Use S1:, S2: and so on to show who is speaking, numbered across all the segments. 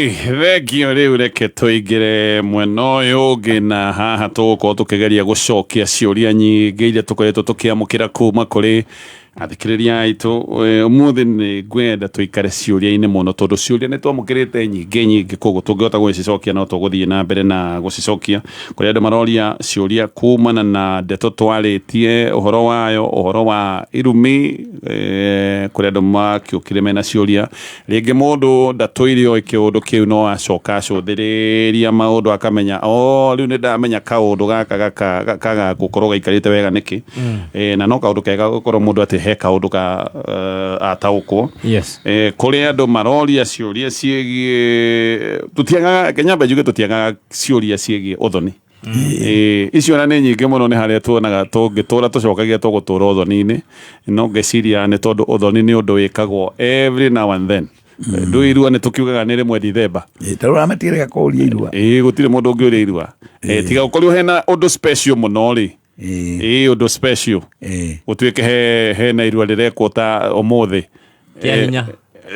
S1: Okay, thengio. Rĩu reke tũingĩre mwena ũyũ ũngĩ, na haha tũgũkorwo tũkĩgeria gũcokia ciũria nyingĩ iria tũkoretwo tũkĩamũkĩra kuma kũrĩ athikĩrĩria aitũ. Ũmũthĩ nĩ ngwenda tũikare ciũria-inĩ mũno, tondũ ciũria nĩ twamũkĩrĩte nyingĩ nyingĩ, koguo tũngĩhota gũgĩcicokia no tũgũthiĩ na mbere na gũcicokia. Kũrĩ andũ maroria ciũria kumana na ndeto twarĩtie ũhoro wayo, ũhoro wa irumi. Kũrĩ andũ makĩũkire mena ciũria. Rĩngĩ mũndũ ndatũire oĩ kĩũndũ kĩu, no acoka acũthĩrĩria maũndũ akamenya, o rĩu nĩ ndamenya kaũndũ gaka kaga gũkorwo gaikarĩte wega nĩkĩ. Na no kaũndũ kega gũkorwo mũndũ atĩ he kaũndũ ka ataũkwo. Kũrĩ andũ maroria ciũria ciĩgiĩ, tũtiagaga, Kenya njuge tũtiagaga ciũria ciĩgiĩ ũthoni. Icio na nĩ nyingĩ mũno, nĩ harĩa tuonaga tũngĩtũra tũcokagia tũgũtũra ũthoni-inĩ, no ngeciria nĩ tondũ ũthoni nĩ ũndũ wĩkagwo every now and then. Ndũ irua nĩ tũkiugaga nĩ rĩmwe Dithemba.
S2: Tarä å matigä kå ria irua.
S1: Ĩĩ, gũtirĩ mũndũ ũngĩũria irua. Tiga gũkorirwo hena ũndũ special mũno rĩ. Ĩĩ, ũndũ special gũtuĩke hena irua rĩrekwo ta ũmũthĩ.
S3: Kĩa hinya.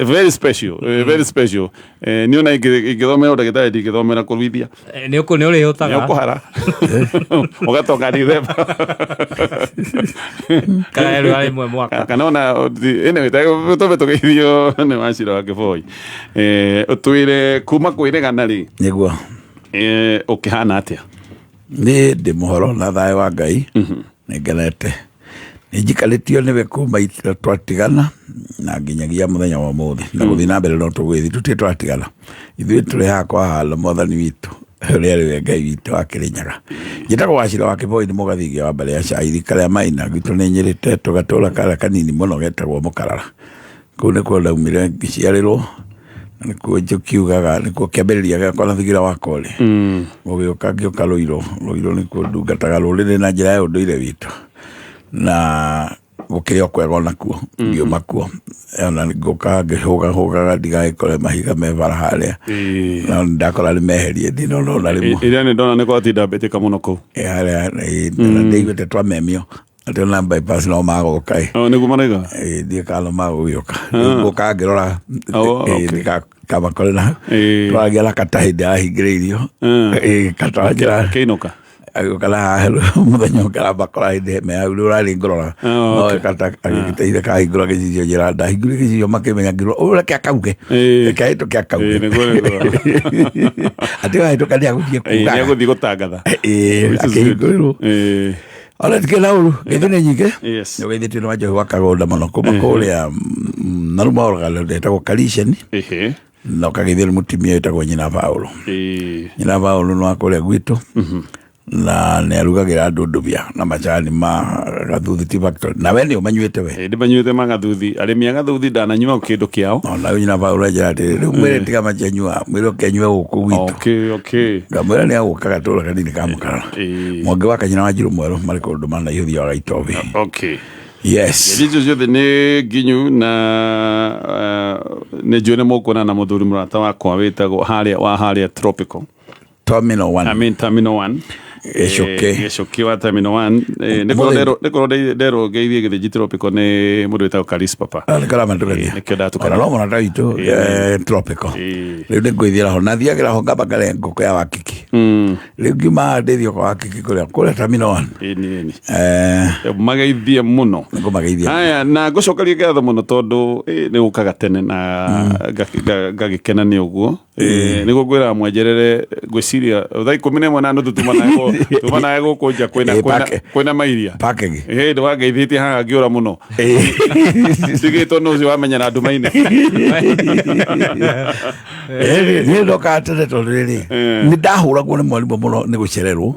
S1: Very special, very special. Niĩ ona ingĩthomera ũndagĩtarĩ, ndingĩthomera kũruithia.
S3: Nĩ ũkũ nĩ ũrĩhũtaga.
S1: Nĩ ũkũhara ũgatoka Dithemba.
S3: Kana rĩmwe rĩmwe mwaka.
S1: Kana ona anyway, tũbe tũgeithio nĩ Wachira wa Kĩboi. Ũtwĩre kuma kwĩregana rĩ,
S2: Nĩguo.
S1: Ũkĩhana atĩa?
S2: Nĩ ndĩ mũhoro na thayũ wa Ngai, nĩ ngenete, nĩ njikarĩtio nĩwe kuma twatigana na nginyagia mũthenya wa ũmũthĩ, na gũthiĩ na mbere no tũgwĩthi tũtirĩ twatigana. Ithuĩ tũrĩ haha kwa hana Mwathani witũ ũrĩa arĩ we Ngai witũ wa Kĩrĩnyaga. Njĩtagwo Wachira wa Kĩboi, nĩ mũgathingia wa mbarĩ ya Cairi karĩa maina gwitũ nĩ Nyĩrĩte, tũgatũra karĩa kanini mũno getagwo Mũkarara. Kũu nĩkuo ndaumire ngĩciarĩrwo, na nĩkuo njũkiugaga nĩkuo kĩambĩrĩria gĩakwa na thingira wakwa ũrĩ gũgĩũka ngĩũka Rũirũ. Rũirũ nĩkuo ndungataga rũrĩrĩ na njĩra ya ũndũire witũ, na gũkĩrĩ o kwega onakuo ngiuma kuo, ona ngũka ngĩhũgahũgaga ndigagĩkore mahiga me bara harĩa, no ndakora nĩ meherie, ndinona ona rĩmwe.
S1: Ĩrĩa nĩ ndona nĩ gwatinda mbĩtĩka mũno kũu.
S2: Harĩa na ndĩiguĩte twamemio atĩ ona bypass no magoka ĩ.
S1: Oh, nĩguo maraiga.
S2: Ndiĩ kana no magũgĩũka, ngũka ngĩrora. Ndikamakore na twaragia na kata hĩndĩ yahingĩrĩirio. Kata njĩra
S1: Kĩinũka.
S2: Agĩũka na haha mũthenya ũngĩ arambakora hĩndĩ me hau rĩu ũrarĩ ngũrora. No kata agĩgĩteithia kahingũra gĩcicio njĩra, ndahingũrire gĩcicio makĩmenya ngĩrora ũyũ, reke akauge. Reke ahĩtũke akauge.
S1: Nĩguo.
S2: Atĩ wahĩtũka nĩ agũthiĩ kuga.
S1: Nĩ agũthiĩ gũtangatha.
S2: Which is good. Akĩhingũrĩrwo. Ona tikĩ na ũru, ngeithi nĩ nyingĩ. Nĩ ũgeithĩtio nĩ Wanjohi wa Kagũnda mũno kuma kũrĩa na rĩu maũraga etagwo Kariceni, na ũkageithio nĩ mũtumia wĩtagwo nyina Paũlũ. Nyina Paũlũ nĩ wa kũrĩa gwitũ, na nĩ arugagĩra andũ ndubia na macani ma Gathuthi Tea Factory, na we nĩ ũmanyuĩte we.
S1: Ndĩmanyuĩte ma Gathuthi, arĩmi a Gathuthi ndananyua kĩndũ kĩao.
S2: Ona rĩu nyina Paũlũ anjĩra atĩrĩ, rĩu mwĩre tiga machanyua, mwĩre ũkenyue gũkũ gwitũ. Ngamwĩra nĩ agũka gatũra kanini ka Mũkarara. Mwangi wa Kanyina wa Njirũ Mwerũ marĩ kũndũ mana ihũthia wa Gaitobi. Yes.
S1: Icio ciothe nĩ nginyu, na nĩ njũĩ nĩ mũkuona na mũthuri mũrata wakwa wĩtagwo harĩa wa harĩa Tropical.
S2: Terminal One.
S1: I mean Terminal One.
S2: Gĩcũkĩ.
S1: Gĩcũkĩ wa Terminal One. Nĩkorwo nderwo ngeithie Gĩthĩnji Tropical nĩ mũndũ wĩtagwo Karis Papa.
S2: Nĩ karamatũkania.
S1: Nĩkĩo ndatukania.
S2: Ona no mũrata witũ Tropical. Rĩu nĩ ngũithiĩra ho, na thiagĩra ho ngamba ngarĩa ngũkũ ya Wakiki. Rĩu ngiuma haha ndĩthiĩ kwa Wakiki kũrĩa kũrĩa Terminal One.
S1: Ĩni ĩni. Mageithie mũno.
S2: Ngũmageithia.
S1: Haya, na ngũcokeria ngatho mũno tondũ nĩ ũkaga tene na ngagĩkena nĩ ũguo. Nĩguo ngwĩraga mwenjerere, ngwĩciria thaa 11:30 tuma nawe gũkũ nja kwĩna kwĩna mairia.
S2: Parking.
S1: Ndĩ wangeithĩtie haha ngĩũra mũno, ndigĩtwo nĩ ũcio wamenyera nduma-inĩ.
S2: Niĩ ndokaga tene tondũ rĩrĩ nĩ ndahũragwo nĩ mwarimũ mũno nĩ gũcererwo.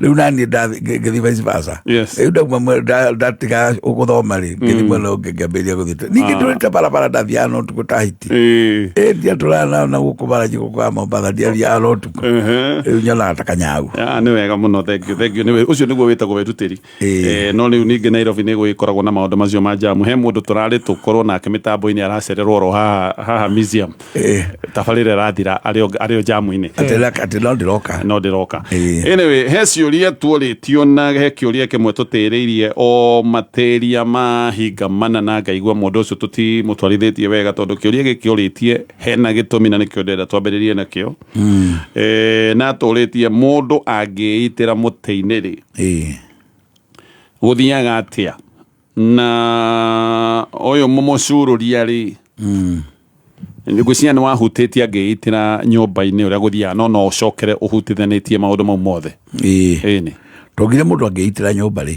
S2: Rĩu naniĩ ngĩthiĩ vice versa. Rĩu ndauma ndatiga gũthoma rĩ, ngĩthiĩ mwena ũngĩ ngĩambĩrĩria gũthiĩ tene. Ningĩ ndũrĩte barabara ndathiaga na ũtukũ ta hiti. Ndiatũraga na gũkũ bara gũkũ wa Mombatha, ndiathiaga na ũtukũ. Rĩu nyonaga ta kanyau.
S1: Ah, nĩ wega. Mũno, thank you, thank you. Nĩwe ũcio nĩguo wĩtagwo wĩrutĩri. No rĩu ningĩ Nairobi nĩ gũgĩkoragwo na maũndũ macio ma jamu. He mũndũ tũrarĩ tũkorwo nake mĩtambo-inĩ, aracererwo oro haha haha museum. Tabarĩra ĩrathira arĩ o jamu-inĩ.
S2: Atĩ no ndĩroka.
S1: No ndĩroka. Anyway, he ciũria tuorĩtio na he kĩũria kĩmwe tũtĩrĩirie o matĩria mahinga mana, na ngaigua mũndũ ũcio tũtimũtwarithĩtie wega, tondũ kĩũria gĩkĩ ũrĩtie hena gĩtũmi na nĩkĩo ndĩrenda twambĩrĩrie nakĩo. Na tũrĩtie, mũndũ angĩitĩra mũtĩ-inĩ rĩ, gũthiaga atĩa? Na ũyũ mũmũcurũria rĩ, ngwĩciria nĩ wahutĩtie angĩitĩra nyũmba-inĩ ũrĩa gũthiaga, no ũcokere ũhutithanĩtie maũndũ mau mothe. Ĩni.
S2: Tongire mũndũ angĩitĩra nyũmba rĩ,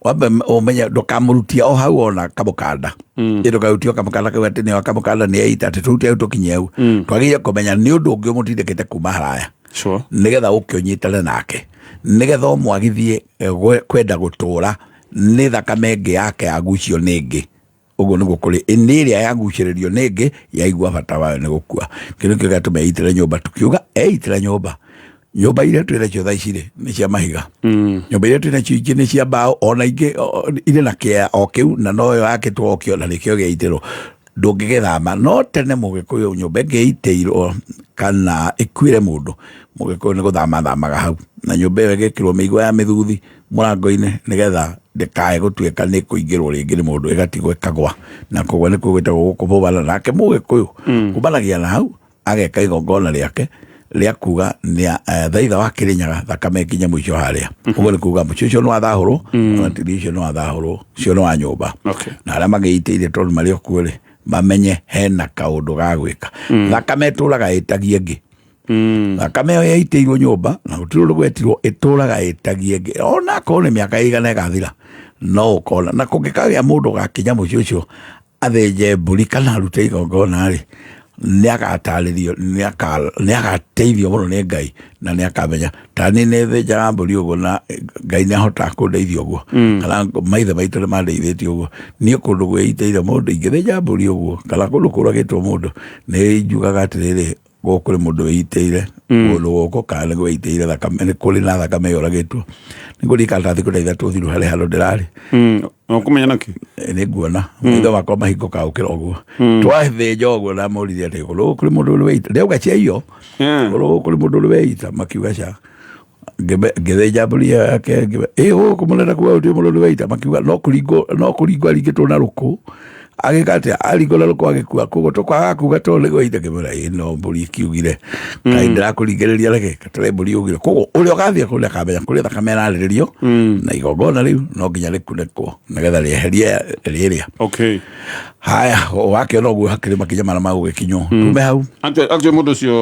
S2: wambe ũmenye ndũkamũrutia o hau ona kamũkanda. Ĩ ndũkarutie o kamũkanda kau atĩ nĩo kamũkanda nĩ eita, atĩ tũrute hau tũkinye hau. Twagĩrĩire kũmenya nĩ ũndũ ũngĩ ũmũtindĩkĩte kuma haraya, nĩgetha ũke ũnyitane nake, nĩgetha ũmwagithie kwenda gũtũra nĩ thakame ĩngĩ yake yagucio nĩ ĩngĩ. Ũguo nĩguo kũrĩ nĩ ĩrĩa yagucĩrĩrio nĩ ĩngĩ yaigua bata wayo nĩ gũkua. Kĩu nĩkĩo gĩatũma eitĩre nyũmba. Tukiuga eitĩra nyũmba, nyũmba iria twĩ nacio thaa ici rĩ nĩ cia mahiga. Nyũmba iria twĩ nacio ingĩ nĩ cia mbaũ, ona ingĩ irĩ na kĩea o kĩu na noyo yakĩtwo o kĩo na nĩkĩo gĩaitĩrwo, ndũngĩgĩthama. No tene mũgĩkũyũ nyũmba ĩngĩitĩirwo kana ĩkuĩre mũndũ, mũgĩkũyũ nĩ gũthama athamaga hau, na nyũmba ĩyo ĩgekĩrwo mĩigua ya mĩthuthi mũrango-inĩ, nĩgetha ndĩkae gũtuĩka nĩ kũingĩrwo rĩngĩ nĩ mũndũ, ĩgatigwo ĩkagwa. Na kũgwa nĩkuo gwĩtagwo gũkũbũbana. Nake mũgĩkũyũ kumanagia na hau ageka igongona rĩake rĩa kuga nĩ thaitha wa Kĩrĩnyaga, thakame ĩkinye mũico harĩa. Ũguo nĩ kuga mũciĩ ũcio nĩ wathahũrwo, ona tĩri ũcio nĩ wathahũrwo, ũcio nĩ wa nyũmba. Na arĩa magĩitĩire, tondũ marĩ o kuo rĩ, mamenye hena kaũndũ ga gwĩka. Thakame ĩtũraga ĩtagie ĩngĩ. Thakame ĩyo yaitĩirwo nyũmba na gũtirĩ ũndũ gwetirwo, ĩtũraga ĩtagie ĩngĩ, ona akorwo nĩ mĩaka ĩigana ĩgathira no ũkona. Na kũngĩkagĩa mũndũ ũgakinya mũciĩ ũcio athĩnje mbũri kana arute igongona rĩ, nĩ agatarĩrio, nĩ agateithio mũno nĩ Ngai na nĩ akamenya. Ta niĩ nĩ thĩnjaga mbũri ũguo na Ngai nĩ ahotaga kũndeithia ũguo, kana maithe maitũ nĩ mandeithĩtie ũguo. Niĩ kũndũ gwĩitĩire mũndũ ingĩthĩnja mbũri ũguo, kana kũndũ kũragĩtwo mũndũ, nĩ njugaga atĩrĩrĩ, gũkũ kũrĩ mũndũ wĩitĩire kũndũ gũkũ, kana nĩ gwĩitĩire thakame, nĩ kũrĩ na thakame yũragĩtwo. Nĩ ngũririkana ta thikũ ta 3 thiru harĩ handũ ndĩrarĩ.
S1: Ũkũmenya nakĩ?
S2: Nĩ nguona maitho makwa mahingũka gũkĩra ũguo twathĩnja ũguo. Ndamũririe atĩ kũndũ gũkũ kũrĩ mũndũ ũrĩ weita, ndĩrauga ciaiyo, kũndũ gũkũ kũrĩ mũndũ ũrĩ weita? Makiuga ca. Ngĩthĩnja mbũri ĩyo yake, ĩ gũkũ mũrenda kuga gũtirĩ mũndũ ũrĩ weita? Makiuga no kũringwo aringĩtwo na rũkũ, agĩka atĩa, aringwo na rũkũ agĩkua, koguo tũkwaga kuga tondũ nĩ gweita. Ngĩmwĩra ĩ no mbũri ĩkiugire, kaĩ ndĩrakũringĩrĩria, reke katũre mbũri ugire. Koguo ũrĩa ũgathiĩ kũu nĩakamenya kũrĩa thakame ĩrarĩrĩrio, na igongona rĩu no nginya rĩkunĩkwo nĩgetha rĩeherie rĩrĩa. Haya, wakĩona ũguo hakĩrĩ makinya marĩa magũgĩkinywo, tume hau.
S1: Actually mũndũ ũcio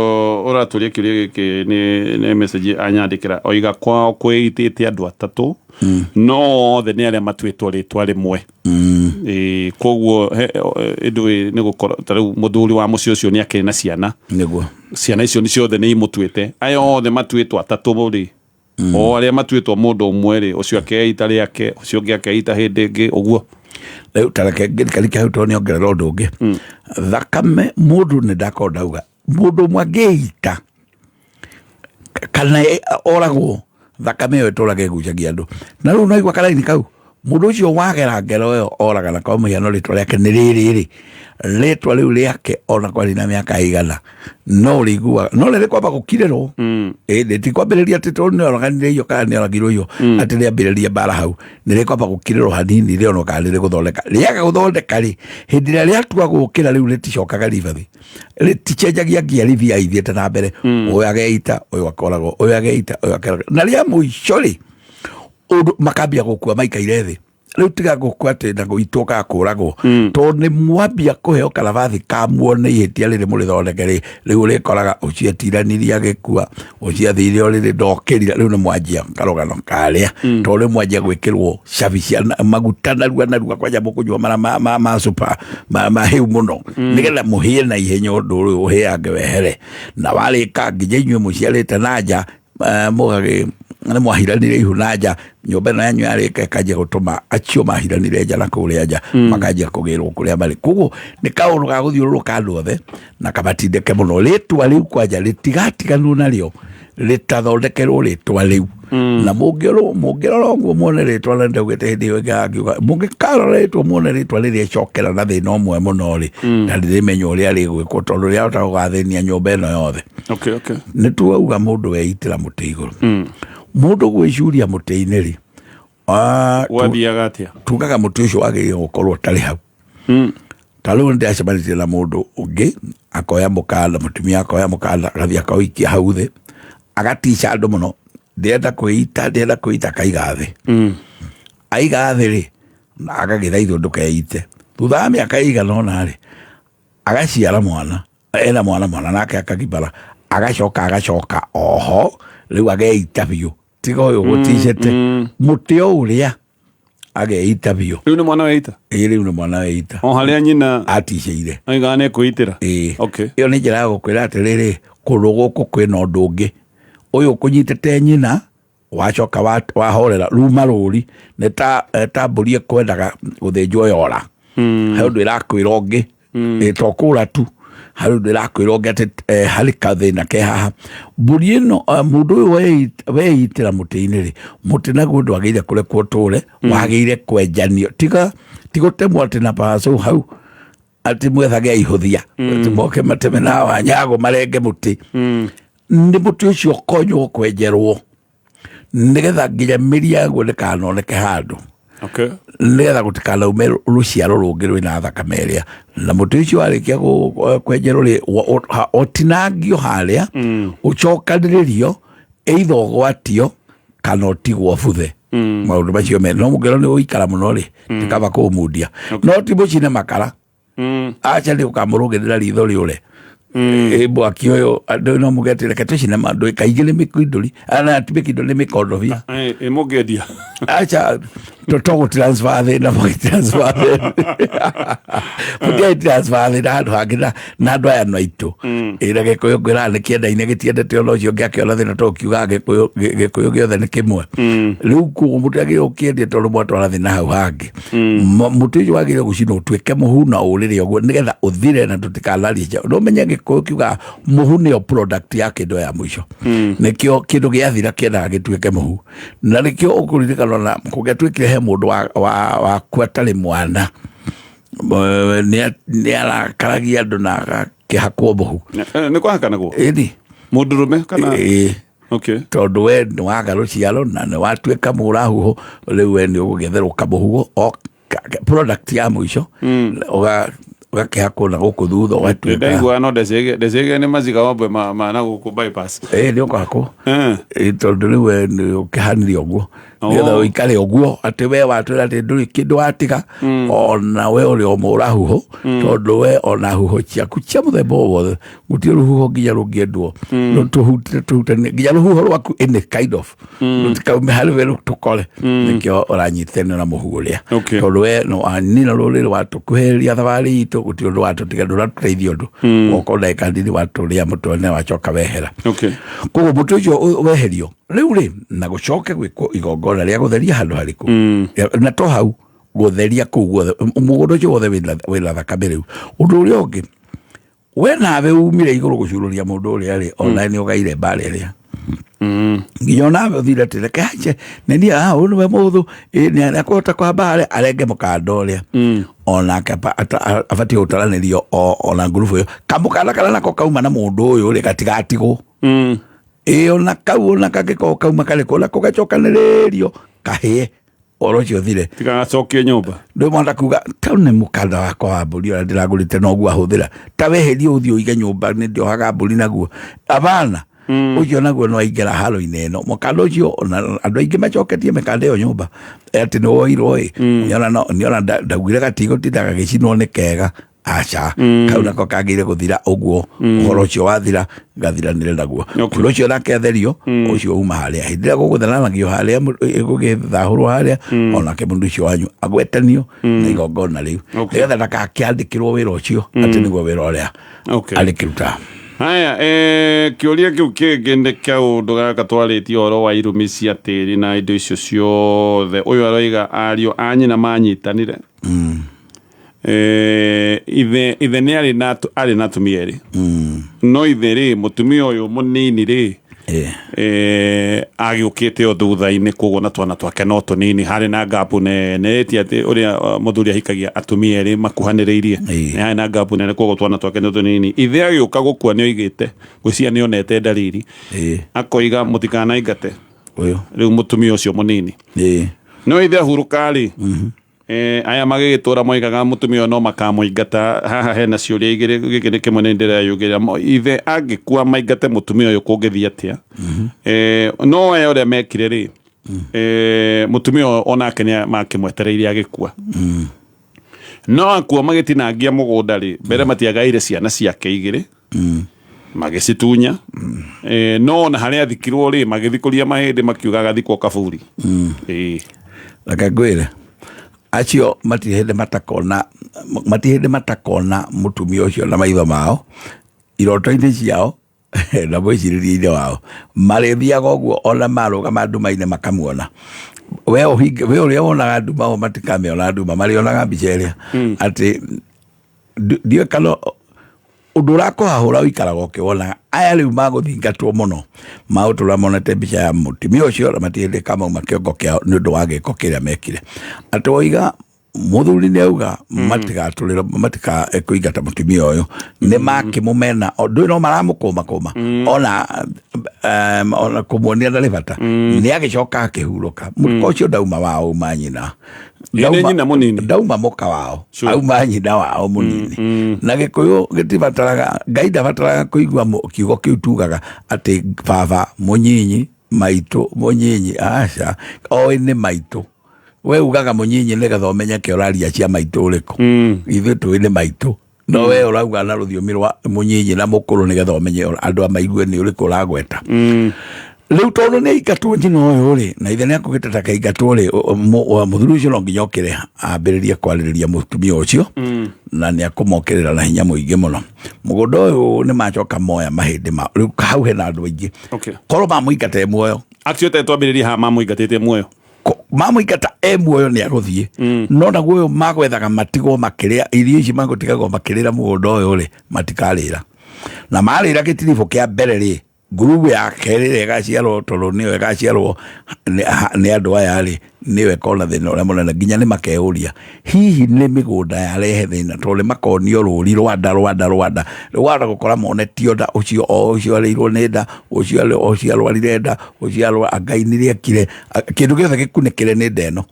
S1: ũratũria kĩũria gĩkĩ nĩ message anyandĩkĩra, oiga kwao kwĩitĩte andũ atatũ, no othe nĩ arĩa matuĩtwo rĩtwa rĩmwe. Ĩĩ, koguo ĩndũ nĩ gũkorwo ta rĩu mũthuri wa mũciĩ ũcio nĩ akĩrĩ na ciana. Ciana icio nĩ ciothe nĩ imũtuĩte. Aya othe matuĩtwo atatũ rĩ, o arĩa matuĩtwo mũndũ ũmwe rĩ, ũcio akeita rĩake, ũcio ũngĩ akeita hĩndĩ ĩngĩ ũguo.
S2: Rĩu tareke ngĩrikarike hau, tondũ nĩongerera ũndũ ũngĩ. Thakame mũndũ nĩ ndakorwo ndauga mũndũ ũmwe angĩita kana oragwo, thakame ĩyo ĩtũraga ĩgucagia andũ. Na rĩu naigua karaini kau, mũndũ ũcio wagera ngero ĩyo oragana, kwa mũhiano rĩtwa rĩake nĩ rĩrĩ rĩ, rĩtwa rĩu rĩake ona kwarĩ na mĩaka ĩigana no ũrĩiguaga, no rĩrĩ kwamba gũkirĩrwo. Ĩndĩ ti kwambĩrĩria atĩ tondũ nĩ oraganire iyo kana nĩ oragirwo iyo atĩ rĩambĩrĩria mbara hau. Nĩ rĩkwamba gũkirĩrwo hanini rĩonwo kana nĩ rĩgũthondeka. Rĩaga gũthondeka rĩ, hĩndĩ ĩrĩa rĩatua gũkĩra rĩu rĩticokaga ribathi, rĩtichenjagia ngia, rithiaga ithiĩte na mbere. Ũyũ ageita, ũyũ akoragwo, ũyũ ageita, ũyũ akoragwo, na rĩa mũico rĩ, ũndũ makambia gũkua maikaire thĩ. Rĩu tiga gũkua atĩ na gũitwo kana kũragwo, tondũ nĩ mwambia kũheo karavathi ka muone ihĩtia rĩrĩ mũrĩthondeke rĩ, rĩu ũrĩkoraga ũcio etiranirie agĩkua, ũcio athire o rĩrĩ ndokĩrire. Rĩu nĩ mwanjia karũgano karĩa, tondũ rĩu mwanjia gwĩkĩrwo cabi cia maguta narua narua, kwanja mũkũnyua mara ma super mahĩu mũno, nĩgetha mũhĩe na ihenya, ũndũ ũyũ ũhĩange wehere. Na warĩka nginya inyuĩ mũciarĩte na nja, mũgagĩ Nĩ mwahiranire ihu na nja, nyũmba ĩno yanyu yarĩka ĩkanjia gũtũma acio mahiranire nja na kũrĩa nja makanjia kũgĩrwo kũrĩa marĩ. Koguo nĩ kaũndũ ga gũthiũrũrũka andũ othe na kamatindĩke mũno. Rĩtwa rĩu kwanja rĩtigatiganwo narĩo, rĩtathondekerwo rĩtwa rĩu. Na mũngĩrora ũguo muone rĩtwa, na ndaugĩte hĩndĩ ĩyo ĩngĩ angiuga mũngĩkarora rĩtwa muone rĩtwa rĩrĩa ĩcokera na thĩna ũmwe mũno rĩ, na rĩrĩmenya ũrĩa rĩgwĩkwo tondũ rĩahota gũgathĩnia nyũmba ĩno yothe.
S1: Okay.
S2: Nĩ tuauga mũndũ weitĩra mũtĩ igũrũ, mũndũ gwĩcuria mũtĩ-inĩ rĩ,
S1: Gwathiaga atĩa?
S2: Tugaga mũtĩ ũcio wagĩrĩire gũkorwo ũtarĩ hau. Ta rĩu nĩndĩracemanĩtie na mũndũ ũngĩ akoya mũkanda, mũtumia akoya mũkanda agathiĩ akaũikia hau thĩ, agatica andũ mũno, ndĩrenda kwĩita, ndĩrenda kwĩita, akaiga thĩ. Aiga thĩ rĩ, na agagĩthaithwo ndũkeite. Thutha wa mĩaka ĩigana ũna rĩ, agaciara mwana, ena mwana, mwana nake akagimara, agacoka agacoka oho rĩu ageita biũ, tiga ũyũ gũticĩte mũtĩ o ũrĩa ageita biũ.
S1: Rĩu nĩ mwana weita?
S2: Ĩĩ, rĩu nĩ mwana weita.
S1: O harĩa nyina
S2: aticĩire.
S1: Aigaga nĩ kwĩitĩra?
S2: Ĩĩ.
S1: Okay.
S2: Ĩyo nĩ njĩra ya gũkwĩra atĩrĩrĩ, kũndũ gũkũ kwĩna ũndũ ũngĩ ũyũ ũkũnyitĩte nyina, wacoka wahorera ruma rũri nĩ ta ta mbũri ĩkwendaga gũthĩnjwo yora. He ũndũ ĩrakwĩra ũngĩ, ĩ to kũra tu, harĩ ũndũ ĩrakwĩra ũngĩ atĩ harĩ kathĩna ke haha. Mbũri ĩno, mũndũ ũyũ weitĩra mũtĩ-inĩ rĩ, mũtĩ naguo ndwagĩrĩire kũrekwo ũtũre, wagĩrĩire kwenjanio, tiga tigũtemwo atĩ na pacũ hau atĩ mwethage ihũthia atĩ moke mateme na wanyago marenge mũtĩ. Nĩ mũtĩ ũcio ũkonywo kwenjerwo nĩgetha nginya mĩri yaguo ndĩkanoneke handũ, nĩgetha gũtikanaume rũciaro rũngĩ rwĩna thakame ĩrĩa. Na mũtĩ ũcio warĩkia kwenjerwo rĩ, ũtinangio harĩa, ũcokanĩrĩrio, either ũgwatio kana ũtigwo buthe. Maũndũ macio me no mũngĩrwo nĩ ũikara mũno rĩ, nĩ kaba kũũmundia, no ti mũcine makara. Aca, nĩ ũkamũrũgĩrĩra ritho rĩũre. Ĩ mwaki ũyũ andũ no mũgete reke tũcine mandũ kaingĩ nĩ mĩkindũri, ana ti mĩkindũri, nĩ mĩkondobia.
S1: Ĩ mũngĩendia?
S2: Acha, tũtogũ transfer thĩna, mũgĩ transfer thĩna, mũtiai transfer thĩna handũ hangĩ na andũ aya no aitũ. Ĩ na Gĩkũyũ ngwĩraga nĩ kĩendaine, gĩtiendete ona ũcio ũngĩ akĩona thĩna, to kiugaga Gĩkũyũ Gĩkũyũ gĩothe nĩ kĩmwe. Rĩu koguo mũtiagĩrĩirwo gũkĩendia tondũ mwatwara thĩna hau hangĩ. Mũtĩ ũcio wagĩrĩire gũcinwo ũtuĩke mũhu na ũrĩre ũguo nĩgetha ũthire na tũtikanarie. No menye Gĩkũyũ kiugaga mũhu nĩyo product ya kĩndũ ya mũico. Nĩkĩo kĩndũ gĩathira kĩendaga gĩtuĩke mũhu, na nĩkĩo ũkũririkana ona kũngĩatuĩkire he mũndũ wakua atarĩ mwana, nĩ arakaragia andũ na agakĩhakwo mũhu.
S1: Nĩ kwahakanagwo?
S2: Ĩni.
S1: Mũndũrũme kana?
S2: Ĩĩ.
S1: Tondũ
S2: we nĩ waga rũciaro na nĩ watuĩka mũrahuho, rĩu we nĩ ũgũgĩtherũka mũhugo o product ya mũico, ũgakĩhakwo na gũkũ thutha ũgatuĩka.
S1: Ndaigua no ndecege nĩ maziga wambwe ma na gũkũ bypass.
S2: Ĩĩ, nĩ ũkũhakwo. Ĩĩ, tondũ rĩu we nĩ ũkĩhanire ũguo nĩgetha ũikare ũguo atĩ we watwĩra atĩ ndũrĩ kĩndũ watiga, ona we ũrĩ o mũrahuho, tondũ we ona huho ciaku cia mũthemba o wothe gũtirĩ rũhuho nginya rũngĩendwo tũhutire tũhutanie nginya rũhuho rwaku any kind of rũtikaume harĩ we tũkore, nĩkĩo ũranyitanio na mũhu ũrĩa, tondũ we no anina rũrĩrĩ watũkuhĩrĩria thabarĩ itũ, gũtirĩ ũndũ watũtiga, ndũratũteithia ũndũ wokorwo ndagĩka nini watũrĩa mũtwe na wacoka wehera. Koguo mũtĩ ũcio weherio rĩu rĩ, na gũcoke gwĩkwo igongona rĩa gũtheria handũ harĩkũ. Na to hau gũtheria kũu guothe mũgũnda ũcio wothe wĩna thakame. Rĩu ũndũ ũrĩa ũngĩ, we nawe umire igũrũ gũcurũria mũndũ ũrĩa rĩ, ona nĩ ũgaire mbara ĩrĩa nginya onawe ũthire atĩ reke ache nĩ niĩ, ah, ũyũ nĩwe mũthũ, ĩ nĩ akũhota kwamba harĩa arenge mũkanda ũrĩa onake abatiĩ gũtaranĩrio ona ngurubu ĩyo kamũkanda karĩa nako kauma na mũndũ ũyũ rĩ, gatigatigwo. Ĩ ona kau ona kangĩkorwo kauma karĩkũ, onako gacokanĩrĩrio kahĩe ũhoro ũcio ũthire.
S1: Tigagacokie nyũmba.
S2: Ndå mwanda kuga tau nĩ mũkanda wakwa wa mbũri ũrĩa ndĩragũrĩte noguo ahũthĩra, ta weherie ũthiĩ ũige nyũmba, nĩ ndĩohaga mbũri naguo. Abana, ũcio naguo no aingĩra haro-inĩ ĩno mũkanda ũcio, ona andũ aingĩ macoketie mĩkanda ĩyo nyũmba atĩ nĩ woirwo ĩ nĩona nĩona ndaugire gatigũtinda gagĩcinwo nĩ kega, aca, kau nako kagĩrĩire gũthira ũguo ũhoro ũcio wathira gathiranĩre naguo. Ũndũ ũcio nake atherio ũcio uma harĩa hĩndĩ ĩrĩa gũgũtheranagio harĩa gũgĩthahũrwo harĩa, onake mũndũ ũcio wanyu agwetanio na igongona rĩu, nĩgetha ndakakĩandĩkĩrwo wĩra ũcio atĩ nĩguo wĩra ũrĩa arĩkĩrutaga.
S1: Haya, kĩũria kĩu kĩngĩ nĩ kaũndũ gaka twarĩtie ũhoro wa irumi cia tĩri na indo icio ciothe. Ũyũ aroiga ariũ a nyina manyitanire. Ithe nĩ arĩ na arĩ na atumia erĩ. No ithe rĩ, mũtumia ũyũ mũnini rĩ, agĩũkĩte o thutha-inĩ, koguo na twana twake no tũnini, harĩ na ngapu nene, ti atĩ ũrĩa mũthuri ahikagia atumia erĩ makuhanĩrĩirie. Nĩ harĩ na ngapu nene, koguo twana twake no tũnini. Ithe agĩũka gũkua nĩ oigĩte, ngwĩciria nĩ onete ndariri, akoiga mũtikanaingate
S2: Ũyũ
S1: rĩu mũtumia ũcio mũnini. No ithe ahurũka rĩ, aya magĩgĩtũra moigaga mũtumia ũyũ no makamũingata. Haha hena ciũria igĩrĩ, gĩkĩ nĩ kĩmwe nĩ ndĩreyũgĩra. Ithe angĩkua maingate mũtumia ũyũ kũngĩthiĩ atĩa? No aya ũrĩa mekire rĩ, mũtumia ũyũ onake nĩ makĩmwetereire agĩkua. No akua magĩtinangia mũgũnda rĩ, mbere matiagaire ciana ciake igĩrĩ, magĩcitunya. No ona harĩa athikirwo rĩ, magĩthikũria mahĩndĩ makiuga agathikwo kaburi.
S2: Reke ngwĩre, acio matirĩ hĩndĩ matakona, matirĩ hĩndĩ matakona mũtumia ũcio na maitho mao, iroto-inĩ ciao na mwĩcirĩrie-inĩ wao. Marĩthiaga ũguo ona marũgama nduma-inĩ makamuona. We ũhinge, we ũrĩa wonaga nduma o matikamĩona nduma, marĩonaga mbica ĩrĩa. Atĩ ndiũĩ kana ũndũ ũrakũhahũra ũikaraga ũkĩwonaga. Aya rĩu magũthingatwo mũno, magũtũra monete mbica ya mũtumia ũcio na matirĩ hĩndĩ kamauma kĩongo kĩao nĩ ũndũ wa gĩko kĩrĩa mekire. Atĩ woiga mũthuri nĩ auga matigatũrĩra, matikakũingata mũtumia ũyũ, nĩ makĩmũmena, ndũĩ no maramũkũmakũma, ona kũmuonia ndarĩ bata. Nĩ agĩcoka akĩhurũka. Mũka ũcio ndauma wao, uma nyina.
S1: Ĩ, nĩ nyina mũnini.
S2: Ndauma mũka wao, auma nyina wao mũnini. Na Gĩkũyũ gĩtibataraga, Ngai ndabataraga kũigua kiugo kĩu tugaga atĩ baba mũnyinyi, maitũ mũnyinyi, aca, oĩ nĩ maitũ. We ugaga mũnyinyi nĩgetha ũmenye ũraria cia maitũ ũrĩkũ. Ithuĩ tũĩ nĩ maitũ. No we ũrauga na rũthiomi rwa mũnyinyi na mũkũrũ nĩgetha ũmenye andũ a maigue nĩ ũrĩkũ ũragweta. Rĩu tondũ nĩ aingatwo nyina ũyũ rĩ, na ithe nĩ akugĩte ta kaingatwo rĩ, mũthuri ũcio no nginya okĩre ambĩrĩrie kwarĩrĩria mũtumia ũcio, na nĩ akũmokĩrĩra na hinya mũingĩ mũno. Mũgũnda ũyũ nĩ macoka moya mahĩndĩ ma rĩu hau hena andũ aingĩ. Korwo mamũingata e muoyo.
S1: Acio te twambĩrĩrie haha mamũingatĩte muoyo.
S2: Mamũingata e muoyo nĩ agũthiĩ. No naguo ũyũ magwethaga matigwo makĩrĩa irio ici magũtigagwo makĩrĩra mũgũnda ũyũ rĩ, matikarĩra. Na marĩra gĩtiribũ kĩa mbere rĩ, ngurubu ya kerĩ ĩrĩa ĩgaciarwo, tondũ nĩyo ĩgaciarwo nĩ andũ aya rĩ, nĩyo ĩkona thĩna ũrĩa mũnene. Nginya nĩ makeyũria hihi nĩ mĩgũnda yarehe thĩna, tondũ nĩ makonio rũri rwanda rwanda rwanda. Rĩu wahota gũkora monetio nda, ũcio o ũcio arĩirwo nĩ nda, ũcio ũcio arwarire nda, ũcio anga nĩ rĩekire, kĩndũ gĩothe gĩkunĩkĩre nĩ nda ĩno.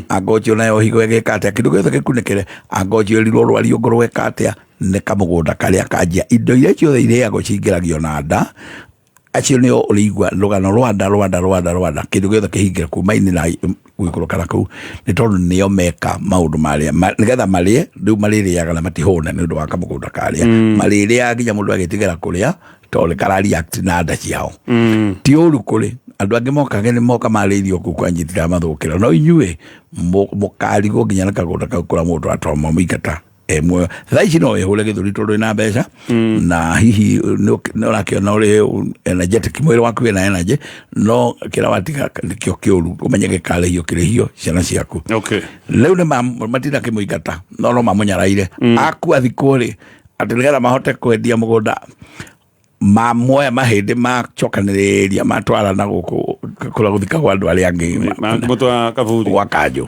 S2: Anga ũcio nayo higo ĩgĩka atĩa, kĩndũ gĩothe gĩkunĩkĩre, anga ũcio ĩrirwo rwariũ ngũrwe ĩka atĩa, nĩ kamũgũnda karĩa kanjia. Indo iria ciothe irĩagwo cingĩragio na nda, acio nĩo ũrĩigua rũgano rwa nda rwa nda rwa nda rwa nda, kĩndũ gĩothe kĩhingĩre kuma ini na gũikũrũka na kũu, nĩ tondũ nĩo meka maũndũ marĩa nĩgetha marĩe. Rĩu marĩrĩaga na matihũne nĩ ũndũ wa kamũgũnda karĩa marĩrĩaga nginya mũndũ agĩtigĩra kũrĩa, tondũ nĩ kara react na nda ciao. Ti ũru kũrĩ andũ angĩ mokage nĩ moka marĩa irio kũu kwanyu itiramathũkĩra, no inyuĩ mũkarigwo nginya na kagũnda kau kũrĩa mũndũ atoma mũingata e muoyo. Thaa ici no wĩhũre gĩthũri tondũ wĩna mbeca, na hihi nĩ ũrakĩona ũrĩ energetic, mwĩrĩ waku wĩna energy, no kĩrĩa watiga nĩkĩo kĩũru, ũmenye gĩkarĩhio kĩrĩhio ciana ciaku. Rĩu nĩ matinda kĩmũingata, no mamũnyaraire. Akua thikũ rĩ, atĩ nĩgetha mahote kwendia mũgũnda, mamoya mahĩndĩ macokanĩrĩria matwara na gũkũ kũrĩa gũthikagwo andũ arĩa angĩ,
S1: Makĩmũtwara kaburi
S2: gwa kanjũ.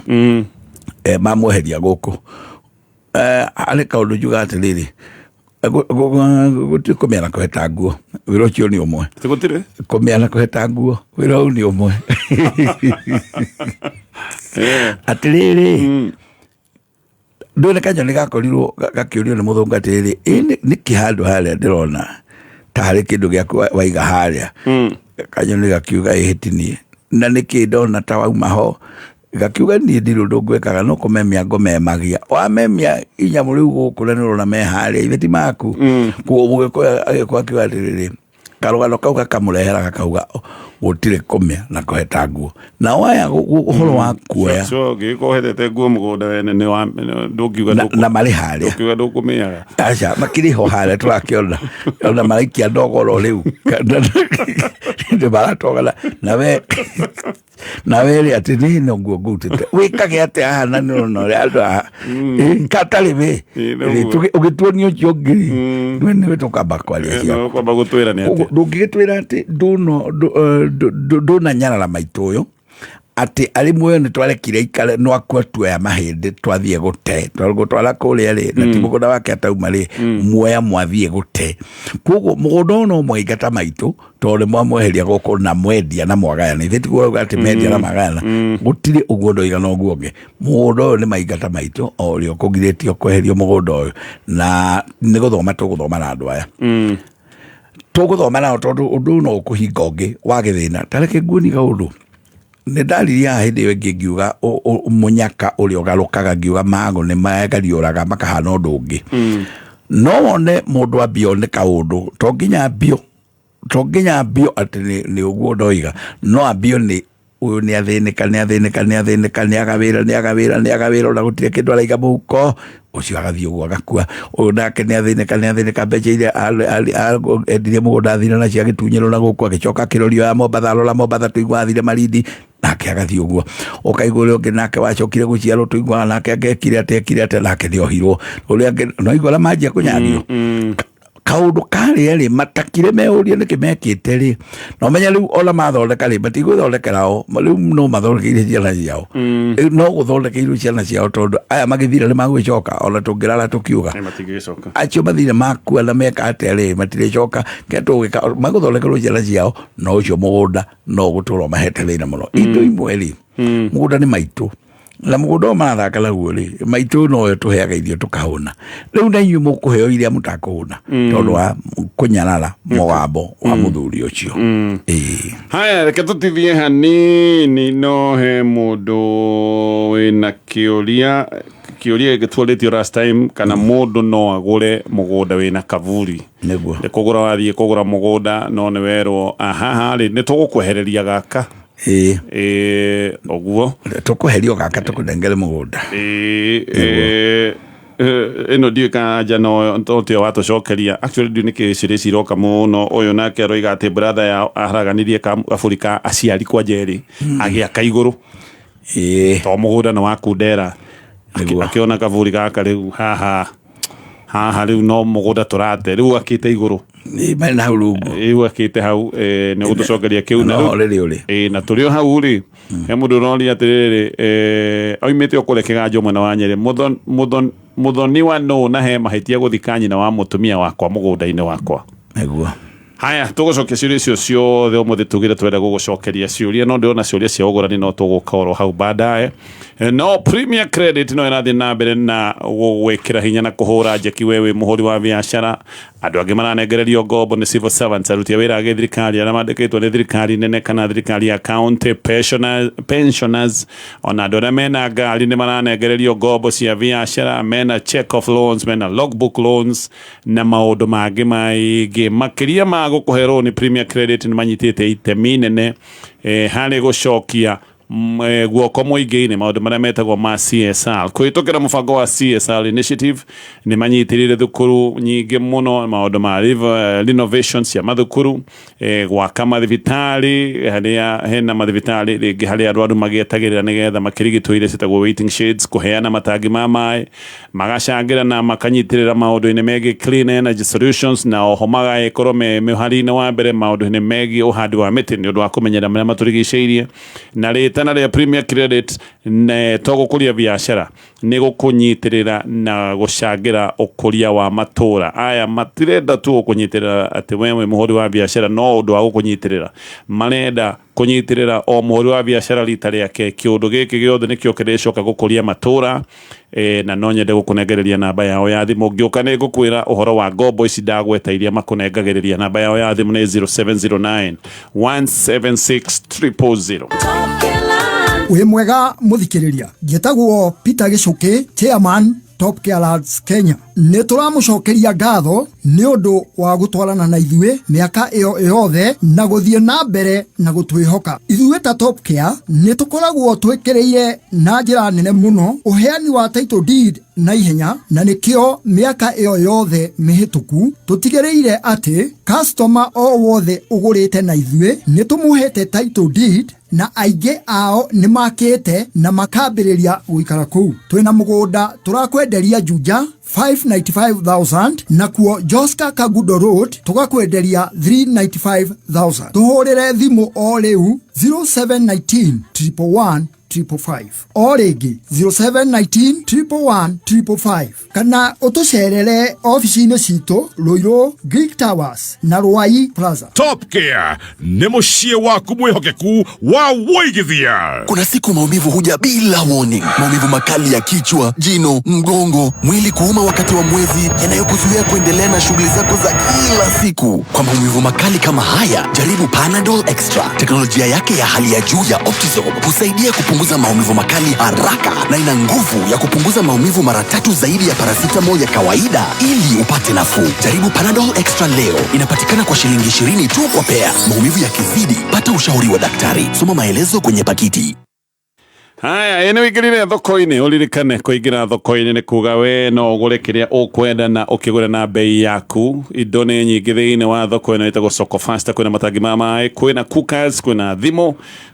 S2: Mamweheria gũkũ. Harĩ kaũndũ njuga atĩrĩrĩ, gũtirĩ kũmĩara kũheta nguo, wĩra ũcio nĩ ũmwe.
S1: Atĩ gũtirĩ
S2: kũmĩara kũheta nguo, wĩra ũyũ nĩ ũmwe. Atĩrĩrĩ, ndũĩ nĩ kanyoni gakorirwo gakĩũrio nĩ mũthũngũ atĩrĩrĩ, ĩ nĩkĩ handũ harĩa ndĩrona ta harĩ kĩndũ gĩaku waiga harĩa? Kanyoni gakiuga ĩhĩti niĩ, na nĩkĩ ndona ta wauma ho? Gakiuga niĩ ndirĩ ũndũ ngwĩkaga, no kũmemia ngũmemagia. Wamemia inyamũ rĩu gũkũ na nĩ ũrona me harĩa, ithe ti maku. Koguo mũgĩkũyũ agĩũka akiuga atĩrĩrĩ, Karũgano kau gakamũrehera gakauga, "Oh, gũtirĩ kũmĩa na kũheta nguo." Nao aya ũhoro wa kuoya
S1: So ũngĩgĩkorwo ũhetete nguo mũgũnda wene nĩ wa ndũngiuga
S2: na marĩ harĩa.
S1: Ndũngiuga ndũkũmĩaga.
S2: Aca, makĩrĩ ho harĩa tũrakĩona ona maraikia ndogoro rĩu nĩ maratogana nawe rĩ atĩ nĩ no nguo ngũrutĩte wĩkage atĩa haha na nĩũrona ũrĩa andũ haha katarĩ wĩ.
S1: Ĩ, nĩguo.
S2: Ũgĩtuonia ũcio ũngĩ rĩ, we nĩwe tũkamba kwaria ciaku.
S1: No kwamba gũtwĩra nĩ
S2: Ũguo,
S1: atĩa.
S2: Ndũngĩgĩtwĩra atĩ ndũnanyarara maitũ ũyũ atĩ arĩ muoyo nĩ twarekire ikare no akua tuoya mahĩndĩ twathiĩ gũte twagũtwara kũrĩa rĩ na ti mũgũnda wake atauma rĩ muoya mwathiĩ gũte. Koguo mũgũnda ũyũ no mwaingata maitũ tondũ nĩ mwamweheria gũkũ na mwendia na mwagayana. Ithe tiguo ũrauga atĩ mendia na magayana, gũtirĩ ũguo ndoiga na ũguo ũngĩ. Mũgũnda ũyũ nĩ maingata maitũ o ũrĩa ũkũgirĩtio kweherio mũgũnda ũyũ na nĩ gũthoma tũgũthoma na andũ aya tũgũthoma nao tondũ ũndũ ũyũ no ũkũhinga ũngĩ wa gĩthĩna. Ta reke nguonie kaũndũ nĩ ndaririe haha hĩndĩ ĩyo ĩngĩ ngiuga mũnyaka ũrĩa ũgarũkaga, ngiuga magũ nĩ megariũraga makahana ũndũ ũngĩ. No wone mũndũ ambio nĩ kaũndũ to nginya ambio atĩ nĩ ũguo ndoiga, no ambio nĩ ũyũ nĩ athĩnĩka, nĩ athĩnĩka, nĩ athĩnĩka, nĩ aga wĩra, nĩ aga wĩra, nĩ aga wĩra, ona gũtirĩ kĩndũ araiga mũhuko, ũcio agathiĩ ũguo agakua. Ũyũ nake nĩ athĩnĩka, nĩ athĩnĩka, mbeca iria endirie mũgũnda athire nacio agĩtunyĩrwo na gũkũ, agĩcoka akĩrorio ya Mombatha, arora Mombatha tũigua athire Malindi, nake agathiĩ ũguo. Ũkaigua ũrĩa ũngĩ nake wacokire gũciarwo tũiguaga nake angĩekire atĩa, ekire atĩa, nake nĩ ohirwo. Ũrĩa angĩ no igua arĩa manjia kũnyagio kaũndũ karĩa rĩ matakire meurie nĩkĩ mekĩte rĩ, na ũmenye rĩu ona mathondeka rĩ matigwĩthondekera o rĩu no mathondekeire ciana ciao. Rĩu no gũthondekeirwo ciana ciao tondũ aya magĩthira nĩ magwĩcoka ona tũngĩrara tũkiuga.
S1: Matingĩgĩcoka.
S2: Acio mathire makua na meka atĩa rĩ matirĩcoka ke tũgĩka magũthondekerwo ciana ciao no ũcio mũgũnda no gũtũra mahete thĩna mũno. Indo imwe rĩ, mũgũnda nĩ maitũ na mũgũnda ũyũ marathaka naguo rĩ, maitũ noyo tũheaga irio tũkahũna. Rĩu na inyuĩ mũkũheo iria mũtakũhũna tondũ wa kũnyarara mũgambo wa mũthuri ũcio. Ĩĩ.
S1: Haya, reke tũtithie hanini no he mũndũ wĩna kĩũria, kĩũria gĩkĩ tuorĩtio last time, kana mũndũ no agũre mũgũnda wĩna kaburi.
S2: Nĩguo.
S1: Nĩ kũgũra wathiĩ kũgũra mũgũnda no nĩ werwo aha rĩ nĩ tũgũkwehereria gaka. Ĩĩ, ũguo.
S2: Tũkũherio gaka tũkũnengere mũgũnda.
S1: Ĩĩ, ĩno ndiũĩ kana anja no tio watũcokeria. Actually ndiũĩ nĩkĩ ciũria ici iroka mũno. Ũyũ nake aroiga atĩ brother yao aharaganirie kaburi ka aciari kwa Njeri agĩaka igũrũ to mũgũnda nĩ wakundera. Akĩona kaburi gaka rĩu haha haha rĩu no mũgũnda tũrate rĩu akĩte igũrũ.
S2: Ĩĩ, marĩ na hau rungu.
S1: Rĩu akĩte hau, nĩ gũtũcokeria kĩu na
S2: no
S1: rĩu
S2: rĩrĩ ũrĩ
S1: Ĩĩ, na tũrĩ o hau rĩ he mũndũ ũroria atĩrĩrĩ, oimĩte o kũrĩa kĩganjo mwena wa Nyĩrĩ. Mũthoni wa nũ na he mahĩtia gũthika nyina wa mũtumia wakwa mũgũnda-inĩ wakwa?
S2: Nĩguo.
S1: Haya, tũgũcokia ciũria icio ciothe ũmũthĩ. Tugire twenda gũgũcokeria ciũria no ndĩrona ciũria cia ũgũrani no tũgũka oro hau baadaye. No Premier Credit no ĩrathiĩ na mbere na gũgwĩkĩra hinya na kũhũra njeki we wĩ mũhũri wa biacara. Andũ angĩ maranengererio ngombo nĩ civil servants, aruti a wĩra a gĩthirikari arĩa mandĩkĩtwo nĩ thirikari nene kana thirikari ya county, pensioners, ona andũ arĩa mena ngari nĩ maranengererio ngombo cia biacara, mena check off loans, mena logbook loans na maũndũ mangĩ maingĩ makĩria ma gũkũhe rũni. Premier Credit nĩ manyitĩte itemi nene harĩ gũcokia guoko mũingĩ-inĩ maũndũ marĩa metagwo ma CSR kũhĩtũkĩra mũbango wa CSR initiative. Nĩ manyitĩrĩire thukuru nyingĩ mũno, maũndũ ma renovation cia mathukuru, gwaka mathibitarĩ harĩa hena mathibitarĩ rĩngĩ harĩa arwaru magĩetagĩrĩra nĩgetha makĩrigitwo, iria ciĩtagwo waiting shades, kũheana matangi ma maĩ, magacangĩra na makanyitĩrĩra maũndũ-inĩ megiĩ clean energy solutions, na oho magagĩkorwo me mĩhari-inĩ wa mbere maũndũ-inĩ megiĩ ũhandi wa mĩtĩ nĩ ũndũ wa kũmenyerera marĩa matũrigicĩirie. Na rĩtana rĩa Premier Credit ne to gũkũria biacara, nĩ gũkũnyitĩrĩra na gũcangĩra ũkũria wa matũra aya. Matirenda tu gũkũnyitĩrĩra atĩ we wĩ mũhũri wa biacara, no ũndũ wa gũkũnyitĩrĩra marenda kũnyitĩrĩra o mũhũri wa biacara rita rĩake. Kĩũndũ gĩkĩ gĩothe nĩkĩo kĩrĩcoka gũkũria matũra. Na no nyende gũkũnengereria namba yao ya thimũ. Ngĩũka nĩ ngũkwĩra ũhoro wa ngombo ici ndagweta iria makũnengagĩrĩria. Namba yao ya thimũ nĩ 0709 176 000.
S4: Wĩ mwega mũthikĩrĩria, njĩtagwo Peter Gĩcũkĩ, chairman Top Care Lads Kenya.
S5: Nĩ tũramũcokeria ngatho nĩ ũndũ wa gũtwarana na ithuĩ mĩaka ĩyo yothe na gũthiĩ na mbere na gũtwĩhoka. Ithuĩ ta Top Care nĩ tũkoragwo twĩkĩrĩire na njĩra nene mũno ũheani wa title deed na ihenya, na nĩkĩo mĩaka ĩyo yothe mĩhĩtũku tũtigĩrĩire atĩ customer o wothe ũgũrĩte na ithuĩ nĩ tũmũhete title deed, na aingĩ ao nĩ makĩte na makambĩrĩria gũikara kũu. Twĩna mũgũnda tũrakwenderia Juja 595,000, nakuo Joska Kagudo Road tũgakwenderia 395,000. Tũhũrĩre thimũ o rĩu 0719 111 555, o rĩngĩ 0719 111 555, kana ũtũcerere ofici-inĩ citũ Ruiru Greek Towers na Ruai Plaza.
S6: Top Care nĩ mũciĩ waku mwĩhokeku wa wũigithia.
S7: Kuna siku maumivu huja bila warning. Maumivu makali ya kichwa, jino, mgongo, mwili kuuma wakati wa mwezi, yanayokuzuia kuendelea na shughuli zako za kila siku. Kwa maumivu makali kama haya, jaribu Panadol Extra. Teknolojia yake ya hali ya juu ya Optizorb husaidia kupunguza maumivu makali haraka na ina nguvu ya kupunguza maumivu mara tatu zaidi ya paracetamol ya kawaida ili upate nafuu. Jaribu Panadol Extra leo. Inapatikana kwa shilingi 20 tu kwa pea. Maumivu yakizidi, pata ushauri wa daktari. Soma maelezo kwenye pakiti.
S1: Haya, ĩ nĩ wĩingĩrire thoko-inĩ, ũririkane kũingĩra thoko-inĩ nĩ kuga we no ũgũre kĩrĩa ũkwenda na ũkĩgũre na bei yaku. Indo nĩ nyingĩ thĩinĩ wa thoko ĩno ĩtagwo Soko Fasta. Kwĩna matangi ma maĩ, kwĩna cookers, kwĩna thimũ,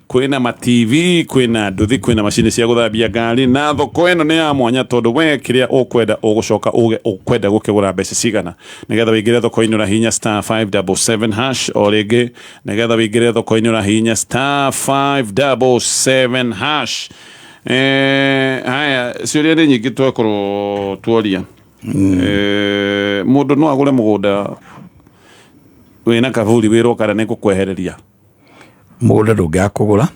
S1: kwĩna ma TV, kwĩna nduthi, kwĩna macini cia gũthambia ngari, na thoko ĩno nĩ ya mwanya tondũ we kĩrĩa ũkwenda ũgũcoka uge ũkwenda gũkĩgũra mbeca cigana. Nĩgetha wĩingĩre thoko-inĩ ũrahihinya star 577 hash, o rĩngĩ nĩgetha wĩingĩre thoko-inĩ ũrahihinya star 577 hash. Haya, ciũria nĩ nyingĩ twakorwo tuoria. Mũndũ no agũre mũgũnda wĩna kaburi wĩrwo kana nĩ gũkwehereria?
S2: Mũgũnda ndũngĩaga kũgũra,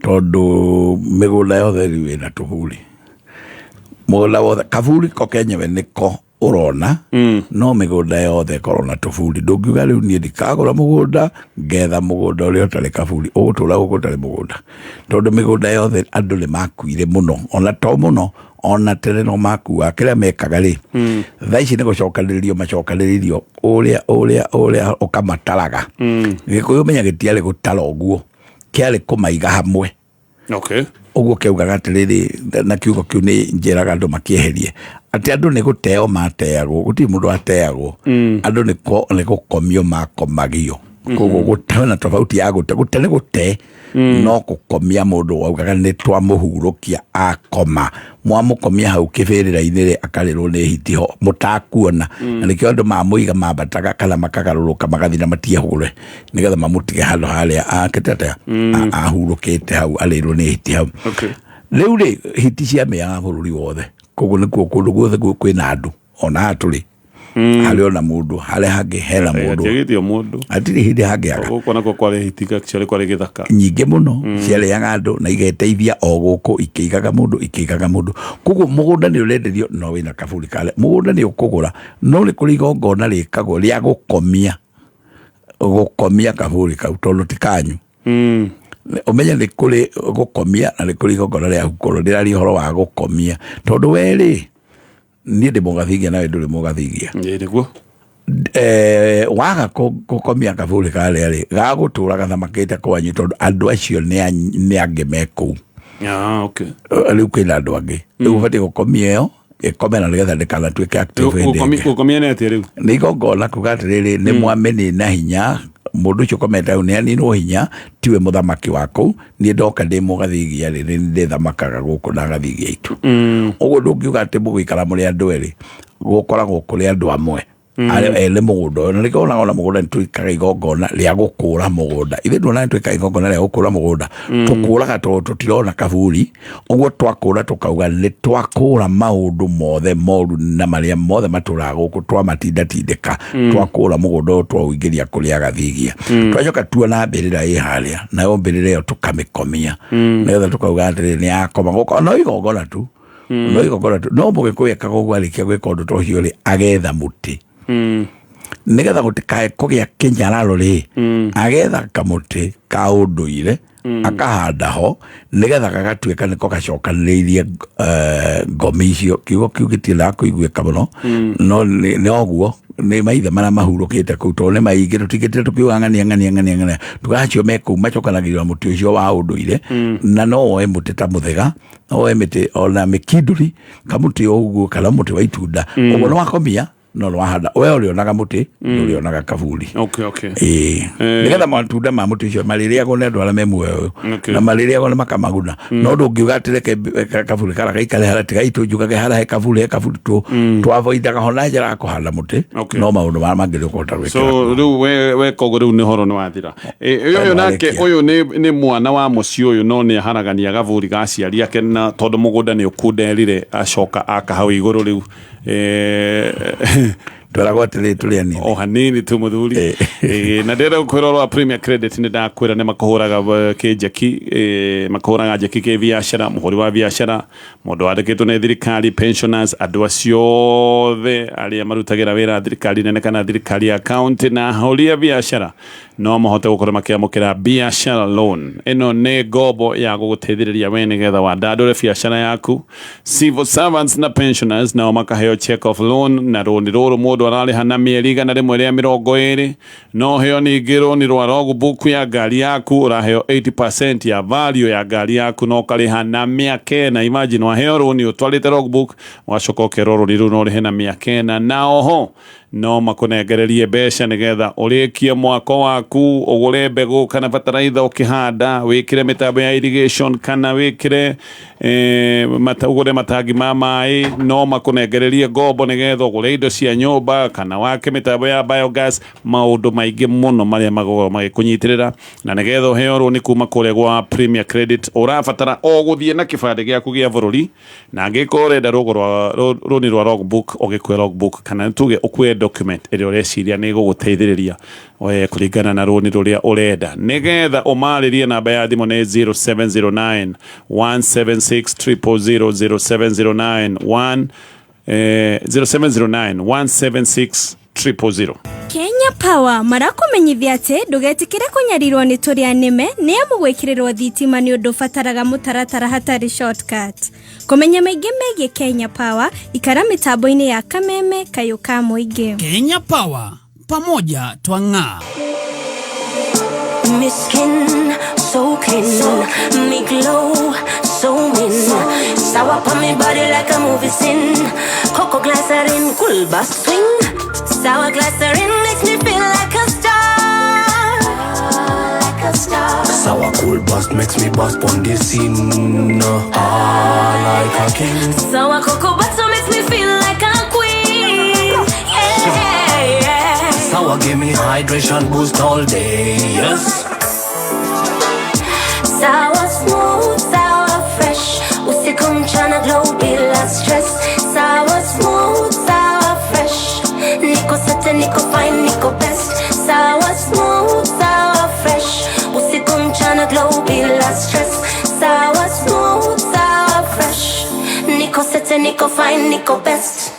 S2: tondũ mĩgũnda yothe rĩu ĩna tũburi. Mũgũnda wothe kaburi ko kenyewe nĩko ũrona, no mĩgũnda yothe ĩkorwo na tũburi. Ndũngiuga rĩu niĩ ndikagũra mũgũnda ngetha mũgũnda ũrĩa ũtarĩ kaburi, ũgũtũra gũkũ ũtarĩ mũgũnda, tondũ mĩgũnda yothe andũ nĩ makuire mũno, ona to mũno, ona tene no makuaga. Kĩrĩa mekaga rĩ, thaa ici nĩ gũcokanĩrĩrio macokanĩrĩirio ũrĩa ũrĩa ũrĩa ũkamataraga. Gĩkũyũ menya gĩtiarĩ gũtara ũguo, kĩarĩ kũmaiga hamwe.
S1: Okay.
S2: Ũguo kĩaugaga atĩrĩrĩ, na kiugo kĩu nĩ njĩraga andũ makĩeherie, atĩ andũ nĩ gũteo mateagwo, gũtirĩ mũndũ ateagwo, andũ nĩ gũkomio makomagio. Koguo gũte na tofauti ya gũte, gũte nĩ gũte, no gũkomia mũndũ waugaga nĩ twamũhurũkia akoma, mwamũkomia hau kĩbĩrĩra-inĩ rĩ, akarĩrwo nĩ hiti ho mũtakuona. Na nĩkĩo andũ mamũiga mambataga kana makagarũrũka magathiĩ na matiehũre, nĩgetha mamũtige handũ harĩa akĩte atĩa, ahurũkĩte hau arĩrwo nĩ hiti hau.
S1: Okay.
S2: Rĩu rĩ, hiti ciamĩaga bũrũri wothe, koguo nĩkuo kũndũ guothe kwĩna andũ, ona haha tũrĩ harĩ ona mũndũ, harĩa hangĩ hena mũndũ.
S1: Hatiagĩtio mũndũ.
S2: Hatirĩ hĩndĩ hangĩaga.
S1: Gũkũ nakuo kwarĩ hiti, actually kwarĩ gĩthaka
S2: nyingĩ mũno, ciarĩaga andũ na igeteithia o gũkũ, ikĩigaga mũndũ, ikĩigaga mũndũ. Koguo mũgũnda nĩ ũrenderio no wĩna kaburi kale, mũgũnda nĩ ũkũgũra, no nĩ kũrĩ igongona rĩkagwo rĩa gũkomia, gũkomia kaburi kau tondũ ti kanyu. Ũmenye nĩ kũrĩ gũkomia na nĩ kũrĩ igongona rĩa gũkorwo ndĩraria ũhoro wa gũkomia, tondũ we rĩ, niĩ ndĩ mũgathigia nawe ndũrĩ mũgathigia.
S1: Ĩ nĩguo.
S2: Waga gũkomia kaburi karĩa rĩ, gagũtũra gathamakĩte kwanyu, tondũ andũ acio nĩ angĩ me kũu.
S1: Ah, okay.
S2: Rĩu kwĩna andũ angĩ. Rĩu ũbatiĩ gũkomia ĩyo, ĩkome na nĩgetha ndĩkanatuĩke active hĩndĩ ĩngĩ.
S1: Gũkomia nĩ atĩa rĩu?
S2: Nĩ igongona kuga atĩrĩrĩ, nĩ mwamĩnina hinya, mũndũ ũcio ũkomete hau nĩ aninwo hinya, tiwe mũthamaki wa kũu, niĩ ndoka ndĩ mũgathigia rĩ, nĩ ndĩthamakaga gũkũ na gathigia itũ. Ũguo ndũngiuga atĩ mũgũikara mũrĩ andũ erĩ, gũkoragwo kũrĩ andũ amwe. Arĩa ene mũgũnda ũyũ, na nĩkĩo wonaga ona mũgũnda nĩ twĩkaga igongona rĩa gũkũra mũgũnda. Ithuĩ nduonaga nĩ twĩkaga igongona rĩa gũkũra mũgũnda, tũkũraga tondũ tũtirona kaburi, ũguo twakũra tũkauga nĩ twakũra maũndũ mothe moru na marĩa mothe matũraga gũkũ, twamatindatindĩka, twakũra mũgũnda ũyũ twaũingĩria kũrĩ agathigia. Twacoka tuona mbĩrĩra ĩ harĩa, nayo mbĩrĩra ĩyo tũkamĩkomia, nĩgetha tũkauga atĩrĩrĩ, nĩ yakoma gũkũ, no igongona tu. No igongona tu. No mũgĩkũyũ ekaga ũguo arĩkia gwĩka ũndũ ta ũcio rĩ, agetha mũtĩ. Nĩgetha gũtikae kũgĩa kĩnyararo rĩ, agetha kamũtĩ ka ũndũire, Akahanda ho nĩgetha gagatuĩka nĩko gacokanĩrĩirie ngomi icio. Kiugo kĩu gĩtiendaga kũiguĩka mũno, no nĩ ũguo nĩ maithe marĩa mahurũkĩte kũu, tondũ nĩ maingĩ tũtigĩte tũkiuga ng'ania ng'ania ng'ania ng'ania, tugacio me kũu macokanagĩrĩra mũtĩ ũcio wa ũndũire. Na no woe mũtĩ ta mũthega, no woe mĩtĩ ona mĩkindũri, kamũtĩ o ũguo kana mũtĩ wa itunda ũguo, nĩ wakomia no nĩ wahanda we ũrĩonaga mũtĩ, ndũrĩonaga kaburi. Ĩĩ, nĩgetha matunda ma mũtĩ ũcio marĩrĩagwo nĩ andũ arĩa me muoyo na marĩrĩagwo nĩ makamaguna. No ndũngiuga atĩ reke kaburi kara gaikare harĩa, tigai tũnjugage harĩa he kaburi, he kaburi twavoidaga ho na njĩra ya kũhanda mũtĩ. No maũndũ marĩa mangĩ nĩ ũkũhota gwĩkĩra.
S1: So rĩu we koguo rĩu nĩ horo nĩ wathira. Ũyũ nake
S2: Warĩkia.
S1: ũyũ nĩ mwana wa mũciĩ ũyũ, no nĩ aharagania gaburi ga aciari ake, na tondũ mũgũnda nĩ ũkunderire acoka aka hau igũrũ rĩu.
S2: Tweragwo atĩrĩ tũrĩ anini.
S1: O hanini tu mũthuri. Na ndĩrenda gũkwĩra ũhoro wa Premier Credit. Nĩ ndakwĩra nĩ makũhũraga kĩnjeki, makũhũraga njeki kĩ biacara, mũhũri wa biacara, mũndũ wandĩkĩtwo nĩ thirikari, pensioners, andũ acio othe arĩa marutagĩra wĩra thirikari nene kana thirikari ya county na ahũri a biacara no mahote gũkorwo makĩamũkĩra biacara loan. Ĩno nĩ ngombo ya gũgũteithĩrĩria we nĩgetha wandandũre biacara yaku. Civil servants na pensioners nao makaheo check off loan, na rũni rũrũ mũndũ ararĩha na mĩeri 120. No heo ningĩ rũni rwa logbook ya ngari yaku, ũraheo 80% ya value ya ngari yaku na ũkarĩha na mĩaka 4. Imagine waheo rũni ũtwarĩte logbook, wacoka ũkerwo rũni rũu no ũrĩhe na mĩaka 4. Na oho no makũnengererie mbeca nĩgetha ũrĩkie mwako waku, ũgũre mbegũ kana bataraitha ũkĩhanda, wĩkĩre mĩtambo ya irrigation kana wĩkĩre ũgũre matangi ma maĩ. No makũnengererie ngombo nĩgetha ũgũre indo cia nyũmba kana wake mĩtambo ya biogas, maũndũ maingĩ mũno marĩa magũkorwo magĩkũnyitĩrĩra. Na nĩgetha ũheo rũni kuma kũrĩa gwa Premier Credit, ũrabatara o gũthiĩ na kĩbandĩ gĩaku gĩa bũrũri, na angĩkorwo ũrenda rũni rwa logbook, ũgĩkue logbook kana tuge ũkue document ĩrĩa ũreciria nĩ ĩgũgũteithĩrĩria kũringana na rũni rũrĩa ũrenda. Nĩgetha ũmarĩrie, namba ya thimũ nĩ 0709 176 000, 0709 1 0709 176 000.
S4: Kenya Power marakumenyithia atĩ ndũgetĩkĩre kũnyarirwo nĩ tũrĩa nĩme, nĩ amu gwĩkĩrĩrwo thitima nĩ ũndũ ũbataraga mũtaratara, hatarĩ shortcut. Kũmenya maingĩ megiĩ Kenya Power, ikara mĩtambo-inĩ ya Kameme Kayũ ka Mũingĩ.
S8: Kenya Power, pamoja twang'aa.
S9: Me skin so clean, me glow so mean. Sour on me body like a movie scene. Cocoa glycerin, cool bass swing. Sour glycerin makes me feel like a star, like a star.
S10: Sour cool bust makes me bust on the scene. Ah, like a king.
S9: Sour cocoa butter makes me feel like a queen. Yeah.
S10: Sour give me hydration boost all day. Yes.
S9: Sour smooth, sour fresh. Usiku mchana glow bila stress. Sour smooth, sour fresh. Niko set, niko fine, niko best. Sour smooth, sour fresh. Usiku mchana glow bila stress. Sour smooth, sour fresh. Niko set, niko fine, niko best.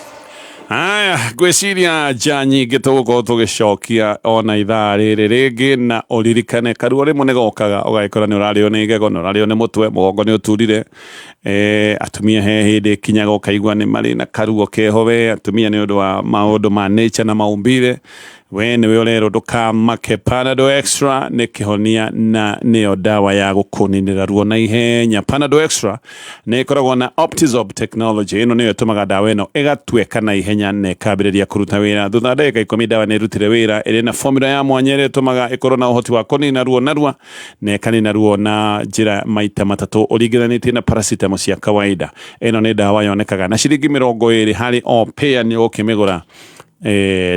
S1: Aya, ngwĩciria nja nyingĩ tũgũkorwo tũgĩcokia ona ithaa rĩrĩ rĩngĩ. Na ũririkane karuo rĩmwe nĩ gokaga ũgagĩkora nĩ ũrarĩo nĩ igego, nĩ ũrarĩo nĩ mũtwe, mũgongo nĩ ũturire. Atumia he hĩndĩ ĩkinyaga ũkaigua nĩ marĩ na karuo keho we atumia, nĩ ũndũ wa maũndũ ma nature na maumbire. We nĩwe ũrerwo ndũkamake, Panadol Extra nĩ kĩhonia na nĩyo ndawa ya gũkũninĩra ruo na ihenya. Panadol Extra nĩ ĩkoragwo na Optizorb technology. Ĩno nĩyo ĩtũmaga ndawa ĩno ĩgatuĩka na ihenya na ĩkambĩrĩria kũruta wĩra thutha wa ndagĩka 10. Ndawa nĩ ĩrutire wĩra. Ĩrĩ na formula ya mwanya ĩrĩa ĩtũmaga ĩkorwo na ũhoti wa kũnina ruo narua, na ĩkanina ruo na njĩra maita matatũ ũringithanĩtie na paracetamol cia kawaida. Ĩno nĩ ndawa yonekaga na ciringi 20 harĩ o pair. Nĩ ũkĩmĩgũra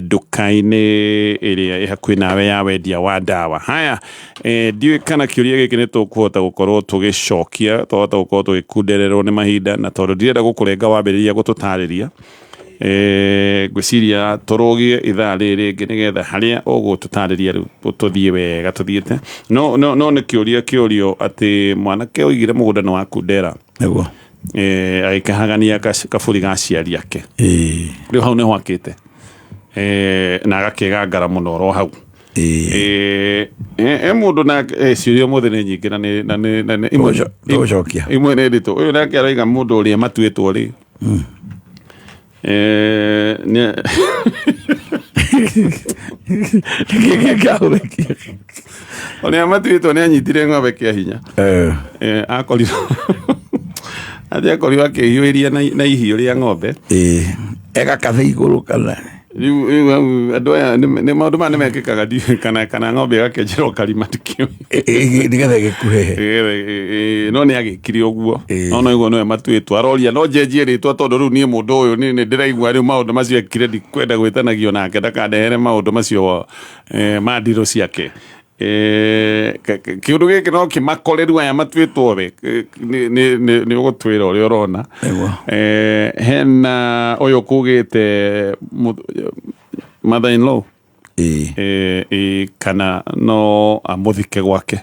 S1: nduka-inĩ ĩrĩa ĩ hakuhĩ nawe ya wendia wa ndawa. Haya, ndiũĩ kana kĩũria gĩkĩ nĩ tũkũhota gũkorwo tũgĩcokia, twahota gũkorwo tũgĩkundererwo nĩ mahinda, na tondũ ndirenda gũkũrenga wambĩrĩria gũtũtarĩria, ngwĩciria tũrũgie ithaa rĩrĩ rĩngĩ nĩgetha harĩa ũgũtũtarĩria rĩu tũthiĩ wega tũthiĩte. No nĩ kĩũria kĩũrio atĩ mwanake oigire mũgũnda nĩ wakundera
S2: nĩguo
S1: agĩkahagania kaburi ga aciari ake. Rĩu hau nĩho akĩte na agakĩgangara mũno oro hau. E mũndũ na ciũria mũthĩ nĩ nyingĩ na nĩ na nĩ na nĩ
S2: Tũgũcokia.
S1: Imwe nĩ nditũ. Ũyũ nake aroiga mũndũ ũrĩa matuĩtwo rĩ, ũrĩa matuĩtwo nĩ anyitire ng'ombe kĩa hinya. Akorirwo atĩ akorirwo akĩhiũhĩria na ihiũ rĩa ng'ombe.
S2: Egakathe igũrũ kana
S1: rĩu hau andũ aya nĩ maũndũ maya nĩ mekĩkaga, ndiũĩ kana ng'ombe ĩgakĩenjerwo karima, ndikĩũĩ.
S2: Nĩgetha ĩgĩkuhĩhe.
S1: No nĩ agĩkire ũguo, no no iguo nĩwe matuĩtwo aroria no njenjie rĩtwa tondũ rĩu niĩ mũndũ ũyũ nĩ ndĩraigua rĩu maũndũ macio ekire, ndikwenda gwĩtanagio nake ndakandehere maũndũ macio ma ndirũ ciake. Kĩũndũ gĩkĩ no kĩmakore rĩu aya matuĩtwo we nĩ ũgũtwĩra ũrĩa ũrona. Hena ũyũ kugĩte mother in law kana no amũthike gwake.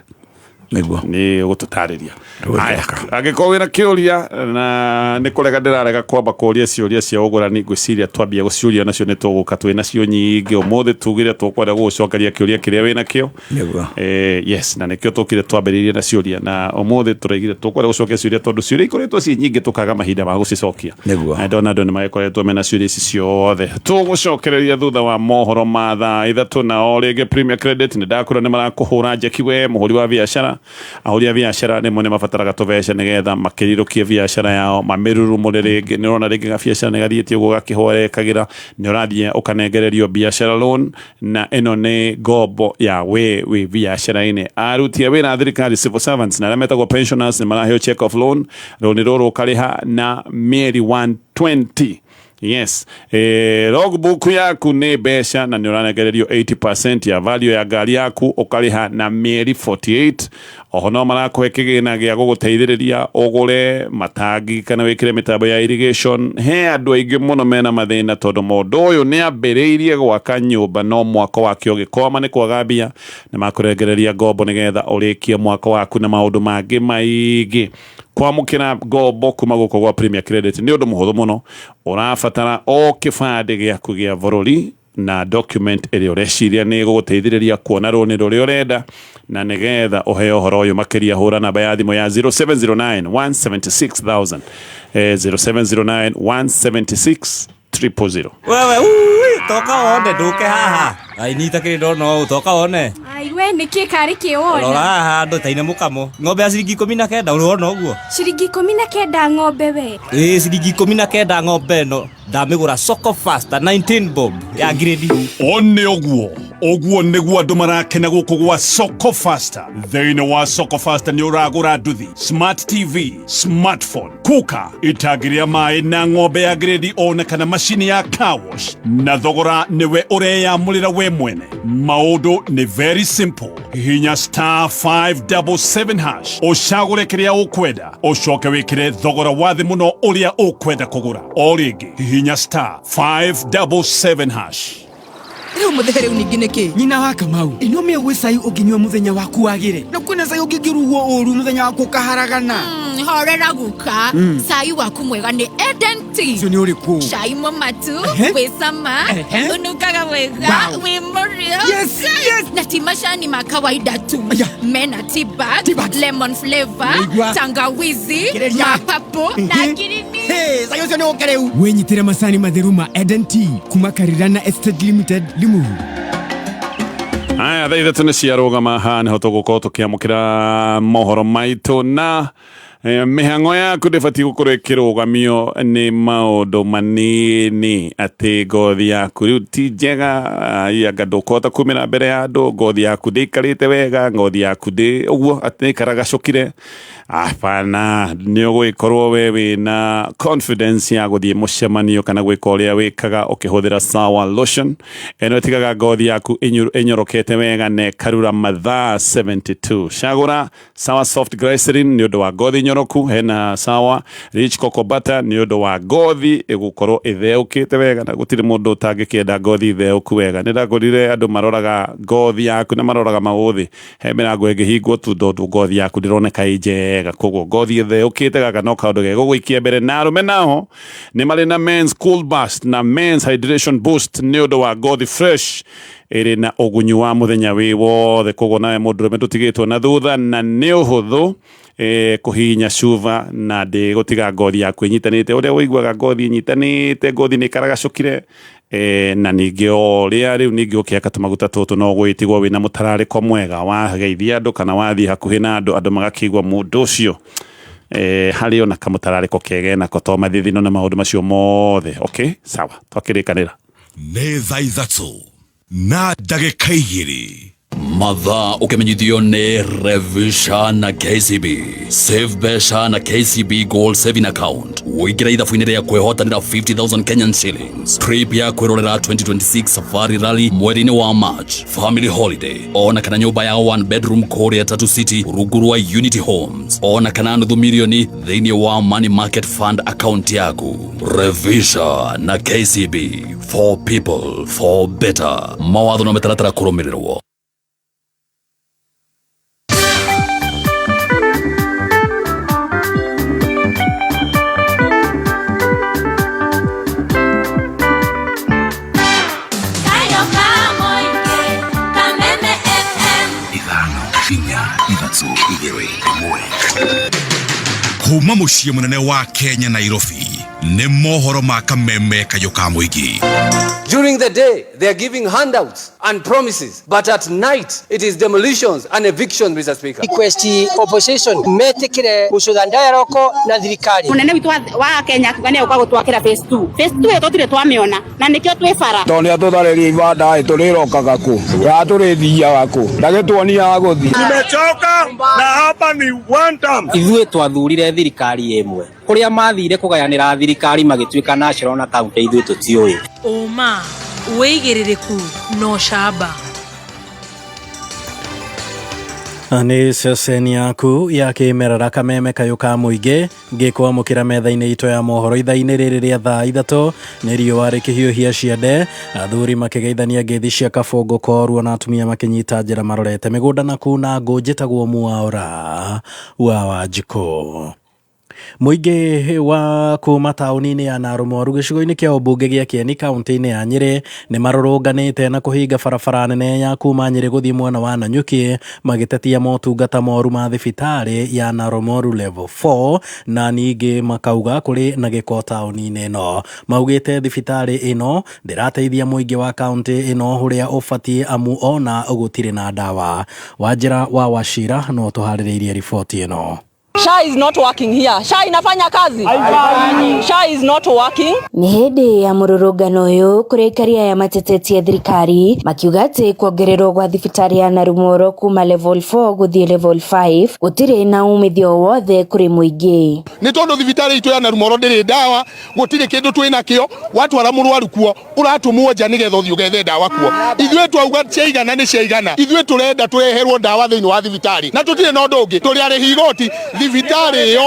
S2: Nĩguo.
S1: Nĩ ũgũtũtarĩria. Aya, angĩkorwo wĩna kĩũria na nĩ kũrega ndĩrarega kwamba kũria ciũria cia ũgũrani, ngwĩciria twambia gũciũria nacio nĩ tũgũka twĩ nacio nyingĩ ũmũthĩ. Tugire tũkwenda gũgũcokeria kĩũria kĩrĩa wĩna kĩo.
S2: Nĩguo.
S1: Yes, na nĩkĩo tũkire twambĩrĩirie na ciũria, na ũmũthĩ tũraigire tũkwenda gũcokia ciũria tondũ ciũria ikoretwo ciĩ nyingĩ tũkaga mahinda ma gũcicokia.
S2: Nĩguo.
S1: Na ndona andũ nĩ magĩkoretwo mena ciũria ici ciothe. Tũgũcokereria thutha wa mohoro ma thaa 3. Na o rĩngĩ Premier Credit nĩ ndakwĩra nĩ marakũhũra njeki we mũhũri wa biacara. Ahũri a biacara rĩmwe nĩ mabataraga tũbeca nĩgetha makĩrirũkie biacara yao, mamĩrurumũre rĩngĩ. Nĩ ũrona rĩngĩ gabiacara nĩ gathiĩte ũguo gakĩhwerekagĩra, nĩ ũrathiĩ ũkanengererio biacara loan, na ĩno nĩ ngombo ya we wĩ biacara-inĩ. Aruti a wĩra a thirikari, civil servants, na arĩa metagwo pensioners nĩ maraheo check off loan. Rũni rũrũ ũkarĩha na mĩeri 120. Yes, logbook yaku nĩ mbeca na nĩ ũranengererio 80% ya value ya ngari yaku, ũkarĩha na mĩeri 48. Oho no marakũhe kĩgĩna gĩa gũgũteithĩrĩria ũgũre matangi kana wĩkĩre mĩtambo ya irrigation. He andũ aingĩ mũno mena mathĩna tondũ mũndũ ũyũ nĩ ambĩrĩirie gwaka nyũmba no mwako wake ũgĩkwama nĩ kwaga mbia. Nĩ makũrengereria ngombo nĩgetha ũrĩkie mwako waku na maũndũ mangĩ maingĩ. Kwamũkĩra ngombo kuma gũkũ gwa Premier Credit nĩ ũndũ mũhũthũ mũno. Ũrabatara o kĩbandĩ gĩaku gĩa bũrũri na document ĩrĩa ũreciria nĩ ĩgũgũteithĩrĩria kuona rũni rũrĩa ũrenda, na nĩgetha ũheo ũhoro ũyũ makĩria hũra namba ya thimũ ya 0709 176,000, 0709 176 000.
S3: Wewe ui, toka wone nduke haha. Ai nyita kiri ndona ũũ, toka wone.
S4: Ai we nĩkĩ karĩ kĩwona?
S3: Rora haha andũ taine mũkamo. Ng'ombe ya ciringi 19 ũrona ũguo?
S4: Ciringi 19 ng'ombe we.
S3: Ĩĩ ciringi 19 ng'ombe ĩno ndamĩgũra Soko Faster 19 bob ya grade.
S6: O nĩ ũguo, ũguo nĩguo andũ marakena gũkũ gwa Soko Faster. Thĩinĩ wa Soko Faster nĩ ũragũra nduthi, smart TV, smartphone, kuka, itangi rĩa maĩ na ng'ombe ya grade ona kana macini ya car wash, na thogora nĩwe ũreyamũrĩra we mwene. Maũndũ nĩ very simple. Hihinya star 577 hash ũcagũre kĩrĩa ũkwenda, ũcoke wĩkĩre thogora wa thĩ mũno ũrĩa ũkwenda kũgũra. O rĩngĩ hihinya star 577 hash.
S11: Rĩu mũthee rĩu ningĩ nĩkĩ?
S8: Nyina wa Kamau, ĩno mĩo gwĩ cai ũngĩnyua mũthenya waku wagĩre, na kwĩna cai ũngĩngĩrugwo ũru mũthenya waku ũkaharagana.
S12: Horera guka. Cai waku mwega nĩ Eden Tea.
S8: Ũcio nĩ ũrĩkũ?
S12: Cai mũmatu,
S8: Ehe.
S12: wĩ cama,
S8: Ehe.
S12: ũnungaga wega,
S8: Wow.
S12: wĩ mũrĩo.
S8: Yes, yes.
S12: Na ti macani ma kawaida tu.
S8: Aya.
S12: Mena tea bag,
S8: Tea bags.
S12: lemon flavor,
S8: Nĩigua.
S12: tangawizi,
S8: Kĩrĩria.
S12: mapapo na ngirini.
S8: Hey, cai ũcio nĩ ũke rĩu. Wĩnyitĩre macani matheru ma Eden Tea kuma Karirana Estate Limited, Limuru.
S1: Aya, thaa 3 nĩ ciarũgama haha nĩho tũgũkorwo tũkĩamũkĩra mohoro maitũ, na mĩhang'o yaku ndĩbatiĩ gũkorwo ĩkĩrũgamio nĩ maũndũ manini atĩ ngothi yaku rĩu ti njega, anga ndũkũhota kumĩra mbere ya andũ, ngothi yaku ndĩikarĩte wega, ngothi yaku ndĩ ũguo atĩ ĩkaragacũkire. Hapana, nĩ ũgũgĩkorwo we wĩna confidence ya gũthiĩ mũcemanio kana gwĩka ũrĩa wĩkaga ũkĩhũthĩra Sawa Lotion. Ĩno ĩtigaga ngothi yaku ĩnyorokete wega na ĩkarura mathaa 72. Cagũra Sawa Soft Glycerin nĩ ũndũ wa ngothi nyoroku, hena Sawa Rich Cocoa Butter nĩ ũndũ wa ngothi ĩgũkorwo ĩtheũkĩte wega, na gũtirĩ mũndũ ũtangĩkĩenda ngothi theũku wega. Nĩ ndagũrire andũ maroraga ngothi yaku na maroraga maũthĩ, he mĩrango ĩngĩhingwo tu tondũ ngothi yaku ndĩroneka ĩ njega. wega. Koguo ngothi ĩtheũkĩte gaka no kaũndũ gegũgũikia mbere. Na arũme nao nĩ marĩ na men's cool burst na men's hydration boost nĩ ũndũ wa ngothi fresh ĩrĩ na ũgunyu wa mũthenya wĩ wothe. Koguo nawe mũndũrũme ndũtigĩtwo na thutha, na nĩ ũhũthũ kũhihinya cuba na ndĩgũtiga ngothi yaku ĩnyitanĩte ũrĩa ũiguaga ngothi ĩnyitanĩte, ngothi nĩ ĩkaragacũkire. Na ningĩ o ũrĩa rĩu ningĩ ũkĩhaka tũmaguta tũtũ no gwĩtigwo wĩna mũtararĩko mwega, wageithia andũ kana wathiĩ hakuhĩ na andũ, andũ magakĩigua mũndũ ũcio harĩ ona kamũtararĩko kega nako to mathithino na maũndũ macio mothe. Okay, sawa, twakĩrĩkanĩra.
S6: Nĩ thaa 3:02.
S13: Mathaa ũkĩmenyithio nĩ Revisha na KCB. Save mbeca na KCB Gold Saving Account, ũingĩra ithabu-inĩ rĩa kwĩhotanĩra 50,000 Kenyan shillings, trip ya kwĩrorera 2026 Safari Rally mweri-inĩ wa March, family holiday, ona kana nyũmba ya one bedroom kũrĩa Tatu City rungu rwa Unity Homes, ona kana nuthu milioni thĩinĩ wa Money Market Fund account yaku. Revisha na KCB, for people, for better. Mawatho na mĩtaratara kũrũmĩrĩrwo.
S9: Kayo ka mũingĩ, Kameme FM.
S6: 5 4 3 1. Kuma mũciĩ mũnene wa Kenya, Nairobi, nĩ mohoro ma Kameme kayũ ka mũingĩ.
S14: During the day, they are giving handouts and promises, but at night, it is demolitions and evictions, Mr. Speaker.
S15: Request opposition metikire gucutha dialogue na thirikari.
S16: Munene witũ wa Kenya akiuga nĩ egũka gũtwakĩra phase 2. Phase 2 ĩyo tũtirĩ twamĩona na nĩkĩo twĩ bara.
S17: Tondũ nĩ atũtharĩria ibanda ĩ tũrĩrokaga kũ ya tũrĩthiaga kũ ndagĩtuonia gũthiĩ.
S18: Tumechoka na hapa ni one term.
S19: Ithuĩ twathurire thirikari ĩmwe, kũrĩa mathire kũgayanĩra thirikari magĩtuĩka national na county, ithuĩ tũtiũĩ.
S20: Ũma, wĩigĩrĩrĩku na ũcamba.
S21: Nĩ ceceni yaku ya kĩmerera Kameme kayũ ka mũingĩ, ngĩkwamũkĩra metha-inĩ itũ ya mohoro ithaa-inĩ rĩrĩ rĩa thaa 3. Nĩ riũa rĩkĩhiũhia ciande, athuri makĩgeithania ngeithi cia kabũngũ koruo na atumia makĩnyita njĩra marorete mĩgũnda na kuna ngũ. Njĩtagwo Mwaũra wa Wanjikũ. Mũingĩ wa kuma taũni-inĩ ya Narumoru gĩcigo-inĩ kĩa ũmbunge gĩa Kĩeni kaunti-inĩ ya Nyĩrĩ nĩ marũrũnganĩte na kũhinga barabara nene ya kuma Nyĩrĩ gũthiĩ mwena wa Nanyuki, magĩtetia motungata moru ma thibitarĩ ya Narumoru Level 4, na ningĩ makauga kũrĩ na gĩko taũni-inĩ ĩno. Maugĩte thibitarĩ ĩno ndĩrateithia mũingĩ wa kaunti ĩno ũrĩa ũbatiĩ, amu ona gũtirĩ na ndawa. Wanjĩra wa Wacira no tũharĩrĩirie riboti ĩno.
S22: SHA is not working here. SHA inafanya kazi?
S23: Haifanyi.
S22: SHA is not working.
S24: Nĩ hĩndĩ ya mũrũrũngano ũyũ kũrĩa aikari aya matetetie thirikari makiuga atĩ kuongererwo gwa thibitarĩ ya Narumoro kuma level 4 gũthiĩ level 5 gũtirĩ na umithio o wothe kũrĩ mũingĩ.
S25: Nĩ tondũ thibitarĩ itũ ya Narumoro ndĩrĩ ndawa, gũtirĩ kĩndũ twĩ nakĩo. Watwara mũrwaru kuo ũratũmwo nja nĩgetha ũthiĩ ũgethe ndawa kuo. Ithuĩ twauga ciaigana nĩ ciaigana. Ithuĩ tũrenda tũreherwo ndawa thĩinĩ wa thibitarĩ na tũtirĩ na ũndũ ũngĩ, tũrĩ arĩhi igoti. Thibitarĩ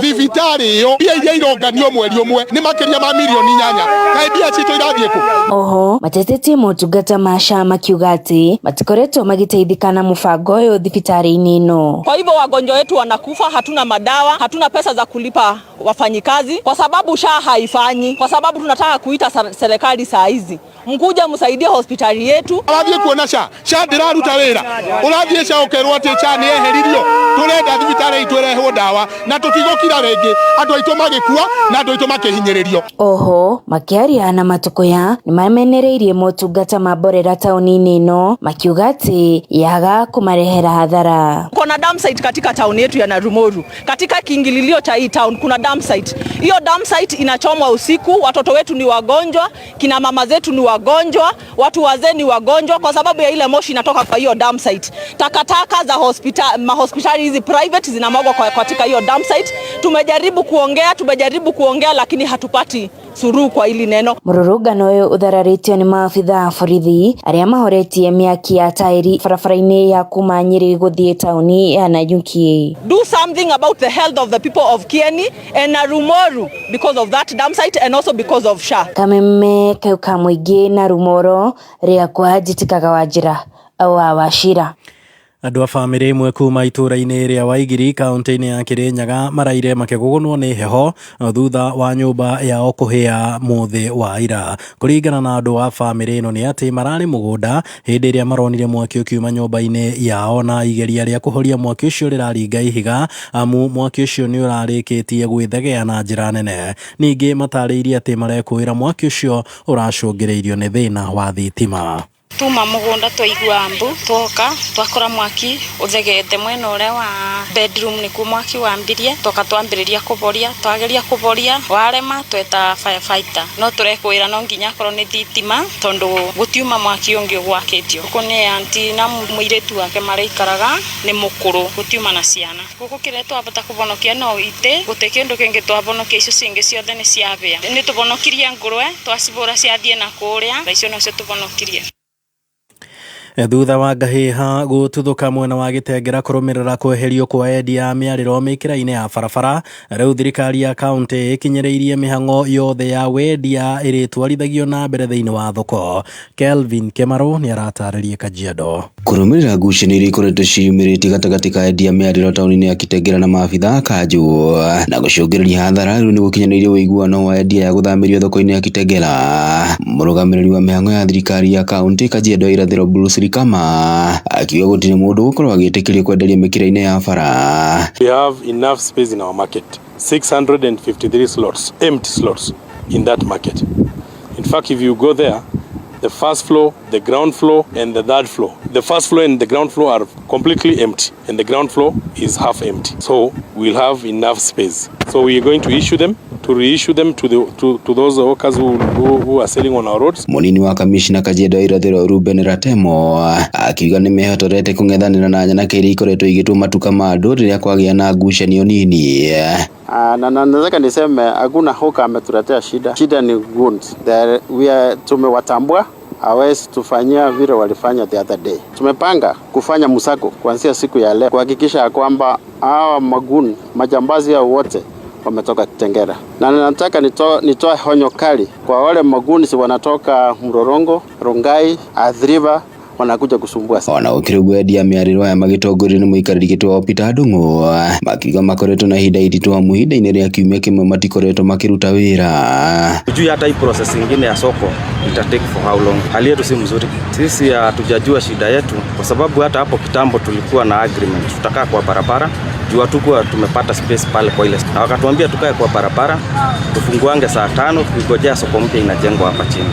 S25: ĩyo mbia iria ironganio mweri ũmwe nĩ makĩria ma mirioni 8. Kaĩ mbia citũ irathiĩ kũ?
S24: Oho matetetie motungata ma SHA makiuga atĩ matikoretwo magĩteithĩka na mũbango ũyũ thibitarĩ-inĩ ĩno.
S22: Kwa hivyo wagonjwa wetu wanakufa, hatuna madawa, hatuna pesa za kulipa wafanyikazi kwa sababu SHA haifanyi. Kwa sababu tunataka kuita serikali saa hizi, mkuja msaidie hospitali yetu.
S25: Ũrathiĩ kuona SHA, SHA ndĩraruta wĩra. Ũrathiĩ SHA ũkerwo atĩ SHA nĩ yeheririo. Tũrenda thibitarĩ itũ ĩrehwo ndawa na tũtigũkira rĩngĩ andũ aitũ magĩkua na andũ aitũ makĩhinyĩrĩrio.
S24: Oho makĩaria na Matukuya nĩ mamenereirie motungata ma mborera taũni-inĩ ĩno, makiuga atĩ yaga kũmarehera hathara.
S22: Kuna dump site katika town yetu ya Narumoru. Katika kiingililio cha hii town kuna dump site. Hiyo dump site inachomwa usiku, watoto wetu ni wagonjwa, kina mama zetu ni wagonjwa, watu wazee ni wagonjwa kwa sababu ya ile moshi inatoka kwa hiyo dump site. Takataka za mahospitali hizi private zinamwagwa katika hiyo dump site. Tumejaribu kuongea lakini hatupati suluhu kwa hili neno.
S24: Mũrũrũngano ũyũ ũthararĩtio nĩ maabitha a borithi arĩa mahoretie mĩaki ya taĩri barabara-inĩ ya kuma Nyĩrĩ gũthiĩ taũni ya Nanyuki.
S22: Do something about the health of the people of Kieni and Narumoru because of that dump site and also because of SHA.
S24: Kameme kau ka mũingĩ na Rumoro rĩakwa njĩtĩkaga Wanjĩra wa Wachira.
S21: Andũ a bamĩrĩ ĩmwe kuma itũũra-inĩ rĩa Waigiri kaunti-inĩ ya Kĩrĩnyaga maraire makĩgũgũnwo nĩ heho thutha wa nyũmba yao kũhĩa mũthĩ wa ira. Kũringana na andũ a bamĩrĩ ĩno nĩ atĩ mararĩ mũgũnda hĩndĩ ĩrĩa maronire mwaki ũkiuma nyũmba-inĩ yao na igeria rĩa kũhoria mwaki ũcio rĩraringa ihiga amu mwaki ũcio nĩ ũrarĩkĩtie gwĩthegea na njĩra nene. Ningĩ matarĩirie atĩ marekũĩra mwaki ũcio ũracũngĩrĩirio nĩ thĩna wa thitima.
S2: Tuma mũgũnda twaigua mbu twoka twakora mwaki ũthegete mwena ũrĩa wa bedroom nĩkuo mwaki wambirie twoka twambĩrĩria kũboria twageria kũboria warema tweta firefighter no tũrekwĩra no nginya akorwo nĩ thitima tondũ gũtiuma mwaki ũngĩ ũgwakĩtio gũkũ nĩ aunty na mũirĩtu wake maraikaraga nĩ mũkũrũ gũtiuma na ciana gũkũ kĩrĩa twabota kũbonokia no itĩ gũtĩ kĩndũ kĩngĩ twabonokia icio cingĩ ciothe nĩ ciabĩa nĩ tũbonokirie ngũrwe twacibũra ciathiĩ na kũrĩa na icio nocio tũbonokirie.
S21: Thutha wa ngahĩha gũtuthũka mwena wa Gĩtengera kũrũmĩrĩra kweherio kwa endia a mĩarĩro mĩkĩra-inĩ ya barabara, rĩu thirikari ya kaunti ĩkinyĩrĩirie mĩhang'o yothe ya wendia ĩrĩtwarithagio na mbere thĩinĩ wa thoko. Kelvin Kĩmarũ nĩaratarĩria Kajiado.
S5: Kũrũmĩrĩra ngucanio iria ikoretwo ciĩyumĩrĩtie gatagatĩ ka endia mĩarĩro taũni-inĩ ya Kitengela na maabitha a kanjũ na gũcũngĩrĩria hathara rĩu nĩgũkinyanĩirie ũiguano wa endia ya gũthamĩrio thoko-inĩ ya Kitengela. Mũrũgamĩrĩri wa mĩhang'o ya thirikari ya kaunti Kajiado ya irathĩro Bruce Likama akiuga gũtirĩ mũndũ ũgũkorwo agĩtĩkĩrio kwenderia mĩkĩra-inĩ ya bara.
S7: We have enough space in our market, 653 slots, empty slots in that market. In fact, if you go there, the first floor, the ground floor, and the third floor. The first floor and the ground floor are completely empty, and the ground floor is half empty. So we'll have enough space. So we are going to issue them, to reissue them to the to those workers who are selling on our roads.
S5: Mũnini wa kamishna Kajiado ya irathĩro Ruben Ratemo akiuga nĩ mehotorete kũng'ethanĩra na nyanake iria ikoretwo igĩtua matuka ma andũ rĩrĩa kwagĩa na ngucanio nini.
S10: Na nataka niseme hakuna hawker ametuletea shida. Shida ni goons. We are tumewatambua, hawezi tufanyia vile walifanya the other day. Tumepanga kufanya msako kuanzia siku ya leo kuhakikisha kwamba hawa magoon majambazi hao wote wametoka Kitengela. Na nataka nitoe honyo kali kwa wale magoons wanatoka Mlolongo, Rongai, Athi River wanakuja kusumbua
S5: sana. Ona gũkĩrĩ ũguo endia mĩarĩro aya magĩtongorio nĩ mũikarĩri gĩtĩ wao Peter Ndung'u makiuga makoretwo na ihinda iritũ amu ihinda-inĩ rĩa kiumia kĩmwe matikoretwo makĩruta wĩra.
S23: Tujui hata hii process ingine ya soko ita take for how long. Hali yetu si mzuri, sisi hatujajua shida yetu, kwa sababu hata hapo kitambo tulikuwa na agreement tutakaa kwa barabara juu hatukuwa tumepata space pale kwa ile, na wakatuambia tukae kwa barabara tufunguange saa 5 tukigojea soko mpya inajengwa hapa chini.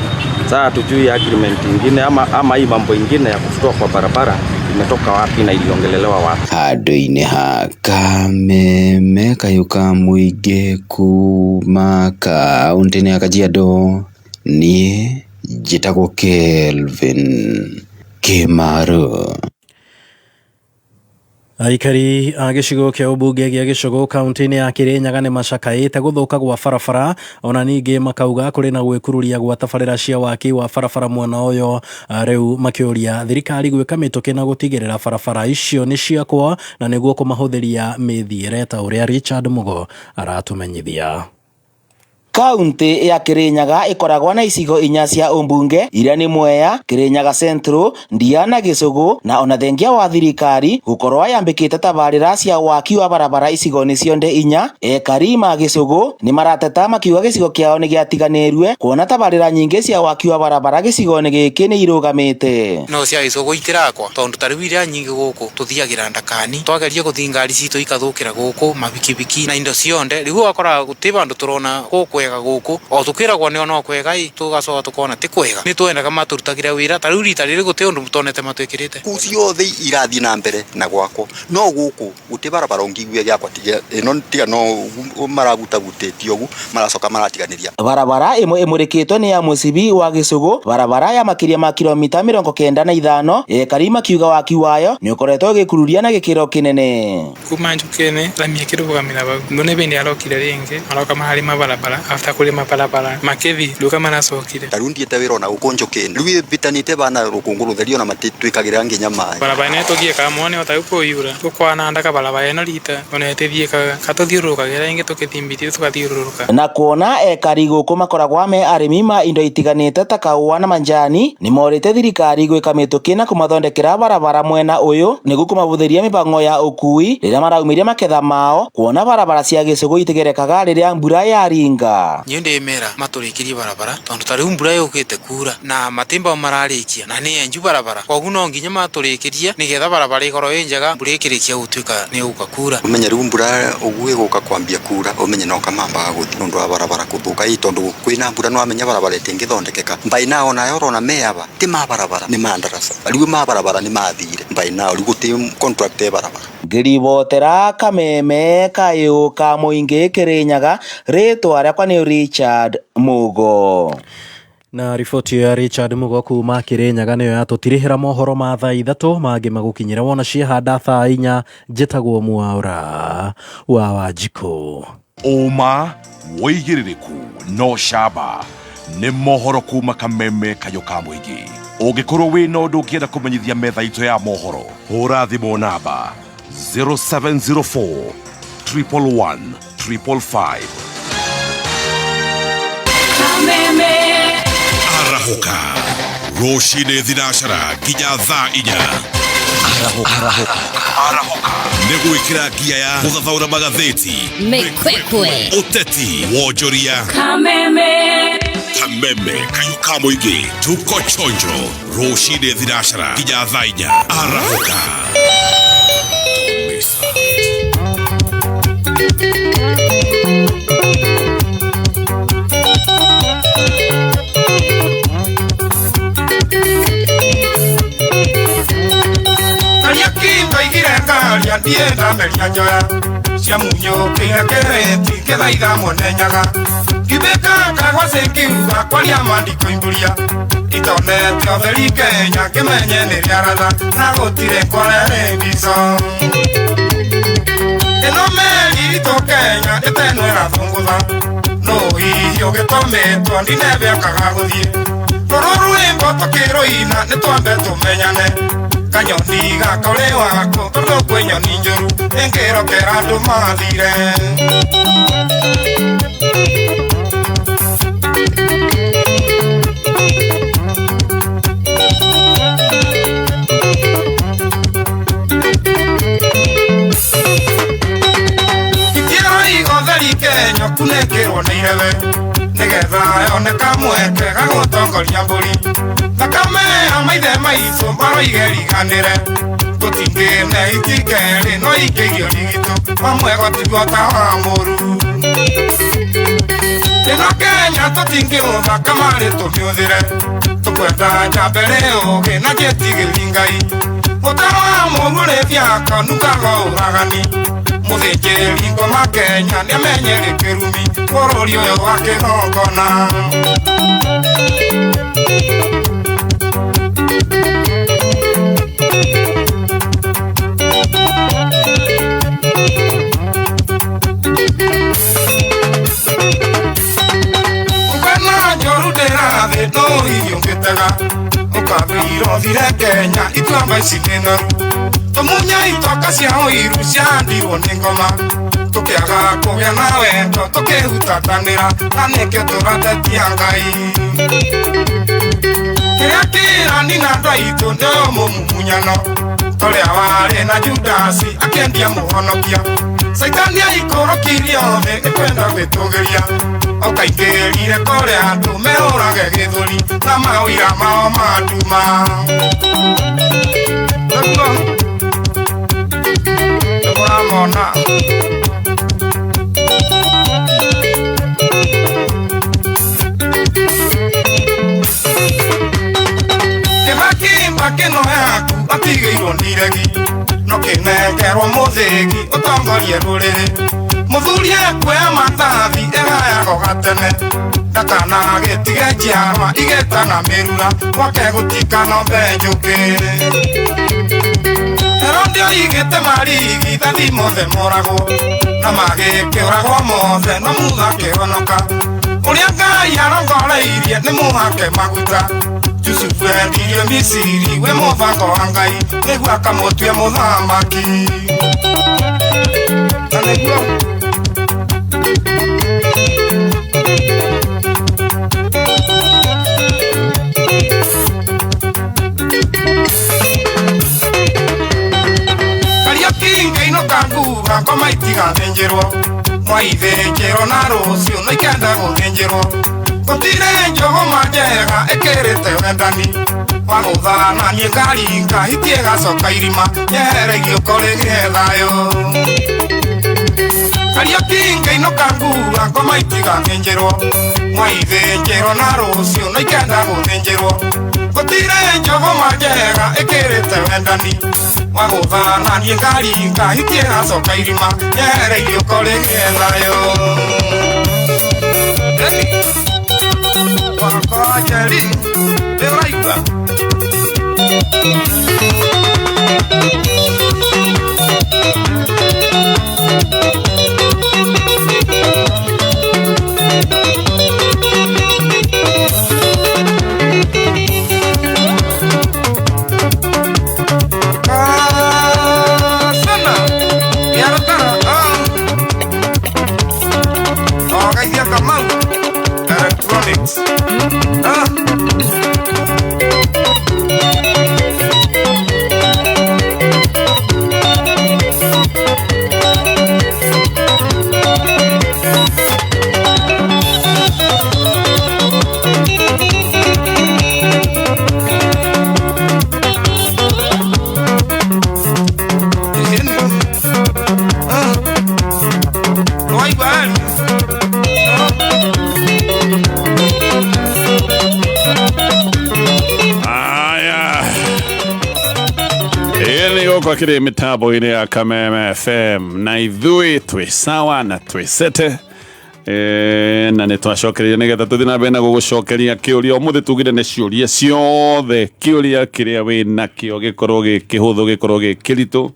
S23: Sasa hatujui agreement ingine ama hii mambo ingine ya kufutoa kwa barabara imetoka wapi na iliongelelewa wapi.
S5: Handũ-inĩ ha Kameme kayũ ka mũingĩ kuma kaunti-inĩ ya Kajiado, niĩ njĩtagwo Kelvin Kĩmaru.
S21: Aikari a gĩcigo kĩa ũmbunge gĩa Gĩcũgũ kaunti-inĩ ya Kĩrĩnyaga nĩ macakaĩte gũthũka gwa barabara ona ningĩ makauga kũrĩ na gwĩkururia gwa tabarĩra cia waki wa barabara mwena ũyũ, rĩu makĩũria thirikari gwĩka mĩtũkĩ na gũtigĩrĩra barabara icio nĩ ciakwo na nĩguo kũmahũthĩria mĩthiĩre ta ũrĩa Richard Mugo aratũmenyithia.
S26: Kaunti ya Kirinyaga ikoragwo na icigo inya cia ũmbunge iria nĩ Mwea, Kirinyaga Central, Ndia na Gĩcũgũ, na ona thengia wa thirikari gũkorwo yambĩkĩte tabarĩra cia waki wa barabara icigo-inĩ cionde inya. Ekari ma Gĩcũgũ nĩ marateta makiuga gĩcigo kĩao nĩ gĩatiganĩrue kuona tabarĩra nyingĩ cia waki wa barabara gĩcigo-inĩ gĩkĩ nĩ irũgamĩte.
S27: No cia Gĩcũgũ itirakwa tondũ ta rĩu iria nyingĩ gũkũ tũthiagĩra ndakani, twageria gũthiĩ ngari citũ ikathũkĩra gũkũ, mabikibiki na indo cionde, rĩu ũgakora gũtirĩ vandũ tũrona gũkũ kwega gũkũ, o tũkwĩragwo nĩ ono kwega ĩ, tũgacoka tũkona ti kwega. Nĩ twendaga matũrutagĩre wĩra, ta rĩu rita rĩrĩ gũtirĩ ũndũ tonete matwĩkĩrĩte.
S28: Kũu ciothe irathiĩ na mbere na gwakwo, no gũkũ gũtirĩ barabara ũngĩigua gĩakwa tiga ĩno, tiga no maragutagutĩtie ũguo maracoka maratiganĩria.
S26: Barabara ĩmwe ĩmũrĩkĩtwo nĩ ya mũcibi wa Gĩcũgũ, barabara ya makĩria ma kilomita 95. Ekari makiuga waki wayo nĩ ũkoretwo ũgĩkururia na gĩkĩro kĩnene.
S29: Kuma njukene rami ĩkĩrũgamĩra bau mbona ibindi arokire rĩngĩ maroka maharĩ mabarabara
S1: After kurima barabara makithi nduka maracokire.
S28: Tarĩu ndiĩte wĩra ona gũkũ njũkĩinĩ rĩu ĩbitanĩte bana rũkũngũ rũtheri ona matitwĩkagĩra nginya maĩ.
S1: Barabara ĩno ĩtũgiĩkaga mũno nĩ ota kũiyũra gũkwanandaka barabara ĩno rita ona ĩtĩthiĩkaga katũthiũrũrũkagĩra ĩngĩ tũkĩthimbithia tũgathiũrũrũka.
S26: Na kuona ekari gũkũ makoragwo me arĩmi ma indo itiganĩte ta kahũa na manjani nĩ morĩte thirikari gwĩka mĩtũkĩ na kũmathondekera barabara mwena ũyũ nĩguo kũmahũthĩria mĩbango ya ũkui rĩrĩa maraumĩria maketha mao kuona barabara cia gĩcũgũ itigerekaga rĩrĩa mbura yaringa.
S27: Niĩ ndĩmera matũrĩkĩrie barabara tondũ ta rĩu mbura yũkĩte kura na matimba mararĩkia na nĩ enju barabara koguo no nginya matũrĩkĩrie nĩgetha barabara ĩkorwo ĩ njega mbura ĩkĩrĩkia gũtuĩka nĩ ĩgũka kura.
S28: Ũmenye rĩu mbura ũguo ĩgũka kwambia kura ũmenye no kamambaga gũthiĩ nĩũndũ wa barabara kũthũka ĩ tondũ kwĩna mbura nĩwamenya barabara ĩtingĩthondekeka. Mbai nao nayo ũrona me aba ti ma barabara nĩ ma ndaraca rĩu ma barabara nĩ mathire mbai nao rĩu gũtirĩ contract ya barabara.
S26: Ngĩribotera Kameme kayũ ka mũingĩ Kĩrĩnyaga, rĩtwa rĩakwa nĩ Richard Mugo.
S21: Na riboti ya Richard Mugo kuma Kĩrĩnyaga nĩyo yatũtirihĩra mohoro ma thaa 3 mangĩ magũkinyĩra wona ciehanda thaa 4. Njĩtagwo Mwaura wa Wanjikũ.
S6: Ũma wĩigĩrĩrĩku no camba nĩ mohoro kuma Kameme kayũ ka mũingĩ. Ũngĩkorwo wĩna ũndũ ũngĩenda kũmenyithia metha itũ ya mohoro, hũra thimũ namba 0704 111 555. Arahũka rũcinĩ thinacara nginya thaa 4. Arahũka nĩ gwĩkĩra ngia ya gũthathaũra magathĩti,
S20: Mĩkwekwe,
S6: ũteti, wonjoria.
S20: Kameme.
S6: Kameme kayũ ka mũingĩ tuko chonjo rũcinĩ thinacara nginya thaa 4. Arahũka.
S18: Ndienda meria njoya cia munyũkĩire kĩrĩti kĩthaitha mwene nyaga ngĩbĩka kagwacĩ ngiuga kwaria mandiko imbũria itonete ũtheri Kenya ngĩmenye nĩ rĩaratha na gũtirĩ kwarerĩ mbico ĩno meri itũ Kenya ĩtenwo ĩrathũngũtha no hihi ũgĩtũmĩtwo ndinebĩakaga gũthiĩ rũrũ rwĩmbo tũkĩrũina nĩ twambe tũmenyane kanyoni gaka ũrĩ wako tondũ kwĩ nyoni njũru ĩngĩrokera andũ mathire. Itĩra igotheri Kenya kunĩkĩrwo nĩ irebe nĩgetha yoneka mweke gagũtongoria mbũri thakame ya maithe maitũ maroige riganĩre tũtingĩne itingerĩ no ikĩirio rigitũ mamwe gotiguo ta wa mũru ĩno Kenya tũtingĩũtha kamarĩ tũmĩũthĩre tũkwenda njambere ũgĩ na njĩtigĩri Ngai mũtaro wa mũru ũrĩ nungaga ũragani mũthĩnjĩri ngoma Kenya nĩamenyere kĩrumi bũrũri ũyũ wa kĩgongona. Ũkana njoru ndĩrathĩ no hihi ũngĩtega ũkathĩirwo thire Kenya ituamba ici nĩ noru tũmunya itoka cia ũiru ciandirwo nĩ ngoma tũkĩaga kũgĩa na wendo tũkĩhutatanĩra na nĩkĩo tũratetia Ngai kĩrĩa kĩranina andũ aitũ nĩoyo mũmumunyano torĩa warĩ na Judasi akĩendia mũhonokia Caitani aikũrũkirie thĩ ĩkwenda gwĩtũgĩria ũkaingĩrire kũrĩa andũ mehũrage gĩthũri na mawĩra mao ma nduma. Nĩmũramona. Kĩbaki mbakĩno yaku atigĩirwo nĩ iregi no kĩnengerwo mũthĩgi ũtongorie rũrĩrĩ mũthuri ekuoya matathi ĩgayago gatene ndakana gĩtige njiarwa igĩtana mĩrura gwake gũtikanombe njũkĩ Herode oigĩte marigithathi mothe moragwo na magĩkĩũragwo mothe no Musa akĩhonoka Ũrĩa Ngai arongoreirie nĩ mũhake maguta. Yusufu endirio Misiri wĩ mũbango wa Ngai nĩguo akamũtue mũthamaki. Na nĩguo Kariũki ngĩinũka nguga ngoma itigathĩnjĩrwo mwaithĩnjĩrwo na rũciũ no ikenda gũthĩnjĩrwo gũtirĩ njũgũma njega ĩkĩrĩte wendani wagũthana niĩ ngaringa hiti ĩgacoka irima nyehere igĩũka rĩgĩe thayũ. Kariũki ngĩinũka nguga ngoma itigathĩnjĩrwo mwaithĩnjĩrwo na rũciũ no ikenda gũthĩnjĩrwo gũtirĩ njũgũma njega ĩkĩrĩte wendani wagũthana niĩ ngaringa hiti ĩgacoka irima nyehere igĩũka rĩgĩe thayũ. Wakwa Njeri nĩ ũraigua? Kasana yarutara ogaithia Kamau Electronics.
S6: Aya, ĩĩ gũkũ akĩrĩ mĩtambo-inĩ ya Kameme FM na ithuĩ twĩ sawa na twĩ sete. Na nĩ twacokereria nĩgetha tũthiĩ na mbere na gũgũcokeria kĩũria. Ũmũthĩ tugire nĩ ciũria ciothe, kĩũria kĩrĩa wĩ nakĩo gĩkorwo gĩ kĩhũthũ, gĩkorwo gĩ kĩritũ,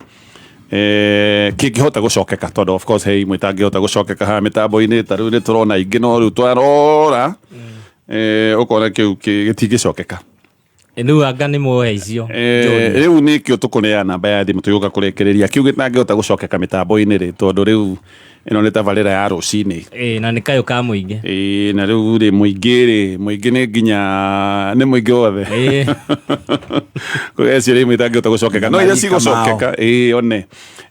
S6: kĩngĩhota gũcokeka, tondũ of course he imwe itangĩhota gũcokeka haha mĩtambo-inĩ. Ta rĩu nĩ tũrona ingĩ no rĩu twarora, ũkona kĩu gĩtingĩcokeka.
S3: Rĩu anga nĩ muoya icio.
S6: Rĩu nĩkĩo tũkũneana namba ya thimũ tũgĩũka kũrĩkĩrĩria kĩu gĩtangĩhota gũcokeka mĩtambo-inĩ rĩ, tondũ rĩu ĩno nĩ tabarĩra ya rũcinĩ.
S3: Na nĩ kayũ ka mũingĩ.
S6: Na rĩu rĩ mũingĩ rĩ, mũingĩ nĩ nginya nĩ mũingĩ wothe. Kũgĩa ciũria imwe itangĩhota gũcokeka, no iria cigũcokeka, one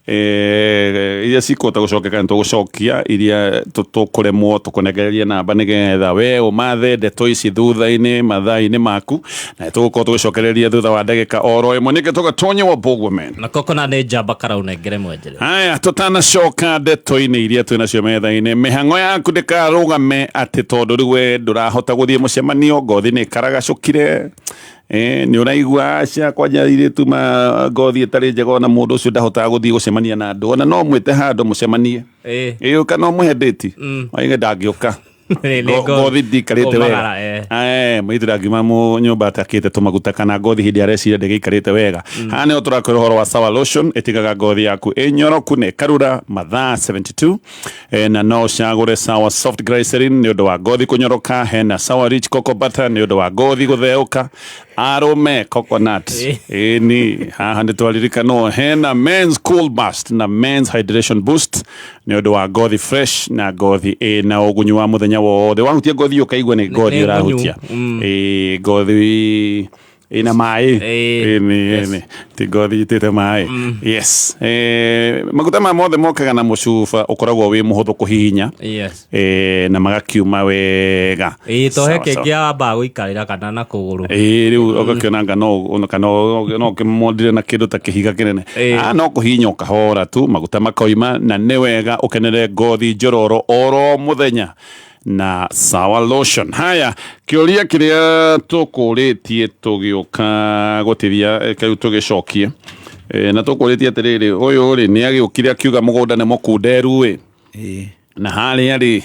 S6: iria cikũhota gũcokeka nĩ tũgũcokia, iria tũkũremwo tũkũnengereria namba nĩgetha we ũmathe ndeto ici thutha-inĩ mathaa-inĩ maku, na tũgũkorwo tũgĩcokereria thutha wa ndagĩka oro ĩmwe nĩkĩo tũgatonye wa Bogwomen.
S3: Na koko na nĩ njamba karaunengere mwenjere.
S6: Haya, tutanacoka ndeto-inĩ iria twĩ nacio metha-inĩ, mĩhang'o yaku ndĩkarũgame atĩ tondũ rĩu we ndũrahota gũthiĩ mũcemanio, ngothi nĩ ĩkaragacũkire, nĩ ũraigua aca kwanja airĩtu ma ngothi ĩtarĩ njega, ona mũndũ ũcio ndahotaga gũthiĩ gũcemania na andũ, ona no mwĩte handũ mũcemanie, ũka no mũhe ndĩti oige ndangĩũka. Ngothi ndiikarĩte wega, mũirĩtu ndangiuma nyũmba atakĩte tũmaguta kana ngothi hĩndĩ areciria ndĩgĩikarĩte wega. Haha nĩho tũrakwĩra ũhoro wa Sawa Lotion, ĩtigaga ngothi yaku ĩnyoroku na ĩkarura mathaa 72, na no ũcagũre Sawa Soft Glycerin nĩ ũndũ wa ngothi kũnyoroka, hena Sawa Rich Cocoa Butter nĩ ũndũ wa ngothi gũtheũka, arũme coconut ĩni haha nĩ twaririkanwo, hena men's cool burst na men's hydration boost nĩ ũndũ wa ngothi fresh na ngothi ĩna ũgunyu wa mũthenya wothe. Wahutia ngothi ũkaigua nĩ ngothi ũrahutia, ngothi ĩna maĩ, ĩni ti ngothi ĩtĩte maĩ. Yes, maguta maya mothe mokaga na mũcuba ũkoragwo wĩ mũhũthũ kũhihinya, na magakiuma wega.
S3: To he kĩngĩ wambaga gũikarĩra kana na kũgũrũ.
S6: Rĩu ũgakĩona no kana no ũkĩmondire na kĩndũ ta kĩhiga kĩnene, no kũhihinya ũkahora tu maguta makoima, na nĩ wega ũkenere ngothi njororo oro mũthenya na Sawa Lotion. Haya, kĩũria kĩrĩa tũkũrĩtie tũgĩũka gũtithia kĩu tũgĩcokie, na tũkũrĩtie atĩrĩrĩ, ũyũ rĩ nĩ agĩũkire akiuga mũgũnda nĩ mũkunderu ĩ, na harĩa rĩ,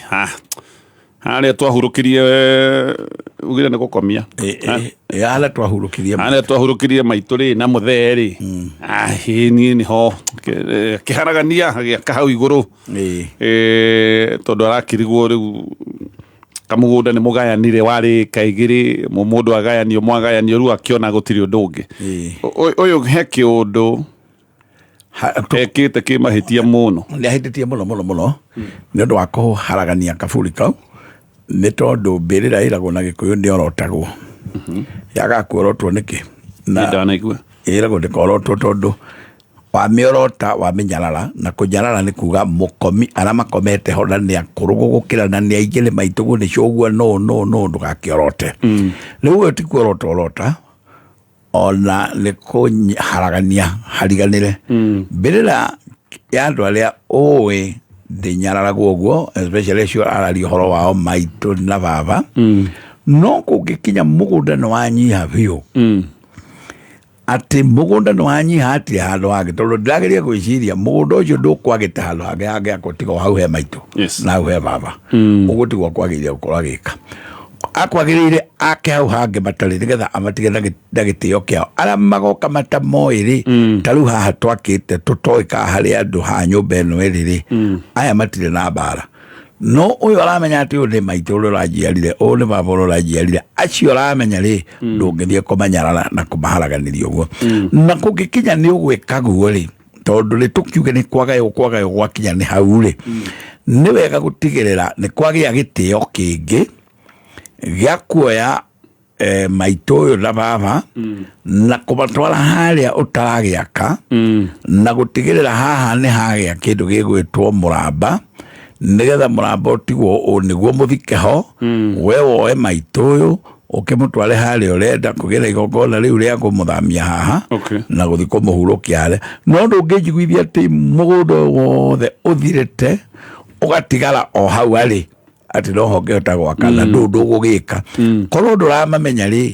S6: harĩa twahurũkirie ugire nĩ gũkomia,
S17: harĩa twahurũkirie,
S6: harĩa twahurũkirie maitũ rĩ na mũthee rĩ, niĩ nĩho kĩharagania gĩaka hau igũrũ, tondũ arakirigwo rĩu Kamũgũnda nĩ mũgayanire warĩ kaigĩrĩ mũndũ agayanio mwagayanio rĩu akĩona gũtirĩ ũndũ ũngĩ. Ũyũ he kĩũndũ ekĩte kĩ mahĩtia mũno.
S4: Nĩ ahĩtĩtie mũno mũno mũno nĩ ũndũ wa kũharagania kaburi kau, nĩ tondũ mbĩrĩra ĩragwo na Gĩkũyũ nĩ orotagwo. Yagaga kuorotwo nĩkĩ? Na
S6: ndanaigua
S4: ĩragwo ndĩkorotwo tondũ wamĩorota wamĩnyarara, na kũnyarara nĩ kuga mũkomi arĩa makomete ho na nĩ akũrũ gũgũkĩra na nĩ aingĩ nĩ maitũguo nĩ cũguo no no no ndũgakĩorote. Rĩu ũyũ ti kuorota orota, ona nĩ kũharagania hariganĩre. Mbĩrĩra ya andũ arĩa ũĩ ndĩnyararagwo ũguo, especially acio araria ũhoro wao maitũ na baba. No kũngĩkinya mũgũnda nĩ wanyiha biũ, atĩ mũgũnda nĩ wanyiha atĩ handũ hangĩ, tondũ ndĩrageria gwĩciria mũgũnda ũcio ndũkwagĩte handũ hangĩ hangĩakwo tiga o hau he maitũ na hau he baba. Ũguo tiguo kwagĩrĩire gũkorwo agĩka. Akwagĩrĩire ake hau hangĩ matarĩ, nĩgetha amatige na gĩtĩo kĩao. Arĩa magoka matamoĩ rĩ, ta rĩu haha twakĩte tũtoĩ kana harĩ andũ haha nyũmba ĩno ĩrĩ rĩ, aya matirĩ na mbara. No ũyũ aramenya atĩ ũyũ nĩ maitũ ũrĩa ũranjiarire, ũyũ nĩ baba ũrĩa ũranjiarire, acio ũramenya rĩ, ndũngĩthiĩ kũmanyarara na kũmaharaganĩria ũguo. Na kũngĩkinya nĩ ũgwĩka guo rĩ, tondũ nĩ tũkiuge nĩ kwagaywo kwagaywo gwakinya nĩ hau rĩ, nĩ wega gũtigĩrĩra nĩ kwagĩa gĩtĩo kĩngĩ gĩa kuoya maitũ ũyũ na baba na kũmatwara harĩa ũtaragĩaka, na gũtigĩrĩra haha nĩ hagĩa kĩndũ gĩgwĩtwo mũramba, nĩgetha mũramba ũtigwo nĩguo mũthike ho. We woe maitũ ũyũ ũkĩmũtware harĩa ũrenda kũgĩra igongona rĩu rĩa kũmũthamia haha na gũthiĩ kũmũhurũkia harĩa. No ndũngĩnjiguithia atĩ mũgũnda ũyũ wothe ũthirĩte ũgatigara o hau arĩ, atĩ no ho ngĩhota gwaka na ndũ ndũgũgĩka. Korwo ndũramamenya rĩ,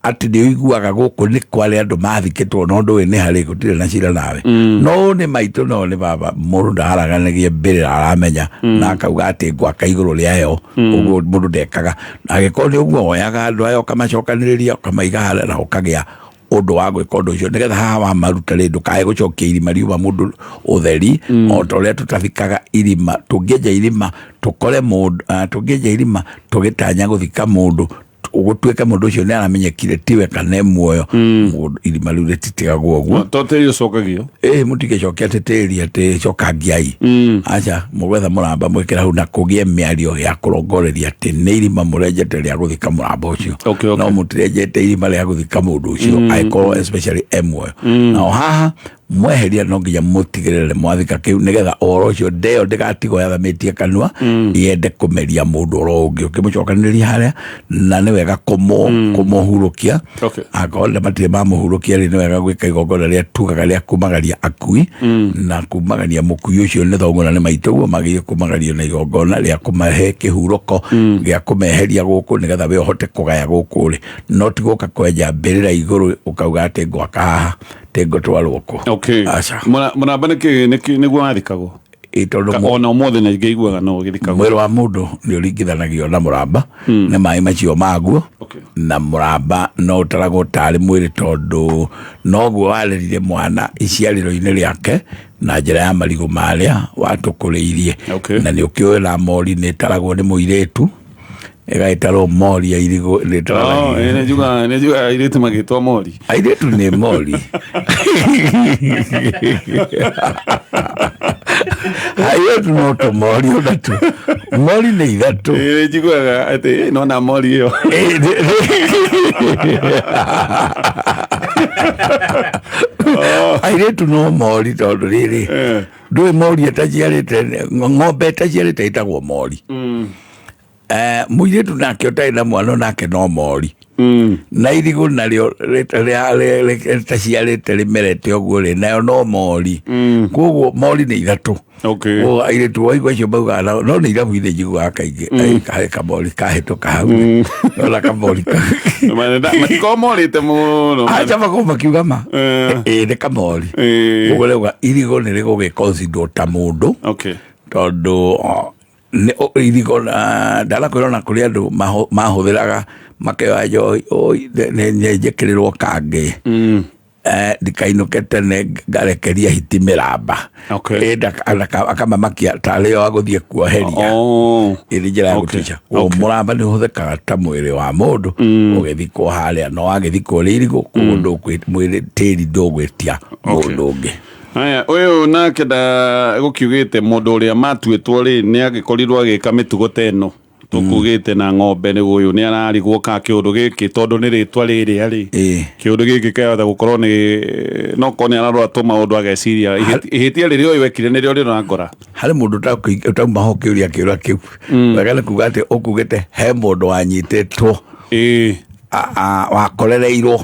S4: atĩ nĩ ũiguaga gũkũ nĩ kwarĩ andũ mathikĩtwo no ndũĩ nĩ harĩ, gũtirĩ na cira nawe. No nĩ maitũ no nĩ baba, mũndũ ndaharaganagia mbĩrĩra aramenya na akauga atĩ ngwaka igũrũ rĩayo. Ũguo mũndũ ndekaga. Angĩkorwo nĩ ũguo, woyaga andũ aya ũkamacokanĩrĩria ũkamaiga harĩa na ũkagĩa ũndũ wa gwĩka ũndũ ũcio, nĩgetha haha wamaruta rĩ, ndũkae gũcokia irima riuma mũndũ ũtheri. O ta ũrĩa tũtathikaga irima, tũngĩenja irima tũkore mũndũ, tũngĩenja irima tũgĩtanya gũthika mũndũ, gũtuĩke mũndũ ũcio nĩ aramenyekire tiwe kana e muoyo, mũndũ irima rĩu rĩtitigagwo ũguo.
S6: To tĩri ũcokagio?
S4: Ĩ, mũtingĩcokia atĩ tĩri atĩ cokangiai, aca, mũgwetha mũramba mwĩkĩre hau na kũgĩe mĩario ya kũrongoreria atĩ nĩ irima mũrenjete rĩa gũthika mũramba ũcio, no mũtirenjete irima rĩa gũthika mũndũ ũcio angĩkorwo especially e muoyo. Nao haha mweheria no nginya mũtigĩrĩre mwathika kĩu, nĩgetha ũhoro ũcio ndeo ndĩgatigwo yathamĩtie kanua yende kũmeria mũndũ oro ũngĩ. Ũkĩmũcokanĩrĩria harĩa, na nĩ wega kũmũhurũkia. Akorwo nĩ matirĩ mamũhurũkia rĩ, nĩ wega gwĩka igongona rĩa tugaga rĩa kumagaria akui, na kumagaria mũkui ũcio nĩ thoguo na nĩ maitũguo, magĩrĩire kumagario na igongona rĩa kũmahe kĩhurũko gĩa kũmeheria gũkũ, nĩgetha we ũhote kũgaya gũkũ rĩ. No ti gũka kwenja mbĩrĩra igũrũ ũkauga atĩ ngwaka haha tĩngũtwarwo kũ. Aca.
S6: Mũramba nĩkĩ nĩguo wathikagwo?
S4: Tondũ
S6: ona ũmũthĩ nĩ ngĩiguaga no ũgĩthikagwo.
S4: Mwĩrĩ wa mũndũ nĩ ũringithanagio na mũramba, nĩ maĩ macio maguo, na mũramba no ũtaragwo tarĩ mwĩrĩ, tondũ noguo warerire mwana iciarĩro-inĩ rĩake na njĩra ya marigũ marĩa watũkũrĩirie. Na nĩ ũkĩũĩ na mori nĩ ĩtaragwo nĩ mũirĩtu, ĩgagĩtarwo mori ya irigũ nĩ ĩtaragwo.
S6: Nĩ njugaga airĩtu magĩtwo mori.
S4: Airĩtu nĩ mori. Airĩtu no tũmori ona tu mori nĩ ithatũ.
S6: Nĩ njiguaga atĩ nona mori ĩyo.
S4: Airĩtu no mori, tondũ rĩrĩ ndũĩ mori ĩtaciarĩte, ng'ombe ĩtaciarĩte ĩtagwo mori. Mũirĩtu nake ũtarĩ na mwana nake no mori. Na irigũ narĩo rĩtaciarĩte rĩmerete ũguo rĩ, nayo no mori. Koguo mori nĩ ithatũ. Koguo airĩtu waigua acio maugaga no nĩ irabu inĩ njiguaga kaingĩ harĩ kamori kahĩtũka hau, ona kamori
S6: Matikorwo morĩte mũno.
S4: Aca, makorwo makiuga ma ĩ nĩ kamori. Koguo rĩuga irigũ nĩ rĩgũgĩconsiderwo ta mũndũ, tondũ irigũ ndanakwĩra ona kũrĩ andũ mahũthĩraga makĩoya njohi, nĩ njĩkĩrĩrwo kangĩ. Ndikainũke tene ngarekeria hiti mĩramba.
S6: Okay.
S4: Akamamakia tarĩ o agũthiĩ kuoheria. Ĩrĩ njĩra ya gũtica. Mũramba nĩ ũhũthĩkaga ta mwĩrĩ wa mũndũ ũgĩthikwo harĩa, no wagĩthikwo rĩ irigũ, koguo mwĩrĩ tĩri ndũgwĩtia mũndũ ũngĩ.
S6: Aya, ũyũ nake nda gũkiugĩte mũndũ ũrĩa matuĩtwo rĩ nĩ agĩkorirwo agĩka mĩtugo ta ĩno tũkugĩte na ng'ombe nĩ ũyũ nĩ ararigwo ka kĩũndũ gĩkĩ tondũ nĩ rĩtwa rĩrĩa rĩ kĩũndũ gĩkĩ kĩahota gũkorwo nĩ no korwo nĩ ararora tũmaũndũ ageciria ihĩtia rĩrĩa ũyũ ekire nĩrĩo rĩrangora.
S4: Harĩ mũndũ ũtauma ho kĩũria kĩũria kĩu wega nĩ kuga atĩ ũkugĩte he mũndũ wanyitĩtwo wakorereirwo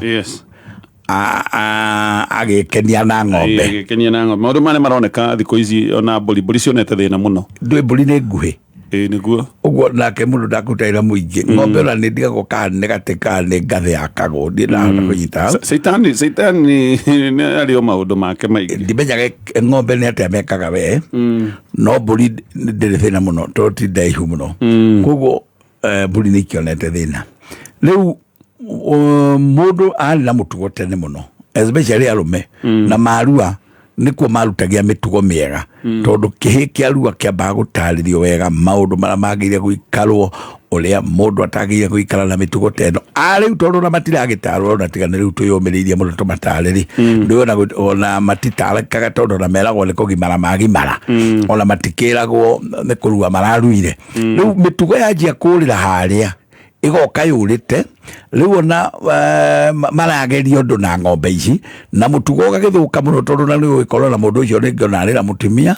S4: agĩkenia na ng'ombe.
S6: Agĩkenia na ng'ombe. Maũndũ maya nĩ maroneka thikũ ici ona mbũri mbũri cionete thĩna mũno.
S4: Ndũĩ mbũri nĩ nguhĩ.
S6: Ĩĩ nĩguo.
S4: Ũguo nake mũndũ ndakũrutĩra mũingĩ. Ng'ombe ona nĩ ndigagwo kana nĩ gatĩ kana nĩ ngathĩ ya kagũ. Ndirĩ ndahota kũnyita hau.
S6: Caitani nĩ arĩ o maũndũ make maingĩ.
S4: Ndimenyaga ng'ombe nĩ atĩa mekaga we. No mbũri ndĩrĩ thĩna mũno tondũ ti ndaihu mũno. Koguo mbũri nĩ ikĩonete thĩna. Rĩu mũndũ arĩ na mũtugo tene mũno, especially arũme na marua nĩkuo marutagia mĩtugo mĩega, tondũ kĩhĩ kĩa rua kĩambaga gũtarĩrio wega maũndũ marĩa magĩrĩire gũikarwo, ũrĩa mũndũ atagĩrĩire gũikara na mĩtugo ta ĩno. Rĩu tondũ ona matiragĩtarwo ona tiga nĩ rĩu twĩyũmĩrĩirie mũno tũmatarĩri, ndũĩ ona matitarĩkaga tondũ ona meragwo nĩ kũgimara magimara, ona matikĩragwo nĩ kũrua mararuire. Rĩu mĩtugo yanjia kũrĩra harĩa igoka yũrĩte, rĩu ona marageria ũndũ na ng'ombe ici na mũtugo ũgagĩthũka mũno, tondũ na nĩ ũgĩkorwo na mũndũ ũcio rĩngĩ ona arĩ na mũtumia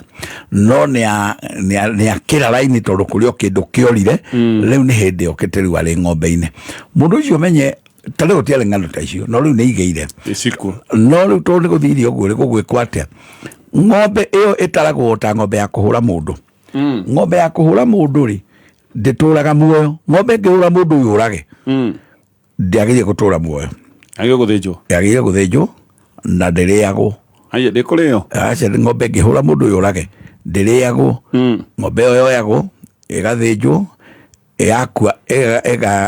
S4: no nĩ akĩra raini tondũ kũrĩ o kĩndũ kĩorire. Rĩu nĩ hĩndĩ okĩte rĩu arĩ ng'ombe-inĩ. Mũndũ ũcio menye ta rĩu gũtiarĩ ng'ano ta icio, no rĩu nĩ igĩire no rĩu tondũ nĩ gũthiire ũguo rĩ, gũgwĩkwo atĩa? Ng'ombe ĩyo ĩtaragwo ta ng'ombe ya kũhũra mũndũ. Ng'ombe ya kũhũra mũndũ rĩ ndĩtũraga muoyo. Ng'ombe ĩngĩhũra mũndũ yũrage ndĩagĩrĩire gũtũra muoyo.
S6: Yagĩrĩire gũthĩnjwo.
S4: Yagĩrĩire gũthĩnjwo na ndĩrĩagwo.
S6: Aya, ndĩkũrĩo?
S4: Aca, ng'ombe ĩngĩhũra mũndũ yũrage ndĩrĩagwo. Ng'ombe ĩyo yoyagwo ĩgathĩnjwo, yakua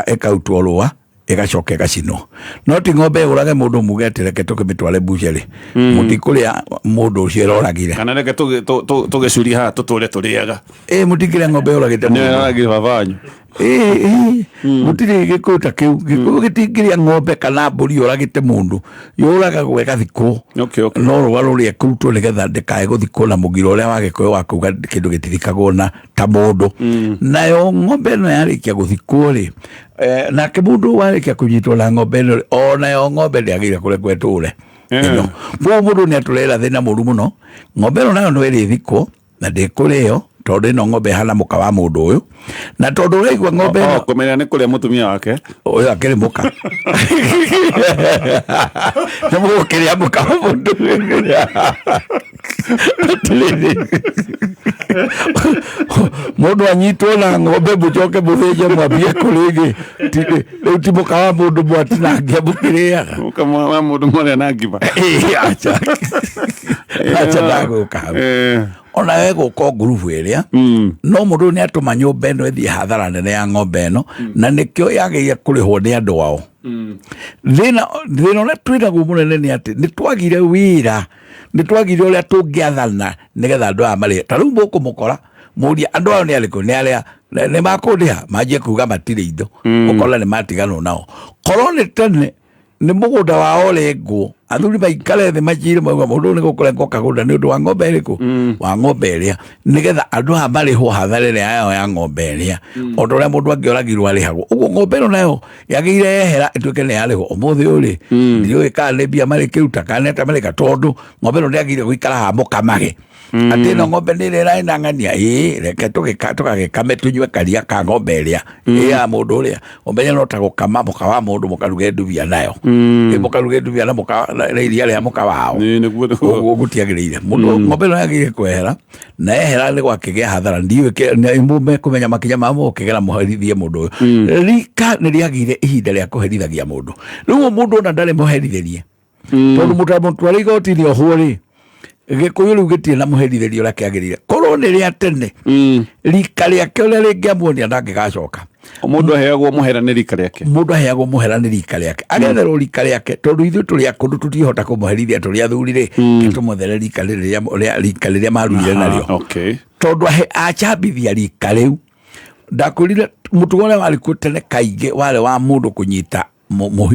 S4: ĩkarutwo rũa, ĩgacoka ĩgacinwo. No ti ng'ombe yũrage mũndũ muge atĩ reke tũkĩmĩtware mbucĩrĩ, mũtikũrĩa mũndũ ũcio ĩroragire.
S6: Kana reke tũgĩcurie haha tũtũre tũrĩaga.
S4: Ĩ mũtingĩrĩa ng'ombe yũragĩte
S6: mũndũ. Nĩ ĩroragire baba wanyu.
S4: Ĩ gũtirĩ gĩkũyũ ta kĩu. Gĩkũyũ gĩtingĩrĩa ng'ombe kana mbũri yũragĩte mũndũ, yũragagwo ĩgathikwo. No rũa rũrĩa ĩkũrutwo nĩgetha ndĩkae gũthikwo na mũgiro ũrĩa wa gĩkũyũ wa kuga kĩndũ gĩtithikagwo na ta mũndũ. Nayo ng'ombe ĩno yarĩkia gũthikwo rĩ, nake mũndũ warĩkia kũnyitwo na ng'ombe ĩno rĩ, onayo ng'ombe ndĩagĩrĩire kũrekwo ĩtũre. Koguo mũndũ nĩ atũrehera thĩna mũru mũno. Ng'ombe ĩno nayo no ĩrĩthikwo na ndĩkũrĩo, tondũ ĩno ng'ombe ĩhana mũka wa mũndũ ũyũ, na tondũ ũraigua ng'ombe ĩno
S6: kũmenya nĩ kũrĩa mũtumia wake
S4: ũyũ akĩrĩ mũka. Nĩ mũgũkĩrĩa mũka wa mũndũ. Atĩrĩrĩ, mũndũ anyitwo na ng'ombe mũcoke mũthĩnje mwambie kũrĩgĩ, rĩu ti mũka wa mũndũ mwatinangia mũkĩrĩaga.
S6: Mũka wa mũndũ mwarĩa na ngima.
S4: Acha. Acha ndagũka hau. Ona we gũka o ngurubu ĩrĩa, no mũndũ nĩ atũma nyũmba ĩno ĩthiĩ hathara nene ya ng'ombe ĩno, na nĩkĩo yagĩrĩire kũrĩhwo nĩ andũ ao. Thĩna ũrĩa twĩnaguo mũnene nĩ atĩ nĩ twagire wĩra, nĩ twagire ũrĩa tũngĩathana nĩgetha andũ aya marĩhe. Ta rĩu mũkũmũkora mũrie andũ ao nĩ arĩkũ, nĩ arĩa nĩ makũndĩha, manjie kuga matirĩ indo, ũkona nĩ matiganwo nao. Korwo nĩ tene nĩ mũgũnda wao ũrengwo, athuri maikare thĩ macire mauga mũndũ nĩ gũkũrengwo kagũnda nĩ ũndũ wa ng'ombe ĩrĩkũ, wa ng'ombe ĩrĩa, nĩgetha andũ aya marĩhwo hathara ĩrĩa yao ya ng'ombe ĩrĩa, o ta ũrĩa mũndũ angĩoragirwo arĩhagwo. Ũguo ng'ombe ĩno nayo yagĩrĩire yehera ĩtuĩke nĩ yarĩhwo. Ũmũthĩ ũyũ rĩ, ndiũĩ kana nĩ mbia marĩkĩruta kana nĩ atĩa marĩka, tondũ ng'ombe ĩno ndĩagĩrĩire gũikara haha mũkamage. Atĩ ĩno ng'ombe nĩ ĩrĩa ĩrarĩ na ng'ania, ĩĩ reke tũgagĩkame tũnyue karia ka ng'ombe ĩrĩa ĩ ya mũndũ ũrĩa. Ũmenye no ta gũkama mũka wa mũndũ mũkaruge ndubia nayo. Ĩ mũkaruge ndubia na mũka na iria rĩa mũka wao. Ũguo gũtiagĩrĩire. Mũndũ ng'ombe ĩno yagĩrĩire kwehera, na yehera nĩ gwakĩgĩa hathara. Ndiũĩ nĩ mekũmenya makinya ma mũkĩgera mũherithie mũndũ ũyũ. Rika nĩ rĩagĩire ihinda rĩa kũherithagia mũndũ. Rĩu mũndũ ona ndarĩ mũherithĩrie. Tondũ mũtamũtwara igoti-inĩ ohwo rĩ, gĩkũyũ rĩu gĩtirĩ na mũherithĩrio ũrĩa kĩagĩrĩire. Korwo nĩ rĩa tene, rika rĩake ũrĩa rĩngĩamuonia ndangĩgacoka.
S6: Mũndũ aheagwo mũhera nĩ rika rĩake.
S4: Mũndũ aheagwo mũhera nĩ rika rĩake, agetherwo rika rĩake, tondũ ithuĩ tũrĩ akũrũ tũtihota kũmũherithia tũrĩ athuri rĩ, tũmũthere rika rĩrĩa rika rĩrĩa marurire narĩo. Tondũ achambithia rika rĩu, ndakwĩrire mũtugo ũrĩa warĩ kuo tene kaingĩ warĩ wa mũndũ kũnyita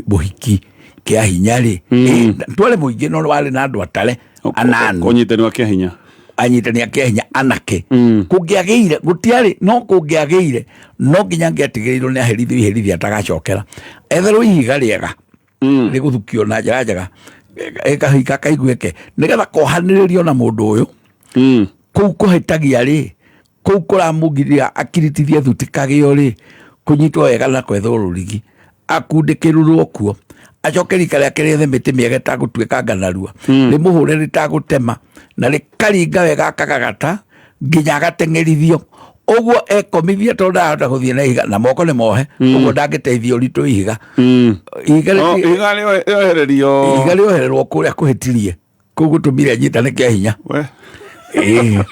S4: mũhiki kĩa hinya rĩ. Twarĩ mũingĩ no warĩ na andũ atare anana.
S6: Kũnyitanĩrwo kĩa hinya.
S4: Anyitani a kĩa hinya anake. Kũngĩagĩire gũtiarĩ, no kũngĩagĩire no nginya angĩatigĩrĩirwo nĩ aherithio iherithia atagacokera, etherwo ihiga rĩega rĩgũthukio na njĩra njega, ĩkahika kaiguĩke nĩgetha kohanĩrĩrio na mũndũ ũyũ. Kũu kũhĩtagia rĩ, kũu kũramũgiria akiritithie thuti kagĩo rĩ, kũnyitwo wega na kwethwo rũrigi, akundĩkĩrũrwo kuo, acoke rika rĩake rĩethe mĩtĩ mĩega ĩtagũtuĩkanga narua, rĩmũhũre rĩtagũtema na rĩkaringa wega akagagata nginya agateng'erithio ũguo ekomithia, tondũ ndarahota gũthiĩ na ihiga na moko nĩ mohe, ũguo ndangĩteithia ũritũ ihiga. Ihiga
S6: Oh, ihiga rĩohererio.
S4: Ihiga rĩohererwo kũrĩa kũhĩtirie kũu gũtũmire anyitane kĩa hinya. Ĩĩ.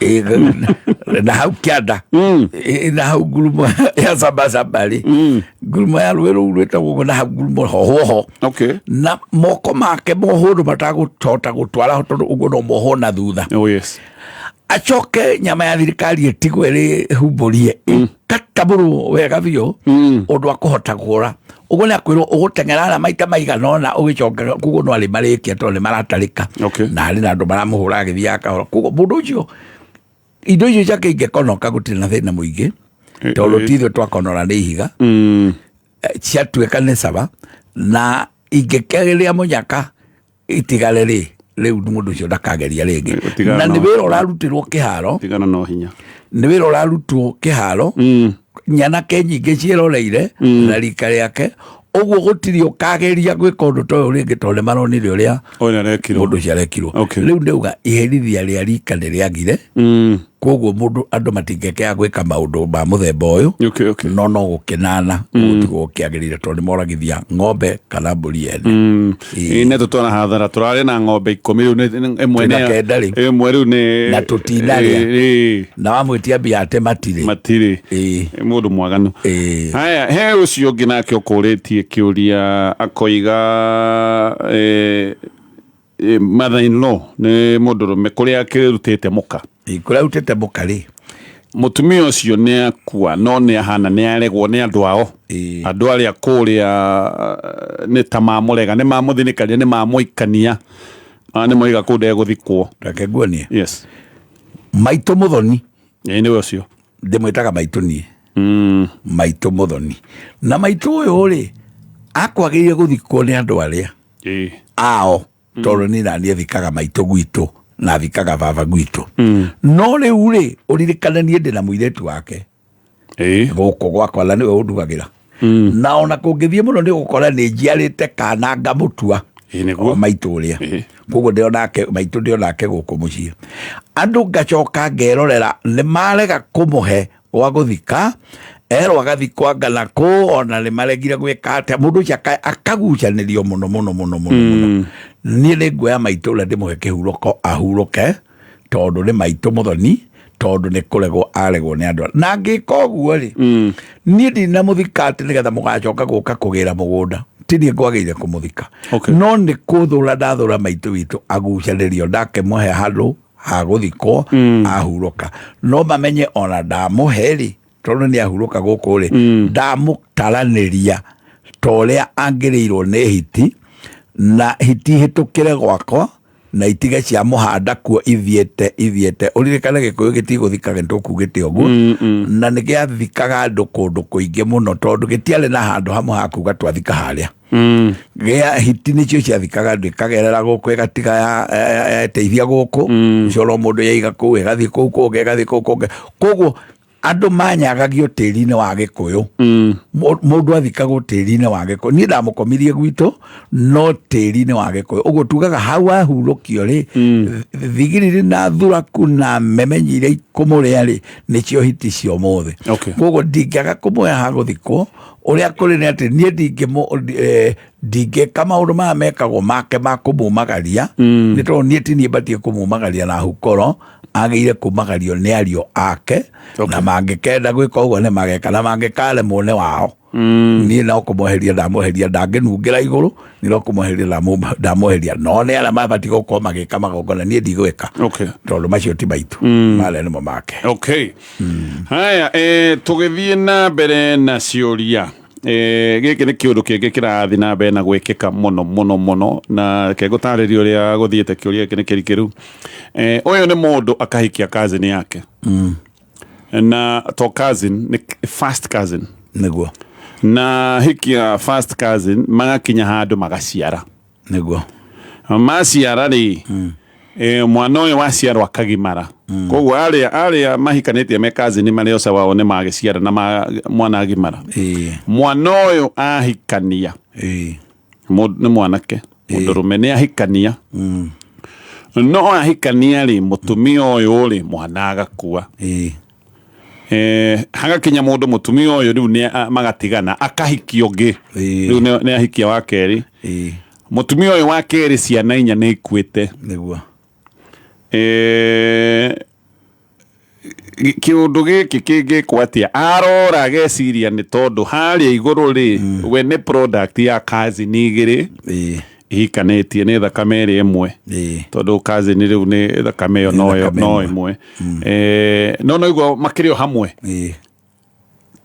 S4: Ĩĩ, na hau kĩanda. Ĩĩ, na hau ngurumo ya sabasaba rĩ, ngurumo ya rũĩ rũu rwĩtagwo ũguo, na hau ngurumo hohwo ho na moko make mohwo ũndũ matagũhota gũtwara ho, tondũ ũguo no mohwo na thutha.
S6: Oh, yes.
S4: Acoke nyama ya thirikari ĩtigwo ĩrĩ humbũrie, ĩkatamũrwo wega biũ ũndũ akũhota kũra. Ũguo nĩ akwĩrwo ũgũteng'era ara maita maigana ũna ũgĩcokaga, koguo no arĩ marĩkia tondũ nĩ maratarĩka na harĩ na andũ maramũhũra agĩthiaga kahora. Koguo mũndũ ũcio indo icio ciake ingĩkonoka gũtirĩ na thĩna mũingĩ, tondũ ti ithuĩ twakonora nĩ ihiga. Ciatuĩka nĩ caba na ingĩkĩrĩa mũnyaka itigare rĩ, rĩu mũndũ ũcio ndakageria rĩngĩ.
S6: Gũtigana
S4: Na nĩ
S6: no-
S4: wĩra ũrarutirwo kĩharo.
S6: Tigana no hinya.
S4: Nĩ wĩra ũrarutwo kĩharo, nyanake nyingĩ ciĩroreire na rika rĩake, ũguo gũtirĩ ũkageria gwĩka ũndũ ta ũyũ rĩngĩ, tondũ nĩ maronire ũrĩa mũndũ ũcio arekirwo. Rĩu ndauga iherithia rĩa rika nĩ rĩagire, koguo mũndũ andũ matingĩkĩaga gwĩka maũndũ ma mũthemba ũyũ, no gũkĩnana gũtigwo gũkĩagĩrĩire, tondũ nĩ moragithia ng'ombe kana mbũri ene.
S6: Ĩĩ, nĩ tũtwana hathara tũrarĩ na ng'ombe 10 rĩu ĩmwe
S4: Twĩna 9 rĩu.
S6: Ĩmwe rĩu nĩ
S4: Na tũtinarĩa.
S6: Ĩĩ.
S4: Na wamwĩtia mbia ate matirĩ.
S6: Matirĩ. Mũndũ mwaganu. Haya, he ũcio ũngĩ nake ũkũrĩtie kĩũria akoiga mother in law nĩ mũndũrũme kũrĩa akĩrutĩte mũka.
S4: Kũrĩa arutĩte mũka rĩ,
S6: mũtumia ũcio nĩ akua, no nĩ ahana nĩ aregwo nĩ andũ ao, andũ arĩa kũrĩa nĩ ta mamũrega, nĩ mamũthinĩkania, nĩ mamũikania, nĩ moiga kũu ndegũthikwo.
S4: Reke nguonie.
S6: Yes.
S4: Maitũ mũthoni.
S6: Ĩĩ, nĩwe ũcio.
S4: Ndĩmwĩtaga maitũ niĩ. Maitũ mũthoni. Na maitũ ũyũ rĩ, akwagĩrĩire gũthikwo nĩ andũ arĩa ao, tondũ niĩ naniĩ thikaga maitũ gwitũ na thikaga baba gwitũ. No rĩu rĩ, ũririkane niĩ ndĩna mũirĩtu wake gũkũ gwakwa na nĩwe ũndugagĩra. Na ona kũngĩthiĩ mũno nĩ ũgũkora nĩ njiarĩte kana ngamũtua o maitũ ũrĩa. Koguo ndĩonake maitũ, ndĩonake gũkũ mũciĩ. Andũ ngacoka ngerorera nĩ marega kũmũhe gwa gũthika, erwo agathikwo anga na kũ, ona nĩ maregire gwĩka atĩa, mũndũ ũcio akagucanĩrio mũno mũno mũno mũno mũno. Niĩ nĩ nguoya maitũ ũrĩa ndĩmũhe kĩhurũko ahurũke, tondũ nĩ maitũ mũthoni, tondũ nĩ kũregwo aregwo nĩ andũ. Na ngĩka ũguo rĩ, niĩ ndinamũthika atĩ nĩgetha mũgacoka gũka kũgĩra mũgũnda, ti niĩ ngwagĩire kũmũthika, no nĩ kũthũra ndathũra maitũ witũ agucanĩrio, ndakĩmũhe handũ ha gũthikwo ahurũka. No mamenye ona ndamũhe rĩ, tondũ nĩ ahurũka gũkũ rĩ, ndamũtaranĩria ta ũrĩa angĩrĩirwo nĩ hiti, na hiti hĩtũkĩre gwakwa na itige cia mũhanda kuo ithiĩte ithiĩte. Ũririkane Gĩkũyũ gĩtigũthika gĩtũkugĩte ũguo, na nĩ gĩathikaga andũ kũndũ kũingĩ mũno, tondũ gĩtiarĩ na handũ hamwe ha kuga twathika harĩa. Gĩa hiti nĩcio ciathikaga andũ, ĩkagerera gũkũ ĩgatiga yateithia gũkũ, ũcio no mũndũ yaiga kũu ĩgathiĩ kũu kũngĩ, ĩgathiĩ kũu kũngĩ. Koguo andũ manyagagio tĩri-inĩ wa Gĩkũyũ. Mũndũ athikagwo tĩri-inĩ wa Gĩkũyũ. Niĩ ndamũkomirie gwitũ no tĩri-inĩ wa Gĩkũyũ, ũguo tugaga hau ahurũkio rĩ, thigiriri na thuraku na memenyi iria ikũmũrĩa rĩ, nĩcio hiti cia ũmũthĩ. Koguo ndingĩaga kũmũhe ha gũthikwo. Ũrĩa kũrĩ nĩ atĩ niĩ ndingĩka maũndũ maya mekagwo make ma kũmumagaria, nĩ tondũ niĩ ti niĩ batiĩ kũmumagaria na hukoro. Agĩire kumagario nĩ ariũ ake, na mangĩkenda gwĩka ũguo nĩ mageka, na mangĩkaremwo nĩ wao. Niĩ no kũmweheria ndamweheria, ndangĩnungĩra igũrũ, niĩ no kũmweheria ndamweheria. No nĩ arĩa mabatiĩ gũkorwo magĩka magongona, niĩ ndigwĩka, tondũ macio ti maitũ, marĩa nĩmo make.
S6: Okay, haya, tũgĩthiĩ na mbere na ciũria, gĩkĩ nĩ kĩũndũ kĩngĩ kĩrathiĩ na mbere na gwĩkĩka mũno mũno mũno, na ke ngũtarĩria ũrĩa gũthiĩte. Kĩũria gĩkĩ nĩ kĩrikĩru. Ũyũ nĩ mũndũ akahikia cousin yake, na to cousin, nĩ first cousin. Na hikia first cousin, magakinya handũ magaciara. Maciara rĩ, mwana ũyũ waciarwo akagimara. Koguo arĩa mahikanĩtie me cousin marĩ oca wao nĩ magĩciara na mwana agimara. Mwana ũyũ ahikania, nĩ mwanake, mũndũrũme nĩ ahikania, no ahikania rĩ, mũtumia ũyũ rĩ, mwana agakua. Hagakinya mũndũ, mũtumia ũyũ rĩu nĩ magatigana, akahikia ũngĩ. Rĩu nĩ ahikia wa kerĩ. Mũtumia ũyũ wa kerĩ ciana inya nĩ ikuĩte. Kĩũndũ gĩkĩ kĩngĩkwo atĩa? Arora ageciria nĩ tondũ harĩa igũrũ rĩ, we nĩ product ya cousin igĩrĩ ihikanĩtie, nĩ thakame ĩrĩa ĩmwe, tondũ cousin rĩu nĩ thakame ĩyo no ĩmwe. No noiguo makĩrĩ o hamwe.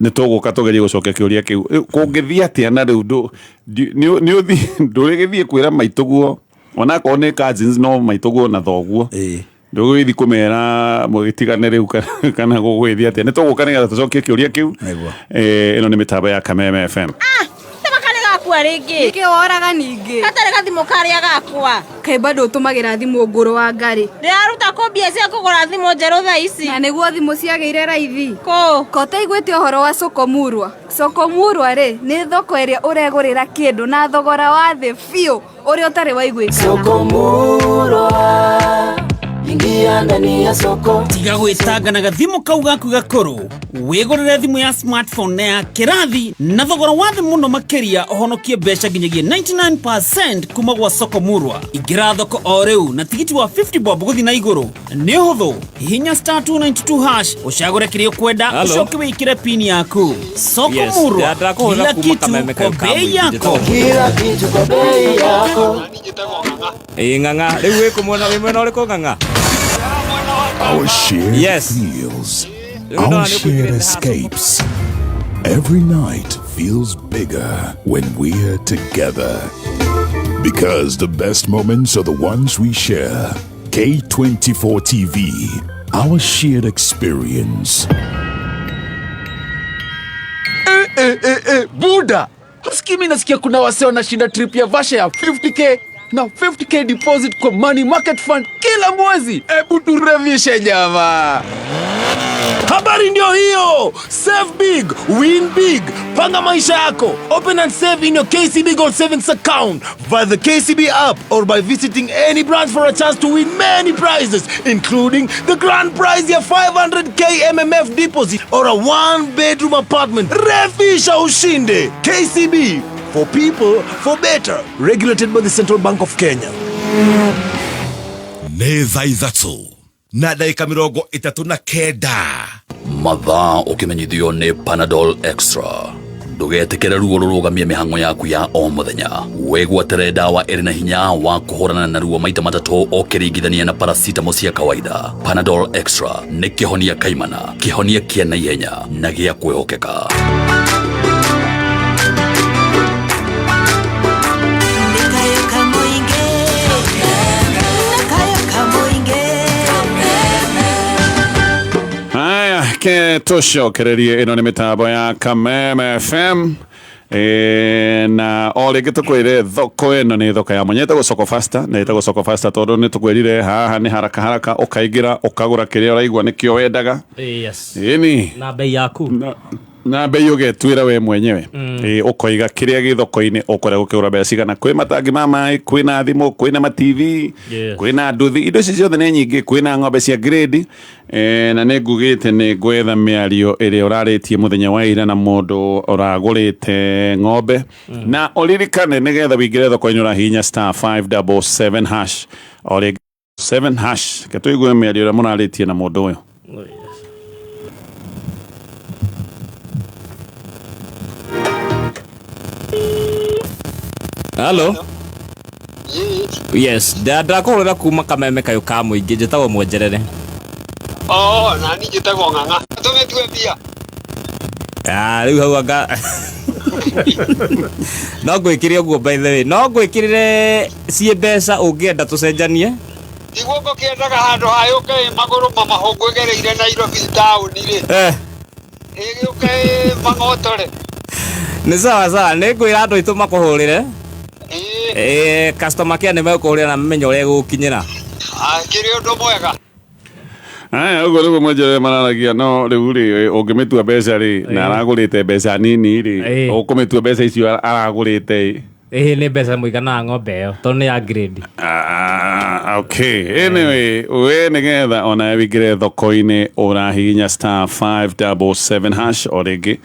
S6: Nĩ tũgũka tũgerie gũcokia kĩũria kĩu. Rĩu kũngĩthiĩ atĩa? Na rĩu nĩ ndũrĩgĩthiĩ kwĩra maitũguo, onakorwo nĩ cousins, no maitũguo na thoguo, ndũgũgĩthiĩ kũmera mũgĩtigane rĩu, kana gũgũgĩthiĩ atĩa? Nĩ tũgũka nĩgetha tũcokie kĩũria kĩu. Ĩno nĩ mĩtambo ya Kameme FM.
S8: Tama gakua rĩngĩ.
S9: Nĩkĩ woraga ningĩ?
S8: Gatarĩ gathimũ karĩa gakwa.
S9: Kaĩ bado ũtũmagĩra thimũ ngũrũ wa ngarĩ?
S8: Ndĩraruta kũ mbia cia kũgũra thimũ njerũ thaa ici?
S9: Na nĩguo thimũ ciagĩire raithi.
S8: Kũ?
S9: Ko ũtaiguĩte ũhoro wa Soko Murwa? Soko Murwa rĩ, nĩ thoko ĩrĩa ũregũrĩra kĩndũ na thogora wa thĩ biũ ũrĩa ũtarĩ waiguĩkana.
S11: Soko Murwa, ingia ndani ya soko.
S12: Tiga gwĩtanga na gathimũ kau gaku gakũrũ, wĩgũrĩre thimũ ya smartphone na ya kĩrathi na thogora wa thĩ mũno makĩria, ũhonokie mbeca nginyagia 99% kuma gwa Soko Murwa. Ingĩra thoko o rĩu na tigiti wa 50 bob gũthiĩ na igũrũ. Nĩ ũhũthũ, hihinya *292# ũcagũre kĩrĩa ũkwenda.
S3: Hello.
S12: Ũcoke wĩkĩre pin yaku. Soko
S3: Yes,
S12: Murwa,
S3: ndakũhũrĩra
S12: kila
S3: kuma
S12: kitu
S3: Kameme
S12: kwa
S3: kayũ ka
S12: bei
S3: mũingĩ.
S12: yako.
S11: Kila kitu kwa bei yako.
S3: Ĩ ng'ang'a, rĩu wĩ kũ mwena, wĩ mwena ũrĩkũ ng'ang'a?
S13: Our shared feels, our shared escapes. Every night feels bigger when we're together. Because the best moments are the ones we share. K24 TV, our shared experience.
S14: Eh, eh, eh, eh, buda msikii, mi nasikia kuna wase wanashinda trip ya Vasha ya 50K na 50K deposit kwa money market fund kila mwezi. Ebu turevishe jamaa. Habari ndio hiyo. Save big, win big. Panga maisha yako. Open and save in your KCB Gold Savings account via the KCB app or by visiting any branch for a chance to win many prizes, including the grand prize ya 500K MMF deposit or a one bedroom apartment. Refisha ushinde. KCB, for people, for better. Regulated by the Central Bank of Kenya.
S15: Nĩ thaa 3:39.
S16: Mathaa ũkĩmenyithio nĩ Panadol Extra. Ndũgetĩkĩre ruo rũrũgamie mĩhang'o yaku ya o mũthenya. Wĩgwatĩre ndawa ĩrĩ na hinya wa kũhũrana na ruo maita matatũ ũkĩringithania na paracetamol cia kawaida. Panadol Extra nĩ kĩhonia kaimana, kĩhonia kĩa naihenya na gĩa kwĩhokeka.
S20: Kayo kamuinge, kayo kamuinge.
S6: Haya, ke tũcokererie. Ĩno nĩ mĩtambo ya Kameme FM. Na o rĩngĩ tũkwĩre thoko ĩno nĩ thoko ya mwanya ĩtagwo Soko Fasta, na ĩtagwo Soko Fasta tondũ nĩ tũkwĩrire haha nĩ haraka haraka, ũkaingĩra ũkagũra kĩrĩa ũraigua nĩkĩo wendaga.
S3: Yes.
S6: Ĩni.
S3: Na bei yaku.
S6: Na bei ũgetuĩra we mwenyewe. Ĩ, ũkoiga kĩrĩa gĩ thoko-inĩ ũkũrĩa gũkĩgũra mbeca cigana. Kwĩ matangi ma maĩ, kwĩna thimũ, kwĩna ma TV, kwĩna nduthi, indo ici ciothe nĩ nyingĩ, kwĩna ng'ombe cia grade. Na nĩ ngugĩte nĩ ngwetha mĩario ĩrĩa ũrarĩtie mũthenya wa ira na mũndũ ũragũrĩte ng'ombe. Na ũririkane nĩgetha wĩingĩre thoko-inĩ ũrahihinya star 577 hash o rĩngĩ 7 hash. Reke tũigue mĩario ĩrĩa mũrarĩtie na mũndũ ũyũ.
S3: Halo. Yes, ndakũhũrĩra kuma kameme kayũ ka mũingĩ, njĩtagwo Mwenjerere.
S2: Oh, na niĩ njĩtagwo Ng'ang'a. Tũmĩtue mbia.
S3: Ah, rĩu hau anga no ngwĩkĩre ũguo, by the way no ngwĩkĩrĩre ciĩ mbeca ũngĩenda tũcenjanie.
S2: Tiguo ngũkĩendaga handũ ha yũke ĩ magũrũ mamahũngũ ĩgereire Nairobi taũni rĩ. Ĩgĩũke ĩ mang'otore.
S3: Nĩ sawa sawa, nĩ ngwĩra andũ aitũ makũhũrĩre. Customer care nĩ megũkũhũrĩra na mamenye ũrĩa ĩgũgũkinyĩra.
S2: Akĩrĩ ũndũ mwega.
S6: Aya, ũguo nĩguo Mwenjerere mararagia, no rĩu rĩ, ũngĩmĩtua mbeca rĩ, na aragũrĩte mbeca nini rĩ, ũkũmĩtua mbeca icio aragũrĩte ĩ?
S7: Ĩĩ, nĩ mbeca mũigana wa ng'ombe ĩyo tondũ nĩ ya grade.
S6: Ah, okay. Anyway, we nĩgetha ona wĩingĩre thoko-inĩ ũrahihinya star 577 hash, o rĩngĩ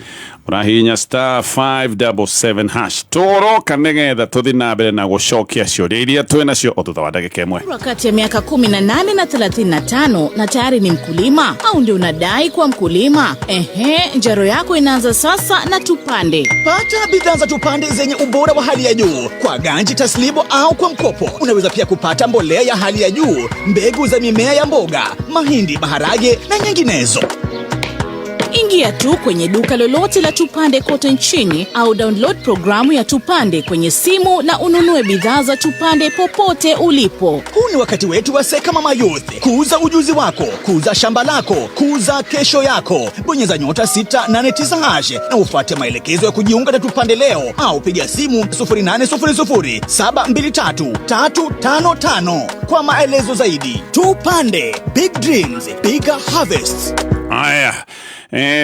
S6: ũrahihinya star 577 hash. Tũroka nĩgetha tũthiĩ na mbere na gũcokia ciũria iria twĩ nacio o thutha wa ndagĩka ĩmwe.
S10: Kati ya miaka 18 na 35 na tayari ni mkulima au ndio unadai kuwa mkulima? Ehe, njaro yako inaanza sasa na Tupande.
S15: Pata bidhaa za Tupande zenye ubora wa hali ya juu kwa ganji taslimu au kwa mkopo. Unaweza pia kupata mbolea ya hali ya juu, mbegu za mimea ya mboga, mahindi, maharage na nyinginezo.
S10: Ingia tu kwenye duka lolote la Tupande kote nchini au download programu ya Tupande kwenye simu na ununue bidhaa za Tupande popote ulipo.
S15: Huu ni wakati wetu wa Seka Mama Youth, kuuza ujuzi wako, kuuza shamba lako, kuuza kesho yako. Bonyeza nyota 689 hash na ufuate maelekezo ya kujiunga na Tupande leo au piga simu 0800 723 355 kwa maelezo zaidi. Tupande, big dreams, bigger harvests.
S6: Aya,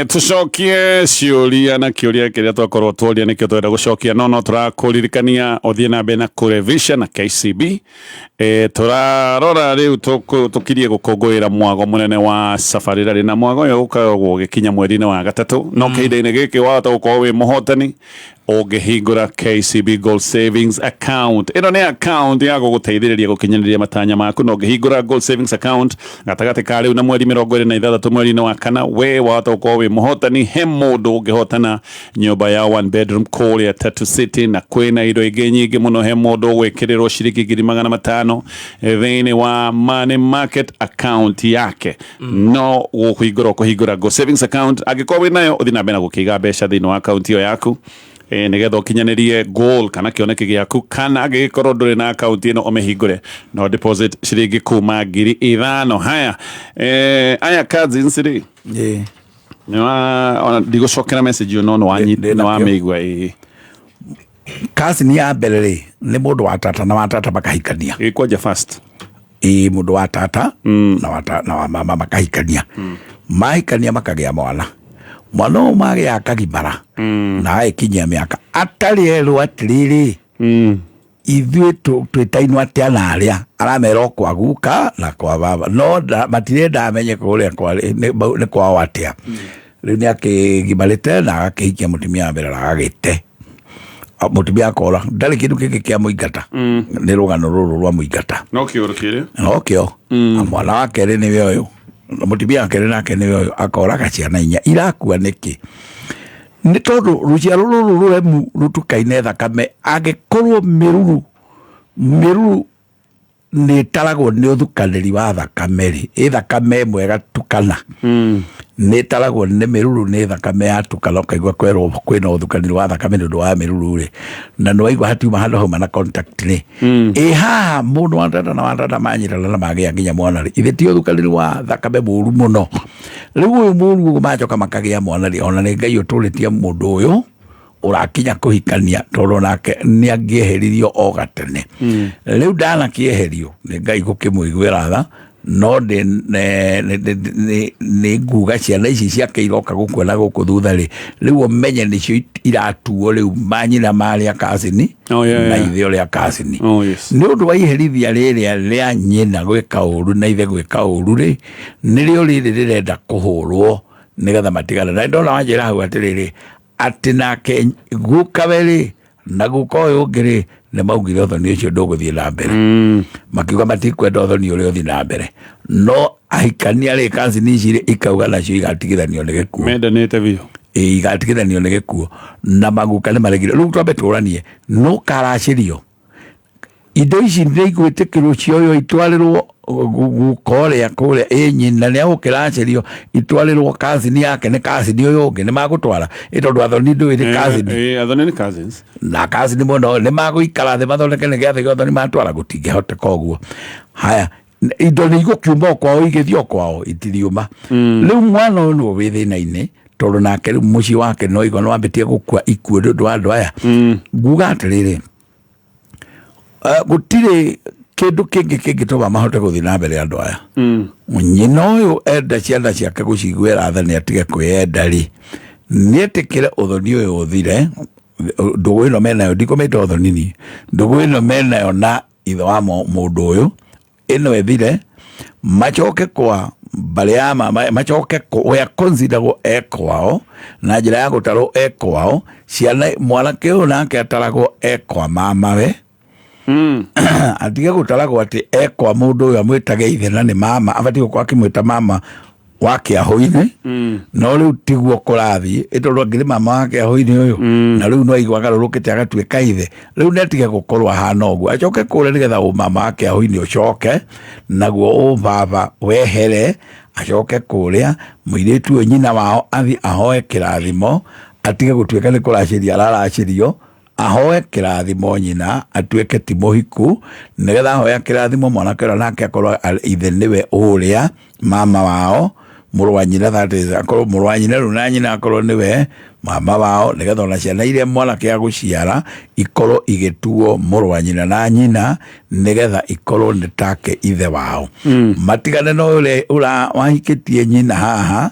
S6: tucokie ciũria na kĩũria kĩrĩa twakorwo tworia nĩkĩo twenda gũcokia, no tũrakũririkania ũthiĩ na mbere na kũrevisha na KCB. Tũrarora rĩu tũkirie gũkũngũĩra mwago mũnene wa Safari Rally, na mwago ũyũ ũkoragwo ũgĩkinya mweri-inĩ wa gatatũ, no kĩhinda-inĩ gĩkĩ wahota gũkorwo wĩ mũhotani ũngĩhingũra KCB Gold Savings Account. Ĩno nĩ account ya gũgũteithĩrĩria gũkinyanĩria matanya maku, na ũngĩhingũra Gold Savings Account gatagatĩ ka rĩu na mweri 26 mweri-inĩ wa kana, we wahota gũkorwo wĩ mũhotani. He mũndũ ũngĩhotana nyũmba ya one bedroom kũrĩa Tatu City, na kwĩna indo ingĩ nyingĩ mũno. He mũndũ ũgwĩkĩrĩrwo ciringi 500,000 thĩinĩ wa money market account yake. No gũkũhingũra ũkũhingũra Gold Savings Account, angĩkorwo wĩnayo ũthiĩ na mbere na gũkĩiga mbeca thĩinĩ wa account ĩyo yaku, nĩgetha ũkinyanĩrie goal kana kĩoneki gĩaku, kana angĩgĩkorwo ndũrĩ na account ĩno ũmĩhingũre no deposit ciringi kuma 5,000. Haya, aya cousins rĩ, ndigũcokera message ĩyo, no nĩwamĩigua. Ĩĩ,
S4: Cousin ya mbere rĩ, nĩ mũndũ wa tata na wa tata makahikania.
S6: Ĩ, kwanja first.
S4: Ĩ, mũndũ wa tata na wa mama makahikania. Mahikania makagĩa mwana. Mwana ũyũ magĩa akagimara na agĩkinyia mĩaka atarĩ erwo atĩrĩrĩ, ithuĩ twĩtainwo atĩa na arĩa aramera o kwa guka na kwa baba, no matirenda amenye kũrĩa nĩ kwao atĩa. Rĩu nĩ akĩgimarĩte na agakĩhikia mũtumia wa mbere na agagĩte mũtumia akora ndarĩ kĩndũ kĩngĩ kĩa mũingata, nĩ rũgano rũrũ rwa mũingata.
S6: No kĩũrũ kĩrĩ
S4: no kĩo. Na mwana wa kerĩ nĩwe ũyũ, mũtumia wa kerĩ nake nĩwe ũyũ, akoraga ciana inya irakua nĩkĩ? Nĩ tondũ rũciaro rũrũ rũremu rũtukaine thakame. Angĩkorwo mĩruru nĩ ĩtaragwo nĩ ũthukanĩri wa thakame rĩ, ĩ thakame ĩmwe ĩgatukana, nĩ ĩtaragwo nĩ mĩruru, nĩ thakame yatukana, ũkaigua kwerwo kwĩna ũthukanĩri wa thakame nĩ ũndũ wa mĩruru rĩ, na nĩ waigua hatiuma handũ hauma na contact rĩ. Ĩ haha mũndũ wa tata na wa tata manyitana na magĩa nginya mwana rĩ, ithe ti ũthukanĩri wa thakame mũru mũno. Rĩu ũyũ mũru ũguo macoka makagĩa mwana rĩ, ona nĩ Ngai ũtũrĩtie mũndũ ũyũ ũrakinya kũhikania, tondũ nake nĩ angĩeheririo o gatene. Rĩu ndanakĩeherio nĩ Ngai gũkĩmũiguĩra tha, No nĩ nguga ciana ici ciake iroka gũkua na gũkũ thutha rĩ, rĩu ũmenye nĩcio iratuo rĩu manyina marĩa kacini
S6: Oh, yeah,
S4: na
S6: yeah.
S4: ithe ũrĩa kacini.
S6: Oh, yes.
S4: Nĩ ũndũ wa iherithia rĩrĩa rĩa nyina gwĩka ũru na ithe gwĩka ũru rĩ, nĩrĩo rĩrĩ rĩrenda kũhũrwo nĩgetha matigane. Na ndona wanjĩra hau atĩrĩrĩ, atĩ nake gukawe rĩ na guka ũyũ ũngĩ rĩ, nĩ maugire ũthoni ũcio ndũgũthiĩ na mbere. Makiuga matikwenda ũthoni ũrĩa ũthiĩ na mbere, no ahikania rĩ, kazini ici rĩ, ikauga nacio igatigithanio nĩ gĩkuũ.
S6: Mendanĩte biũ.
S4: Ĩ, igatigithanio nĩ gĩkuũ, na maguka nĩ maregire. Rĩu twambe tũranie no karacĩrio indo ici nĩ igwĩtĩkĩrwo cioywo itwarĩrwo guka ũrĩa kũrĩa ĩ nyina nĩ agũkĩracĩrio itwarĩrwo kazini yake nĩ kazini ũyũ ũngĩ nĩ magũtwara ĩ tondũ athoni ndũĩ nĩ kazini.
S6: Athoni nĩ cousins.
S4: Na kazini mwena ũyũ nĩ magũikara thĩ mathondeke nĩ gĩathĩ gĩothe nĩ matwara, gũtingĩhoteka ũguo. Haya, indo nĩ igũkiuma o kwao igĩthiĩ o kwao, itiriuma. Rĩu mwana ũyũ nĩwe wĩ thĩna-inĩ, tondũ nake rĩu mũciĩ wake no igua nĩ wambĩtie gũkua ikuũ nĩ ũndũ wa andũ aya. Nguga atĩrĩrĩ, gũtirĩ kĩndũ kĩngĩ kĩngĩtũma mahote gũthiĩ na mbere andũ aya. Nyina ũyũ enda ciana ciake gũciguĩra tha, nĩ atige kwĩyenda rĩ, nĩetĩkĩre ũthoni ũyũ ũthire. Ndũgũ ĩno menayo, ndikũmĩta ũthoni niĩ, ndũgũ ĩno menayo na ithe wa mũndũ ũyũ ĩno ĩthire, macoke kwa mbarĩ ya mama, macoke we aconsideragwo e kwao na njĩra ya gũtarwo e kwao. Ciana mwanake ũyũ nake ataragwo e kwa mamawe, atige gũtaragwo atĩ e kwa mũndũ ũyũ amwĩtage ithe na nĩ mama, abatiĩ gũkorwo akĩmwĩta mama wa kĩahũ-inĩ. No rĩu tiguo kũrathiĩ, ĩ tondũ angĩrĩ mama wa kĩahũ-inĩ ũyũ na rĩu no aigua agarũrũkĩte agatuĩka ithe. Rĩu nĩ atige gũkorwo ahana ũguo, acoke kũrĩa nĩgetha ũmama wa kĩahũ-inĩ ũcoke naguo ũbaba wehere, acoke kũrĩa mũirĩtu ũyũ nyina wao athiĩ ahoe kĩrathimo, atige gũtuĩka nĩ kũracĩria araracĩrio, ahoe kĩrathimo nyina atuĩke ti mũhiku, nĩgetha ahoya kĩrathimo mwanake ũrĩa nake akorwo ithe nĩwe ũrĩa mama wao, mũrũ wa nyina, that is, akorwo mũrũ wa nyina rĩu na nyina akorwo nĩwe mama wao, nĩgetha ona ciana iria mwanake agũciara ikorwo igĩtuo mũrũ wa nyina na nyina, nĩgetha ikorwo nĩ take ithe wao. Matigane na ũrĩa wahikĩtie nyina haha,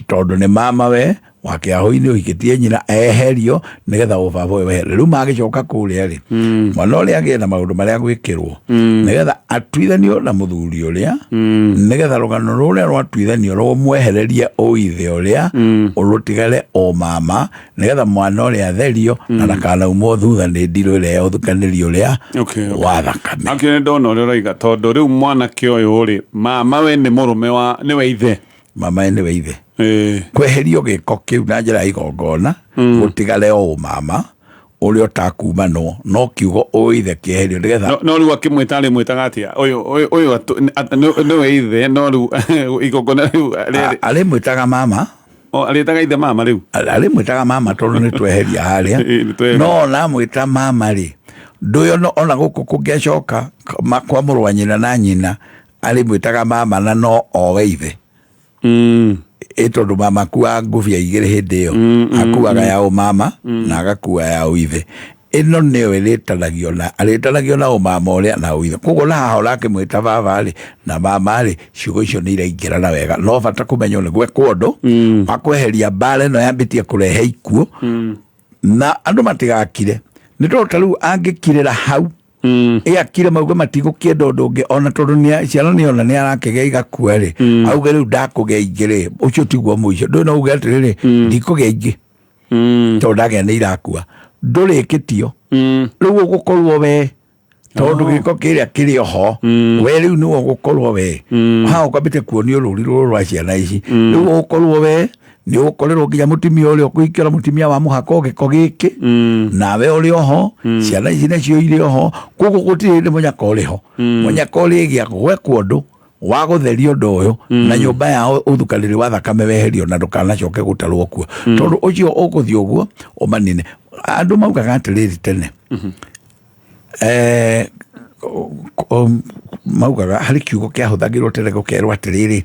S4: tondũ nĩ mama we wa kĩahũ-inĩ ũhikĩtie nyina, eherio nĩgetha ũbaba ũyũ wehere. Rĩu magĩcoka kũrĩa rĩ, mwana ũrĩa agĩe na maũndũ marĩa gwĩkĩrwo nĩgetha atuithanio na mũthuri ũrĩa, nĩgetha rũgano rũrĩa rwatuithanio rũmwehererie ũithe ũrĩa, ũrũtigare o mama, nĩgetha mwana ũrĩa atherio na ndakanaumwo thutha nĩ ndirũ ĩrĩa ya ũthukanĩri ũrĩa wa thakame.
S6: Akĩo nĩ ndona ũrĩa ũroiga, tondũ rĩu mwanake ũyũ rĩ, mama we nĩ mũrũme wa nĩwe ithe.
S4: Mama we nĩwe ithe. Kweherio gĩko kĩu na njĩra ya igongona, gũtigare o ũmama ũrĩa ũtakumanwo, no kiugo ũithe kĩeherio nĩgetha
S6: No rĩu akĩmwĩta arĩmwĩtaga atĩa ũyũ nĩwe ithe, no rĩu igongona rĩu
S4: arĩmwĩtaga mama.
S6: O arĩtaga ithe mama rĩu.
S4: Arĩmwĩtaga mama tondũ nĩ tweheria harĩa.
S6: Nĩ tweheria.
S4: No ona amwĩta mama rĩ, ndũyũ no ona gũkũ kũngĩacoka kwa mũrũ wa nyina na nyina, arĩmwĩtaga mama na no owe ithe. Ĩ tondũ mama akuaga ngũbia igĩrĩ hĩndĩ ĩyo, akuaga ya ũmama na agakua ya ũithe. Ĩno nĩyo ĩrĩtanagio na arĩtanagio na ũmama ũrĩa na ũithe. Koguo na haha ũrakĩmwĩta baba rĩ na mama rĩ, ciugo icio nĩ iraingĩrana wega. No bata kũmenywo nĩ gwekwo ũndũ wa kweheria mbara ĩno yambĩtie kũrehe ikuũ, na andũ matigakire, nĩ tondũ ta rĩu angĩkirĩra hau ĩakire mauge matigũkĩenda ũndũ ũngĩ, ona tondũ ciana nĩ ona nĩ arakĩgĩa igakua rĩ, auge rĩu ndakũgĩa ingĩ rĩ, ũcio tiguo mũico. Ndũĩ no uge atĩrĩrĩ, ndikũgĩa ingĩ tondũ ndagĩa nĩ irakua, ndũrĩkĩtio. Rĩu ũgũkorwo we tondũ gĩko kĩrĩa kĩrĩ oho, we rĩu nĩwe ũgũkorwo we haha ũkwambĩte kuonio rũri rũrũ rwa ciana ici. Rĩu ũgũkorwo we nĩ ũgũkorerwo nginya mũtumia ũrĩa ũkũhikĩra, mũtumia wa mũhaka gĩko gĩkĩ, nawe ũrĩ oho, ciana ici nacio irĩ oho. Koguo gũtirĩ hĩndĩ mũnyaka ũrĩ ho, mũnyaka ũrĩgĩa gwekwo ũndũ wa gũtheria ũndũ ũyũ na nyũmba yao ũthukanĩri wa thakame weherio na ndũkanacoke gũtarwo kuo, tondũ ũcio ũgũthiĩ ũguo ũmanine. Andũ maugaga atĩrĩrĩ tene, maugaga harĩ kiugo kĩahũthagĩrwo tene gũkerwo atĩrĩrĩ,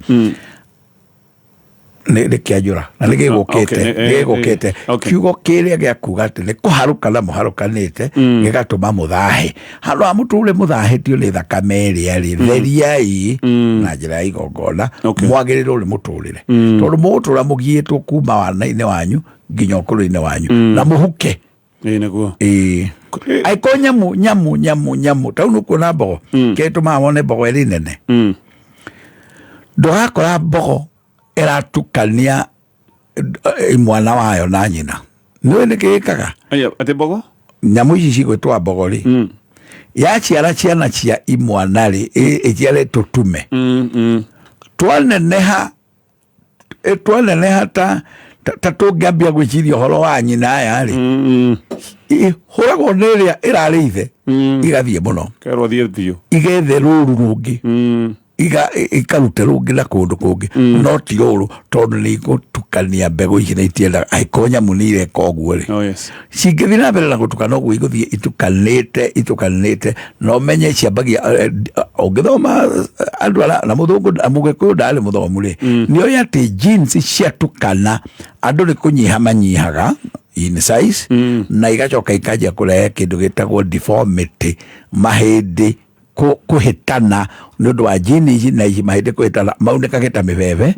S4: Nĩ kĩanjũra na nĩ gĩgũkĩte.
S6: Okay,
S4: Nĩ gĩgũkĩte. Kiugo kĩrĩa gĩa kuga atĩ nĩ kũharũkana mũharũkanĩte gĩgatũma mũthahe handũ ha mũtũre mũthahĩtio nĩ thakame ĩrĩa rĩ, theriai na njĩra ya igongona mwagĩrĩrwo nĩ mũtũrĩre, tondũ mũgũtũra mũgiĩtwo kuma wana-inĩ wanyu nginya ũkũrũ-inĩ wanyu na mũhuke.
S6: Ĩĩ nĩguo.
S4: Ĩĩ, angĩkorwo nyamũ nyamũ nyamũ nyamũ tau nĩkuona mbogo kĩrĩa ĩtũmaga wone mbogo ĩrĩ nene, ndũgakora mbogo ĩratukania mwana wayo na nyina. Nĩũĩ nĩkĩ ĩkaga?
S6: Aya, atĩ mbogo?
S4: Nyamũ ici cigwĩtwa mbogo rĩ, yaciara ciana cia imwana rĩ, ĩciare tũtume twaneneha, twaneneha ta tũngĩambia gwĩciria ũhoro wa nyina aya rĩ, hũragwo nĩ ĩrĩa ĩrarĩ ithe, igathiĩ mũno.
S6: Kerwo thiĩ biũ.
S4: Igethe rũru rũngĩ, ikarute rũngĩ na kũndũ kũngĩ, no ti rũru tondũ nĩ igũtukania mbegũ ici na itiendaga. Angĩkorwo nyamũ nĩ ireka ũguo rĩ,
S6: Oh, yes.
S4: cingĩthiĩ na mbere na gũtukana ũguo, igũthiĩ itukanĩte itukanĩte, na ũmenye ciambagia ũngĩthoma andũ arĩa na mũthũngũ na mũgĩkũyũ ndarĩ mũthomu rĩ, nĩ oĩ atĩ genes ciatukana andũ nĩ kũnyiha manyihaga in size, na igacoka ikanjia kũrehe kĩndũ gĩtagwo deformity, mahĩndĩ kũhĩtana nĩ ũndũ wa jini ici na ici, mahĩndĩ kũhĩtana maunĩkage ta mĩbebe,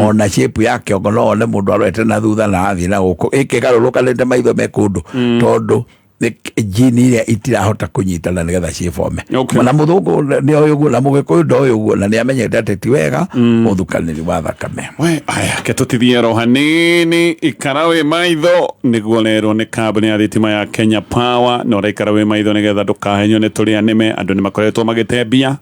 S4: ona shape ya kĩongo no one mũndũ arorete na thutha na athiĩ na gũkũ ĩkĩgarũrũkanĩte maitho me kũndũ, tondũ jini iria itirahota kũnyitana nĩgetha ciĩbome. Na mũthũngũ nĩ oĩ ũguo na mũgĩkũyũ ndoĩ ũguo, na nĩ amenyete atĩ ti wega ũthukanĩri wa thakame.
S6: We aya, ke tũtithie ro hanini. Ikara wĩ maitho nĩguo rerwo nĩ kambuni ya thitima ya Kenya Power, na ũraikara wĩ maitho nĩgetha ndũkahenywo nĩ tũrĩa nĩme. Andũ nĩ makoretwo magĩtembia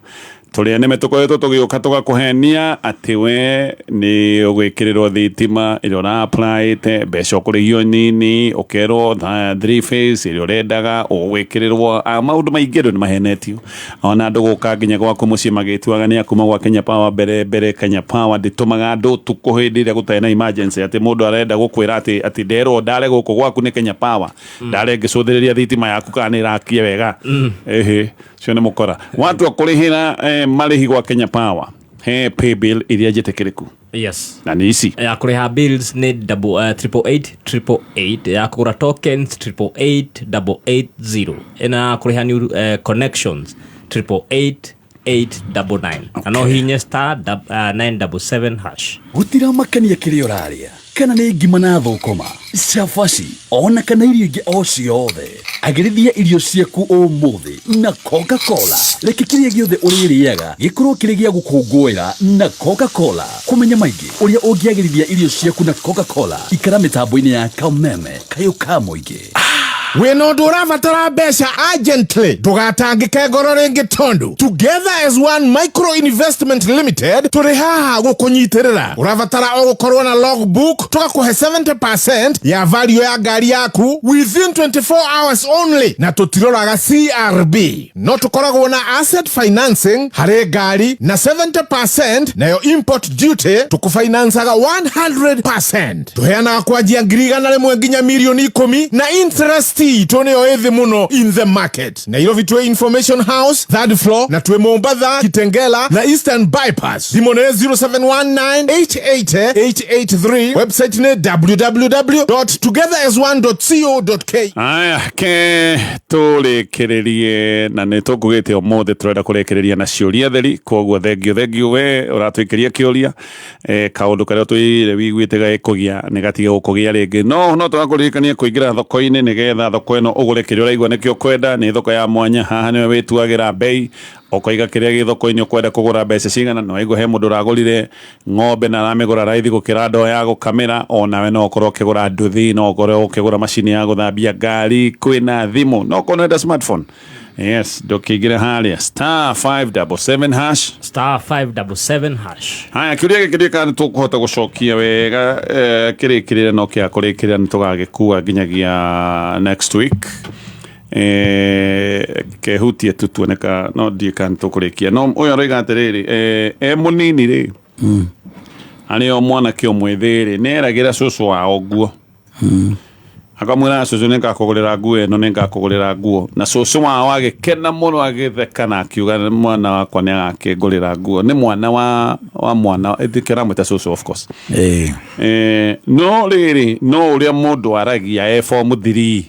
S6: tũrĩa nĩme, tũkoretwo tũgĩũka tũgakũhenia atĩ we nĩ ũgwĩkĩrĩrwo thitima ĩrĩa ũra applyĩte, mbeca ũkũrĩhio nini, ũkerwo three phase ĩrĩa ũrendaga ũgwĩkĩrĩrwo, maũndũ maingĩ andũ nĩ mahenetio, ona andũ gũka nginya gwaku mũciĩ magĩtuaga nĩ akuma gwa Kenya Power. Mbere mbere Kenya Power ndĩtũmaga andũ ũtukũ hĩndĩ ĩrĩa gũtarĩ na emergency, atĩ mũndũ arenda gũkwĩra atĩ nderwo ndare gũkũ gwaku nĩ Kenya Power, ndare ngĩcũthĩrĩria thitima yaku kana nĩ ĩrakia wega. Ĩhĩ, cio nĩ mũkora watua kũrĩhĩra marĩhi gwa Kenya Power, he paybill iria njĩtĩkĩrĩku.
S7: Yes.
S6: Na nĩ ici.
S7: Ya kũrĩha bills nĩ double, 888888, ya kũgũra tokens 888880, ĩna ya kũrĩha new connections 888899, na no hihinye star 977#.
S16: Gũtiramakania kĩrĩa ũrarĩa, kana nĩ ngima na thũkũma, cabaci, ona kana irio ingĩ o ciothe, agĩrithia irio ciaku ũmũthĩ na Coca-Cola. Reke kĩrĩa gĩothe ũrĩrĩaga gĩkorwo kĩrĩ gĩa gũkũngũĩra na Coca-Cola. Kũmenya maingĩ ũrĩa ũngĩagĩrithia irio ciaku na Coca-Cola, ikara mĩtambo-inĩ ya Kameme kayũ ka mũingĩ.
S18: Wĩna ũndũ ũrabatara mbeca urgently, ndũgatangĩke ngoro rĩngĩ, tondũ Together as One Micro Investment Limited tũrĩ haha gũkũnyitĩrĩra. Ũrabatara o gũkorwo na logbook, tũgakũhe 70% ya value ya ngari yaku within 24 hours only, na tũtiroraga CRB. No tũkoragwo na asset financing harĩ ngari na 70%, nayo import duty tũkũfinancaga 100%. Tũheanaga kwanjia 100,000 nginya 10,000,000, na interest itũ nĩyo ĩthĩ mũno in the market. Nairobi twĩ Information House, third floor, na twĩ Mombatha, Kitengela na Eastern Bypass. Thimũ nĩ 0719 880 883, website nĩ www.togetherasone.co.ke.
S6: Aya, ke tũrĩkĩrĩrie na nĩ tũkugĩte ũmũthĩ tũrenda kũrĩkĩrĩria na ciũria theri, koguo thengio thengio we ũratwĩkĩria kĩũria, kaũndũ karĩa twĩire wiguĩte gagĩkũgia nĩ gatige gũkũgia rĩngĩ. No tũgakũririkania kũingĩra thoko-inĩ nĩgetha thoko ĩno ũgũre kĩrĩa ũraigua nĩkĩo ũkwenda. Nĩ thoko ya mwanya, haha nĩwe wĩtuagĩra bei, ũkoiga kĩrĩa gĩ thoko-inĩ ũkwenda kũgũra mbeca cigana. No waigua he mũndũ ũragũrire ng'ombe na aramĩgũra raithi gũkĩra ndoo ya gũkamĩra. Onawe no ũkorwo ũkĩgũra nduthi, no ũkorwo ũkĩgũra macini ya gũthambia ngari, kwĩna thimũ, no ũkorwo nĩwenda smartphone. Yes, ndũkĩingĩre harĩa star 577#.
S7: Star 577#.
S6: Haya, kĩũria gĩkĩ ndiũĩ kana nĩtũkũhota gũcokia wega, kĩrĩkĩrĩre no kĩa kũrĩkĩrĩra, nĩ tũgagĩkua nginyagia next week. Kehutie tu tuone ka no ndiũĩ kana nĩtũkũrĩkia. No ũyũ aroiga atĩrĩrĩ, e mũnini rĩ, arĩ o mwanake o mwĩthĩ rĩ, nĩ eragĩra cũcũ wao nguo. Akamwĩra cũcũ nĩ ngakũgũrĩra nguo ĩno, nĩ ngakũgũrĩra nguo. Na cũcũ wao agĩkena mũno, agĩtheka na akiuga mwana wakwa nĩ agakĩngũrĩra nguo. Nĩ mwana wa mwana, kĩramwĩta cũcũ of course. No rĩrĩ, no ũrĩa mũndũ aragia e form 3,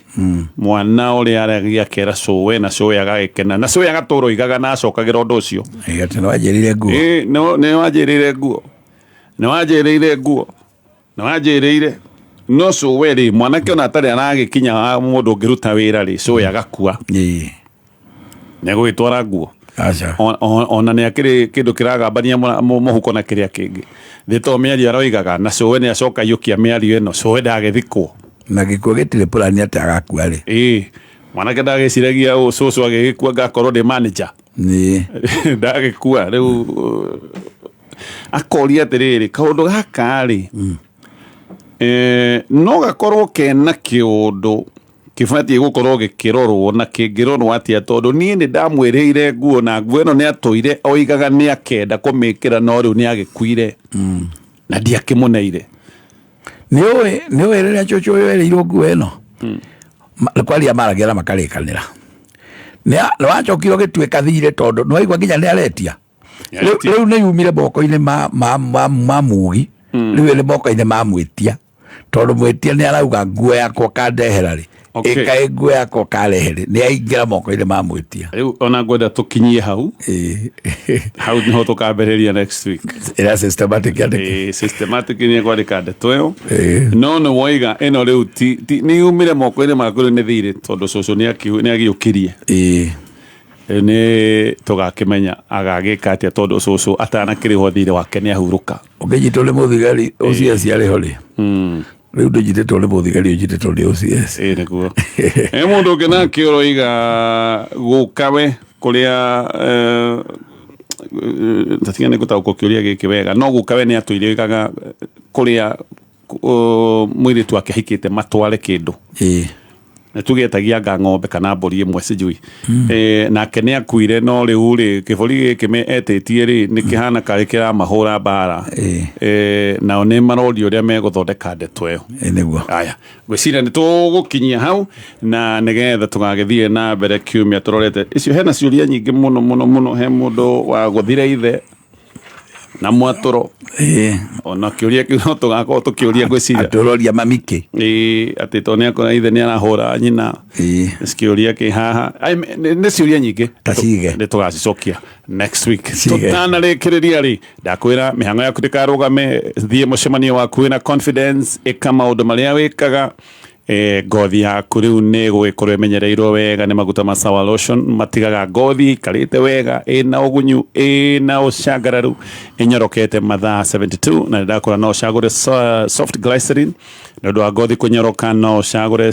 S6: mwana ũrĩa aragia akera cũwe na cũwe agagĩkena na cũwe agatũra oigaga na acokagĩra ũndũ ũcio.
S4: Atĩ nĩ wanjĩrĩire nguo.
S6: Nĩ wanjĩrĩire nguo, nĩ wanjĩrĩire nguo, nĩ wanjĩrĩire. No cũwe rĩ, mwanake ona atarĩ aragĩkinya mũndũ ũngĩruta wĩra rĩ, cũwe agakua. Nĩ egũgĩtwara nguo. Ona nĩ akĩrĩ kĩndũ kĩragambania mũhuko na kĩrĩa kĩngĩ. Thĩ to mĩario aroigaga na cũwe nĩ acoka aiyũkia mĩario ĩno, cũwe ndagĩthikwo.
S4: Na gĩkuũ gĩtirĩ purani atĩ agakua rĩ.
S6: Mwanake ndagĩciragia ũũ cũcũ agĩgĩkua ngakorwo ndĩ manager. Ndagĩkua rĩu akoria atĩrĩrĩ, kaũndũ gaka rĩ, no gakorwo kena kĩũndũ kĩbatiĩ gũkorwo gĩkĩrorwo na kĩngĩrorwo atĩa, tondũ niĩ nĩ ndamwĩrĩire nguo na nguo ĩno nĩ atũire oigaga nĩ akenda kũmĩkĩra no rĩu nĩ agĩkuire na ndiakĩmũneire.
S4: Nĩ ũĩ rĩrĩa cũcũ ũyũ erĩirwo nguo ĩno, kwaria maragia na makarĩkanĩra, nĩ wacokire ũgĩtuĩka thirĩ tondũ nĩ waigua nginya nĩ aretia. Rĩu nĩ yumire moko-inĩ ma mugi, rĩu ĩrĩ moko-inĩ ma mwĩtia, tondũ mwĩtia nĩ arauga nguo yakwa kandehera rĩ, ĩkaĩ nguo yakwa karehe rĩ, nĩ aingĩra moko-inĩ ma mwĩtia.
S6: Rĩu ona ngwenda tũkinyie hau, hau nĩho tũkambĩrĩria next week.
S4: Ĩrĩa systematic yandĩke.
S6: Systematic nĩ kwandĩka ndeto ĩyo. No nĩ woiga ĩno rĩu nĩ yumire moko-inĩ maku rĩu nĩ thirĩ, tondũ cũcũ nĩ agĩũkirie. Nĩ tũgakĩmenya agagĩka atĩa, tondũ cũcũ atanakĩrĩhwo thirĩ wake nĩ ahurũka.
S4: Ũkĩnyitwo nĩ mũthigari OCS arĩ ho rĩ, rĩu ndũnyitĩtwo nĩ mũthigari, ũnyitĩtwo nĩ OCS.
S6: Nĩguo. Mũndũ ũngĩ nake ũroiga gũkawe kũrĩa tatiga nĩ ngũtaũkwo kĩũria gĩkĩ wega, no gũkawe nĩ atũire oigaga kũrĩa mũirĩtu wake ahikĩte matware kĩndũ. Nĩ tũgĩetagia anga ng'ombe kana mbũri ĩmwe sijui. Nake nĩ akuire, no rĩu rĩ kĩbũri gĩkĩ etĩtie rĩ nĩ kĩhana karĩ kĩramahũra mbara. Nao nĩ maroria ũrĩa megũthondeka ndeto ĩyo.
S4: Nĩguo.
S6: Aya, ngwĩciria nĩ tũgũkinyia hau na nĩgetha tũgagĩthiĩ na mbere kiumia tũrorete icio. Hena ciũria nyingĩ mũno mũno mũno. He mũndũ wagũthire ithe na mwatũro. Ona kĩũria kĩu no tũgakorwo tũkĩũria ngwĩciria.
S4: Atũroria mamikĩ.
S6: Atĩ tondũ nĩakora ithe nĩ arahũra nyina. Kĩũria kĩ haha. Nĩ ciũria nyingĩ. Nĩ tũgacicokia next week. Tũtanarĩkĩrĩria rĩ, ndakwĩra mĩhang'o yaku ndĩkarũgame, thiĩ mũcemanio waku wĩna confidence, ĩka maũndũ marĩa wĩkaga. Ngothi yaku rĩu nĩ ĩgũgĩkorwo ĩmenyereirwo wega nĩ maguta ma Sawa Lotion, matigaga ngothi ĩikarĩte wega, ĩna ũgunyu, ĩna ũcangararu, ĩnyorokete mathaa 72. Na ndakora no ũcagũre soft glycerin nĩ ũndũ wa ngothi kũnyoroka, no ũcagũre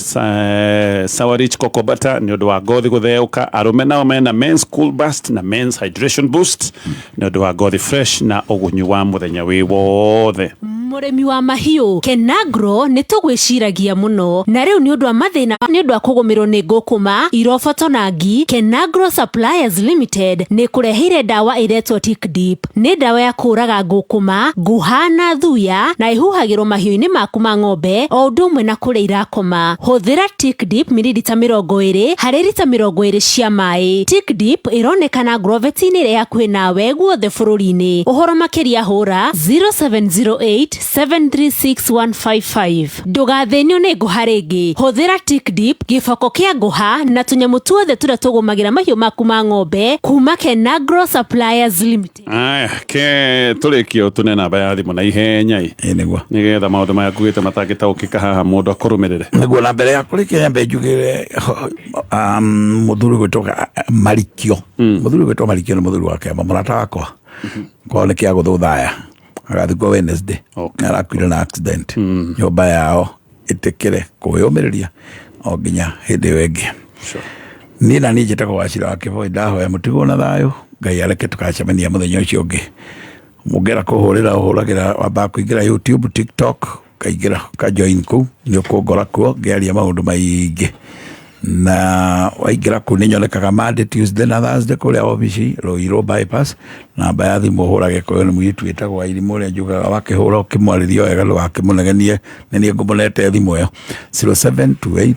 S6: Sour Rich Cocoa Butter nĩ ũndũ wa ngothi gũtheũka. Arũme nao mena Men's Cool Burst na Men's Hydration Boost nĩ ũndũ wa ngothi fresh na ũgunyu wa mũthenya wĩ wothe.
S1: Mũrĩmi wa mahiũ, Kenagro nĩ tũgwĩciragia mũno, na rĩu nĩ ũndũ wa mathĩna nĩ ũndũ wa kũgũmĩrwo nĩ ngũkũma, iroboto na ngi, Kenagro Suppliers Limited nĩ kũreheire ndawa ĩretwo Tick Deep. Nĩ ndawa ya kũũraga ngũkũma, nguha na thuya, na ĩhuhagĩrwo mahiũ-inĩ maku ma ng'ombe o ũndũ ũmwe na kũrĩa irakoma. Hũthĩra Tick Deep mililita 20 harĩ rita 20 cia maĩ. Tick Deep ĩronekana Groveti-inĩ ĩrĩa hakuhĩ nawe guothe bũrũri-inĩ. Ũhoro makĩria hũra 0708 736155. Ndũgathĩnio nĩ ngũha rĩngĩ. Hũthĩra Tick Deep, gĩboko kĩa ngũha na tũnyamũ tuothe tũrĩa tũgũmagĩra mahiũ maku ma ng'ombe kuma Kenagro Suppliers Limited.
S6: Aya, ke tũrĩkie tũne namba ya thimũ na ihenya ĩ.
S4: Nĩguo.
S6: Nĩgetha maũndũ maya kugĩte matangĩtaũkĩka haha mũndũ akũrũmĩrĩre.
S4: Nĩguo, na mbere ya kũrĩkia nyambe njugĩre mũthuri gwĩtwo Marikio. Mũthuri gwĩtwo Marikio nĩ mũthuri wa Kĩama, mũrata wakwa. Kwao nĩ kĩa gũthũthaya. Agathikwo Wednesday. Arakuire na accident. Nyũmba yao ĩtĩkĩre kwĩyũmĩrĩria o nginya hĩndĩ ĩyo ĩngĩ. Niĩ na niĩ njĩtagwo Wachira wa Kĩboi, ndahoya mũtigwo na thayũ, Ngai areke tũgacemania mũthenya ũcio ũngĩ. Mũngĩenda kũhũrĩra ũhũragĩra, wambaga kũingĩra YouTube, TikTok, ũkaingĩra ũkajoin kũu, nĩ ũkũngora kuo ngĩaria maũndũ maingĩ. Na waingĩra kũu nĩ nyonekaga Monday, Tuesday na Thursday kũrĩa obici Ruiru bypass. Namba ya thimũ ũhũrage kũrĩ nĩ mũirĩtu wĩtagwo Wairimũ ũrĩa njugaga wakĩhũra ũkĩmwarĩria wega ndũgakĩmũnegenie, nĩ niĩ ngũmũnete thimũ ĩyo. 0728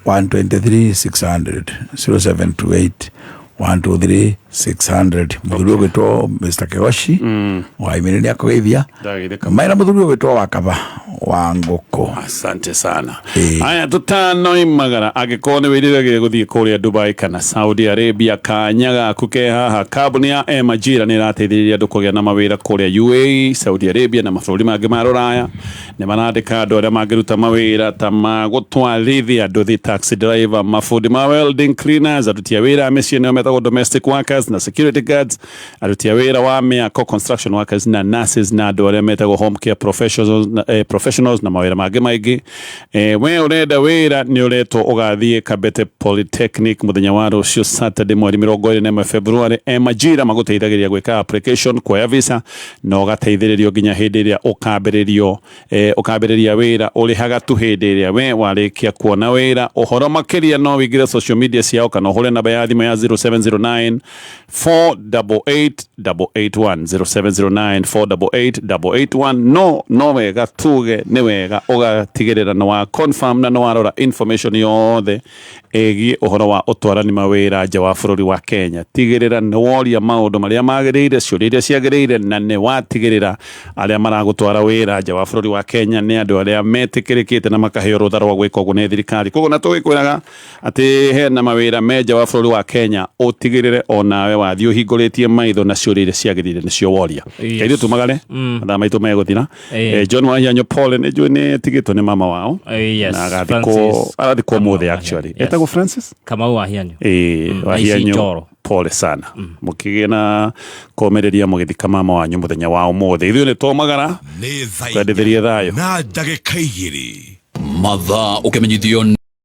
S4: 123 600, 0728 123 600. Mũthuri ũgwĩtwo Mr Kigoshi wa Imĩrĩ nĩ akũgeithia.
S6: Ndageithĩka.
S4: Maina mũthuri ũgwĩtwo Wakaba wa Ngũkũ.
S6: Asante sana. Aya, tutanoimagara angĩkorwo nĩ wĩriragĩria gũthiĩ kũrĩa Dubai kana Saudi Arabia, kanya gaku ke haha. Kambuni ya Emajira nĩ ĩrateithĩrĩria andũ kũgĩa na mawĩra kũrĩa UAE, Saudi Arabia na mabũrũri mangĩ ma rũraya. Nĩ marandĩka andũ arĩa mangĩruta mawĩra ta ma gũtwarithia nduthi, taxi driver, mabundi ma welding, cleaners, aruti a wĩra a mĩciĩ nĩo metagwo domestic workers, na security guards, aruti a wĩra wa mĩako, construction workers, na nurses, na andũ arĩa metagwo home care professionals, professionals na mawĩra mangĩ maingĩ. We ũrenda wĩra nĩ ũretwo ũgathiĩ Kabete Polytechnic mũthenya wa rũciũ Saturday mweri 21 February. Majira magũteithagĩrĩria gwĩka application, kuoya visa, na ũgateithĩrĩrio nginya hĩndĩ ĩrĩa ũkambĩrĩrio ũkambĩrĩria wĩra. Ũrĩhaga tu hĩndĩ ĩrĩa we warĩkia kuona wĩra. Ũhoro makĩria no wĩingĩre social media ciao kana ũhũre namba ya thimũ ya 0709 488 881, 0709 488 881. No wega tuge nĩ wega ũgatigĩrĩra nĩ wa confirm na nĩ warora information yothe ĩgiĩ ũhoro wa ũtwarani mawĩra nja wa bũrũri wa Kenya. Tigĩrĩra nĩ woria maũndũ marĩa magĩrĩire, ciũria iria ciagĩrĩire, na nĩ watigĩrĩra arĩa maragũtwara wĩra nja wa bũrũri wa Kenya nĩ andũ arĩa metĩkĩrĩkĩte na makaheo rũtha rwa gwĩka ũguo nĩ thirikari. Koguo na tũgĩkwĩraga atĩ hena mawĩra me nja wa bũrũri wa Kenya, ũtigĩrĩre onawe wathiĩ ũhingũrĩtie maitho na ciũria iria ciagĩrĩire nĩcio woria. Kaithuĩ tumagare, mathaa maitũ megũthira. John Wahianyo, pole, nĩ njũĩ nĩ tigĩtwo nĩ mama wao.
S7: Yes,
S6: na agathikwo
S7: Francis
S6: arathikwo
S7: Kamau
S6: ũmũthĩ
S7: Wahianyo.
S6: actually.
S7: Yes.
S6: Etagwo Francis
S7: Kamau Wahianyo.
S6: Wahianyo.
S7: Aici Njoro.
S6: Pole sana, mũkĩgĩe na kũmĩrĩria mũgĩthika mama wanyu mũthenya wa ũmũthĩ. Ithuĩ nĩ twomagara,
S13: Nĩ thaa
S6: twendithĩrie thayũ
S13: na ndagĩka 2.
S16: Mathaa ũkĩmenyithio.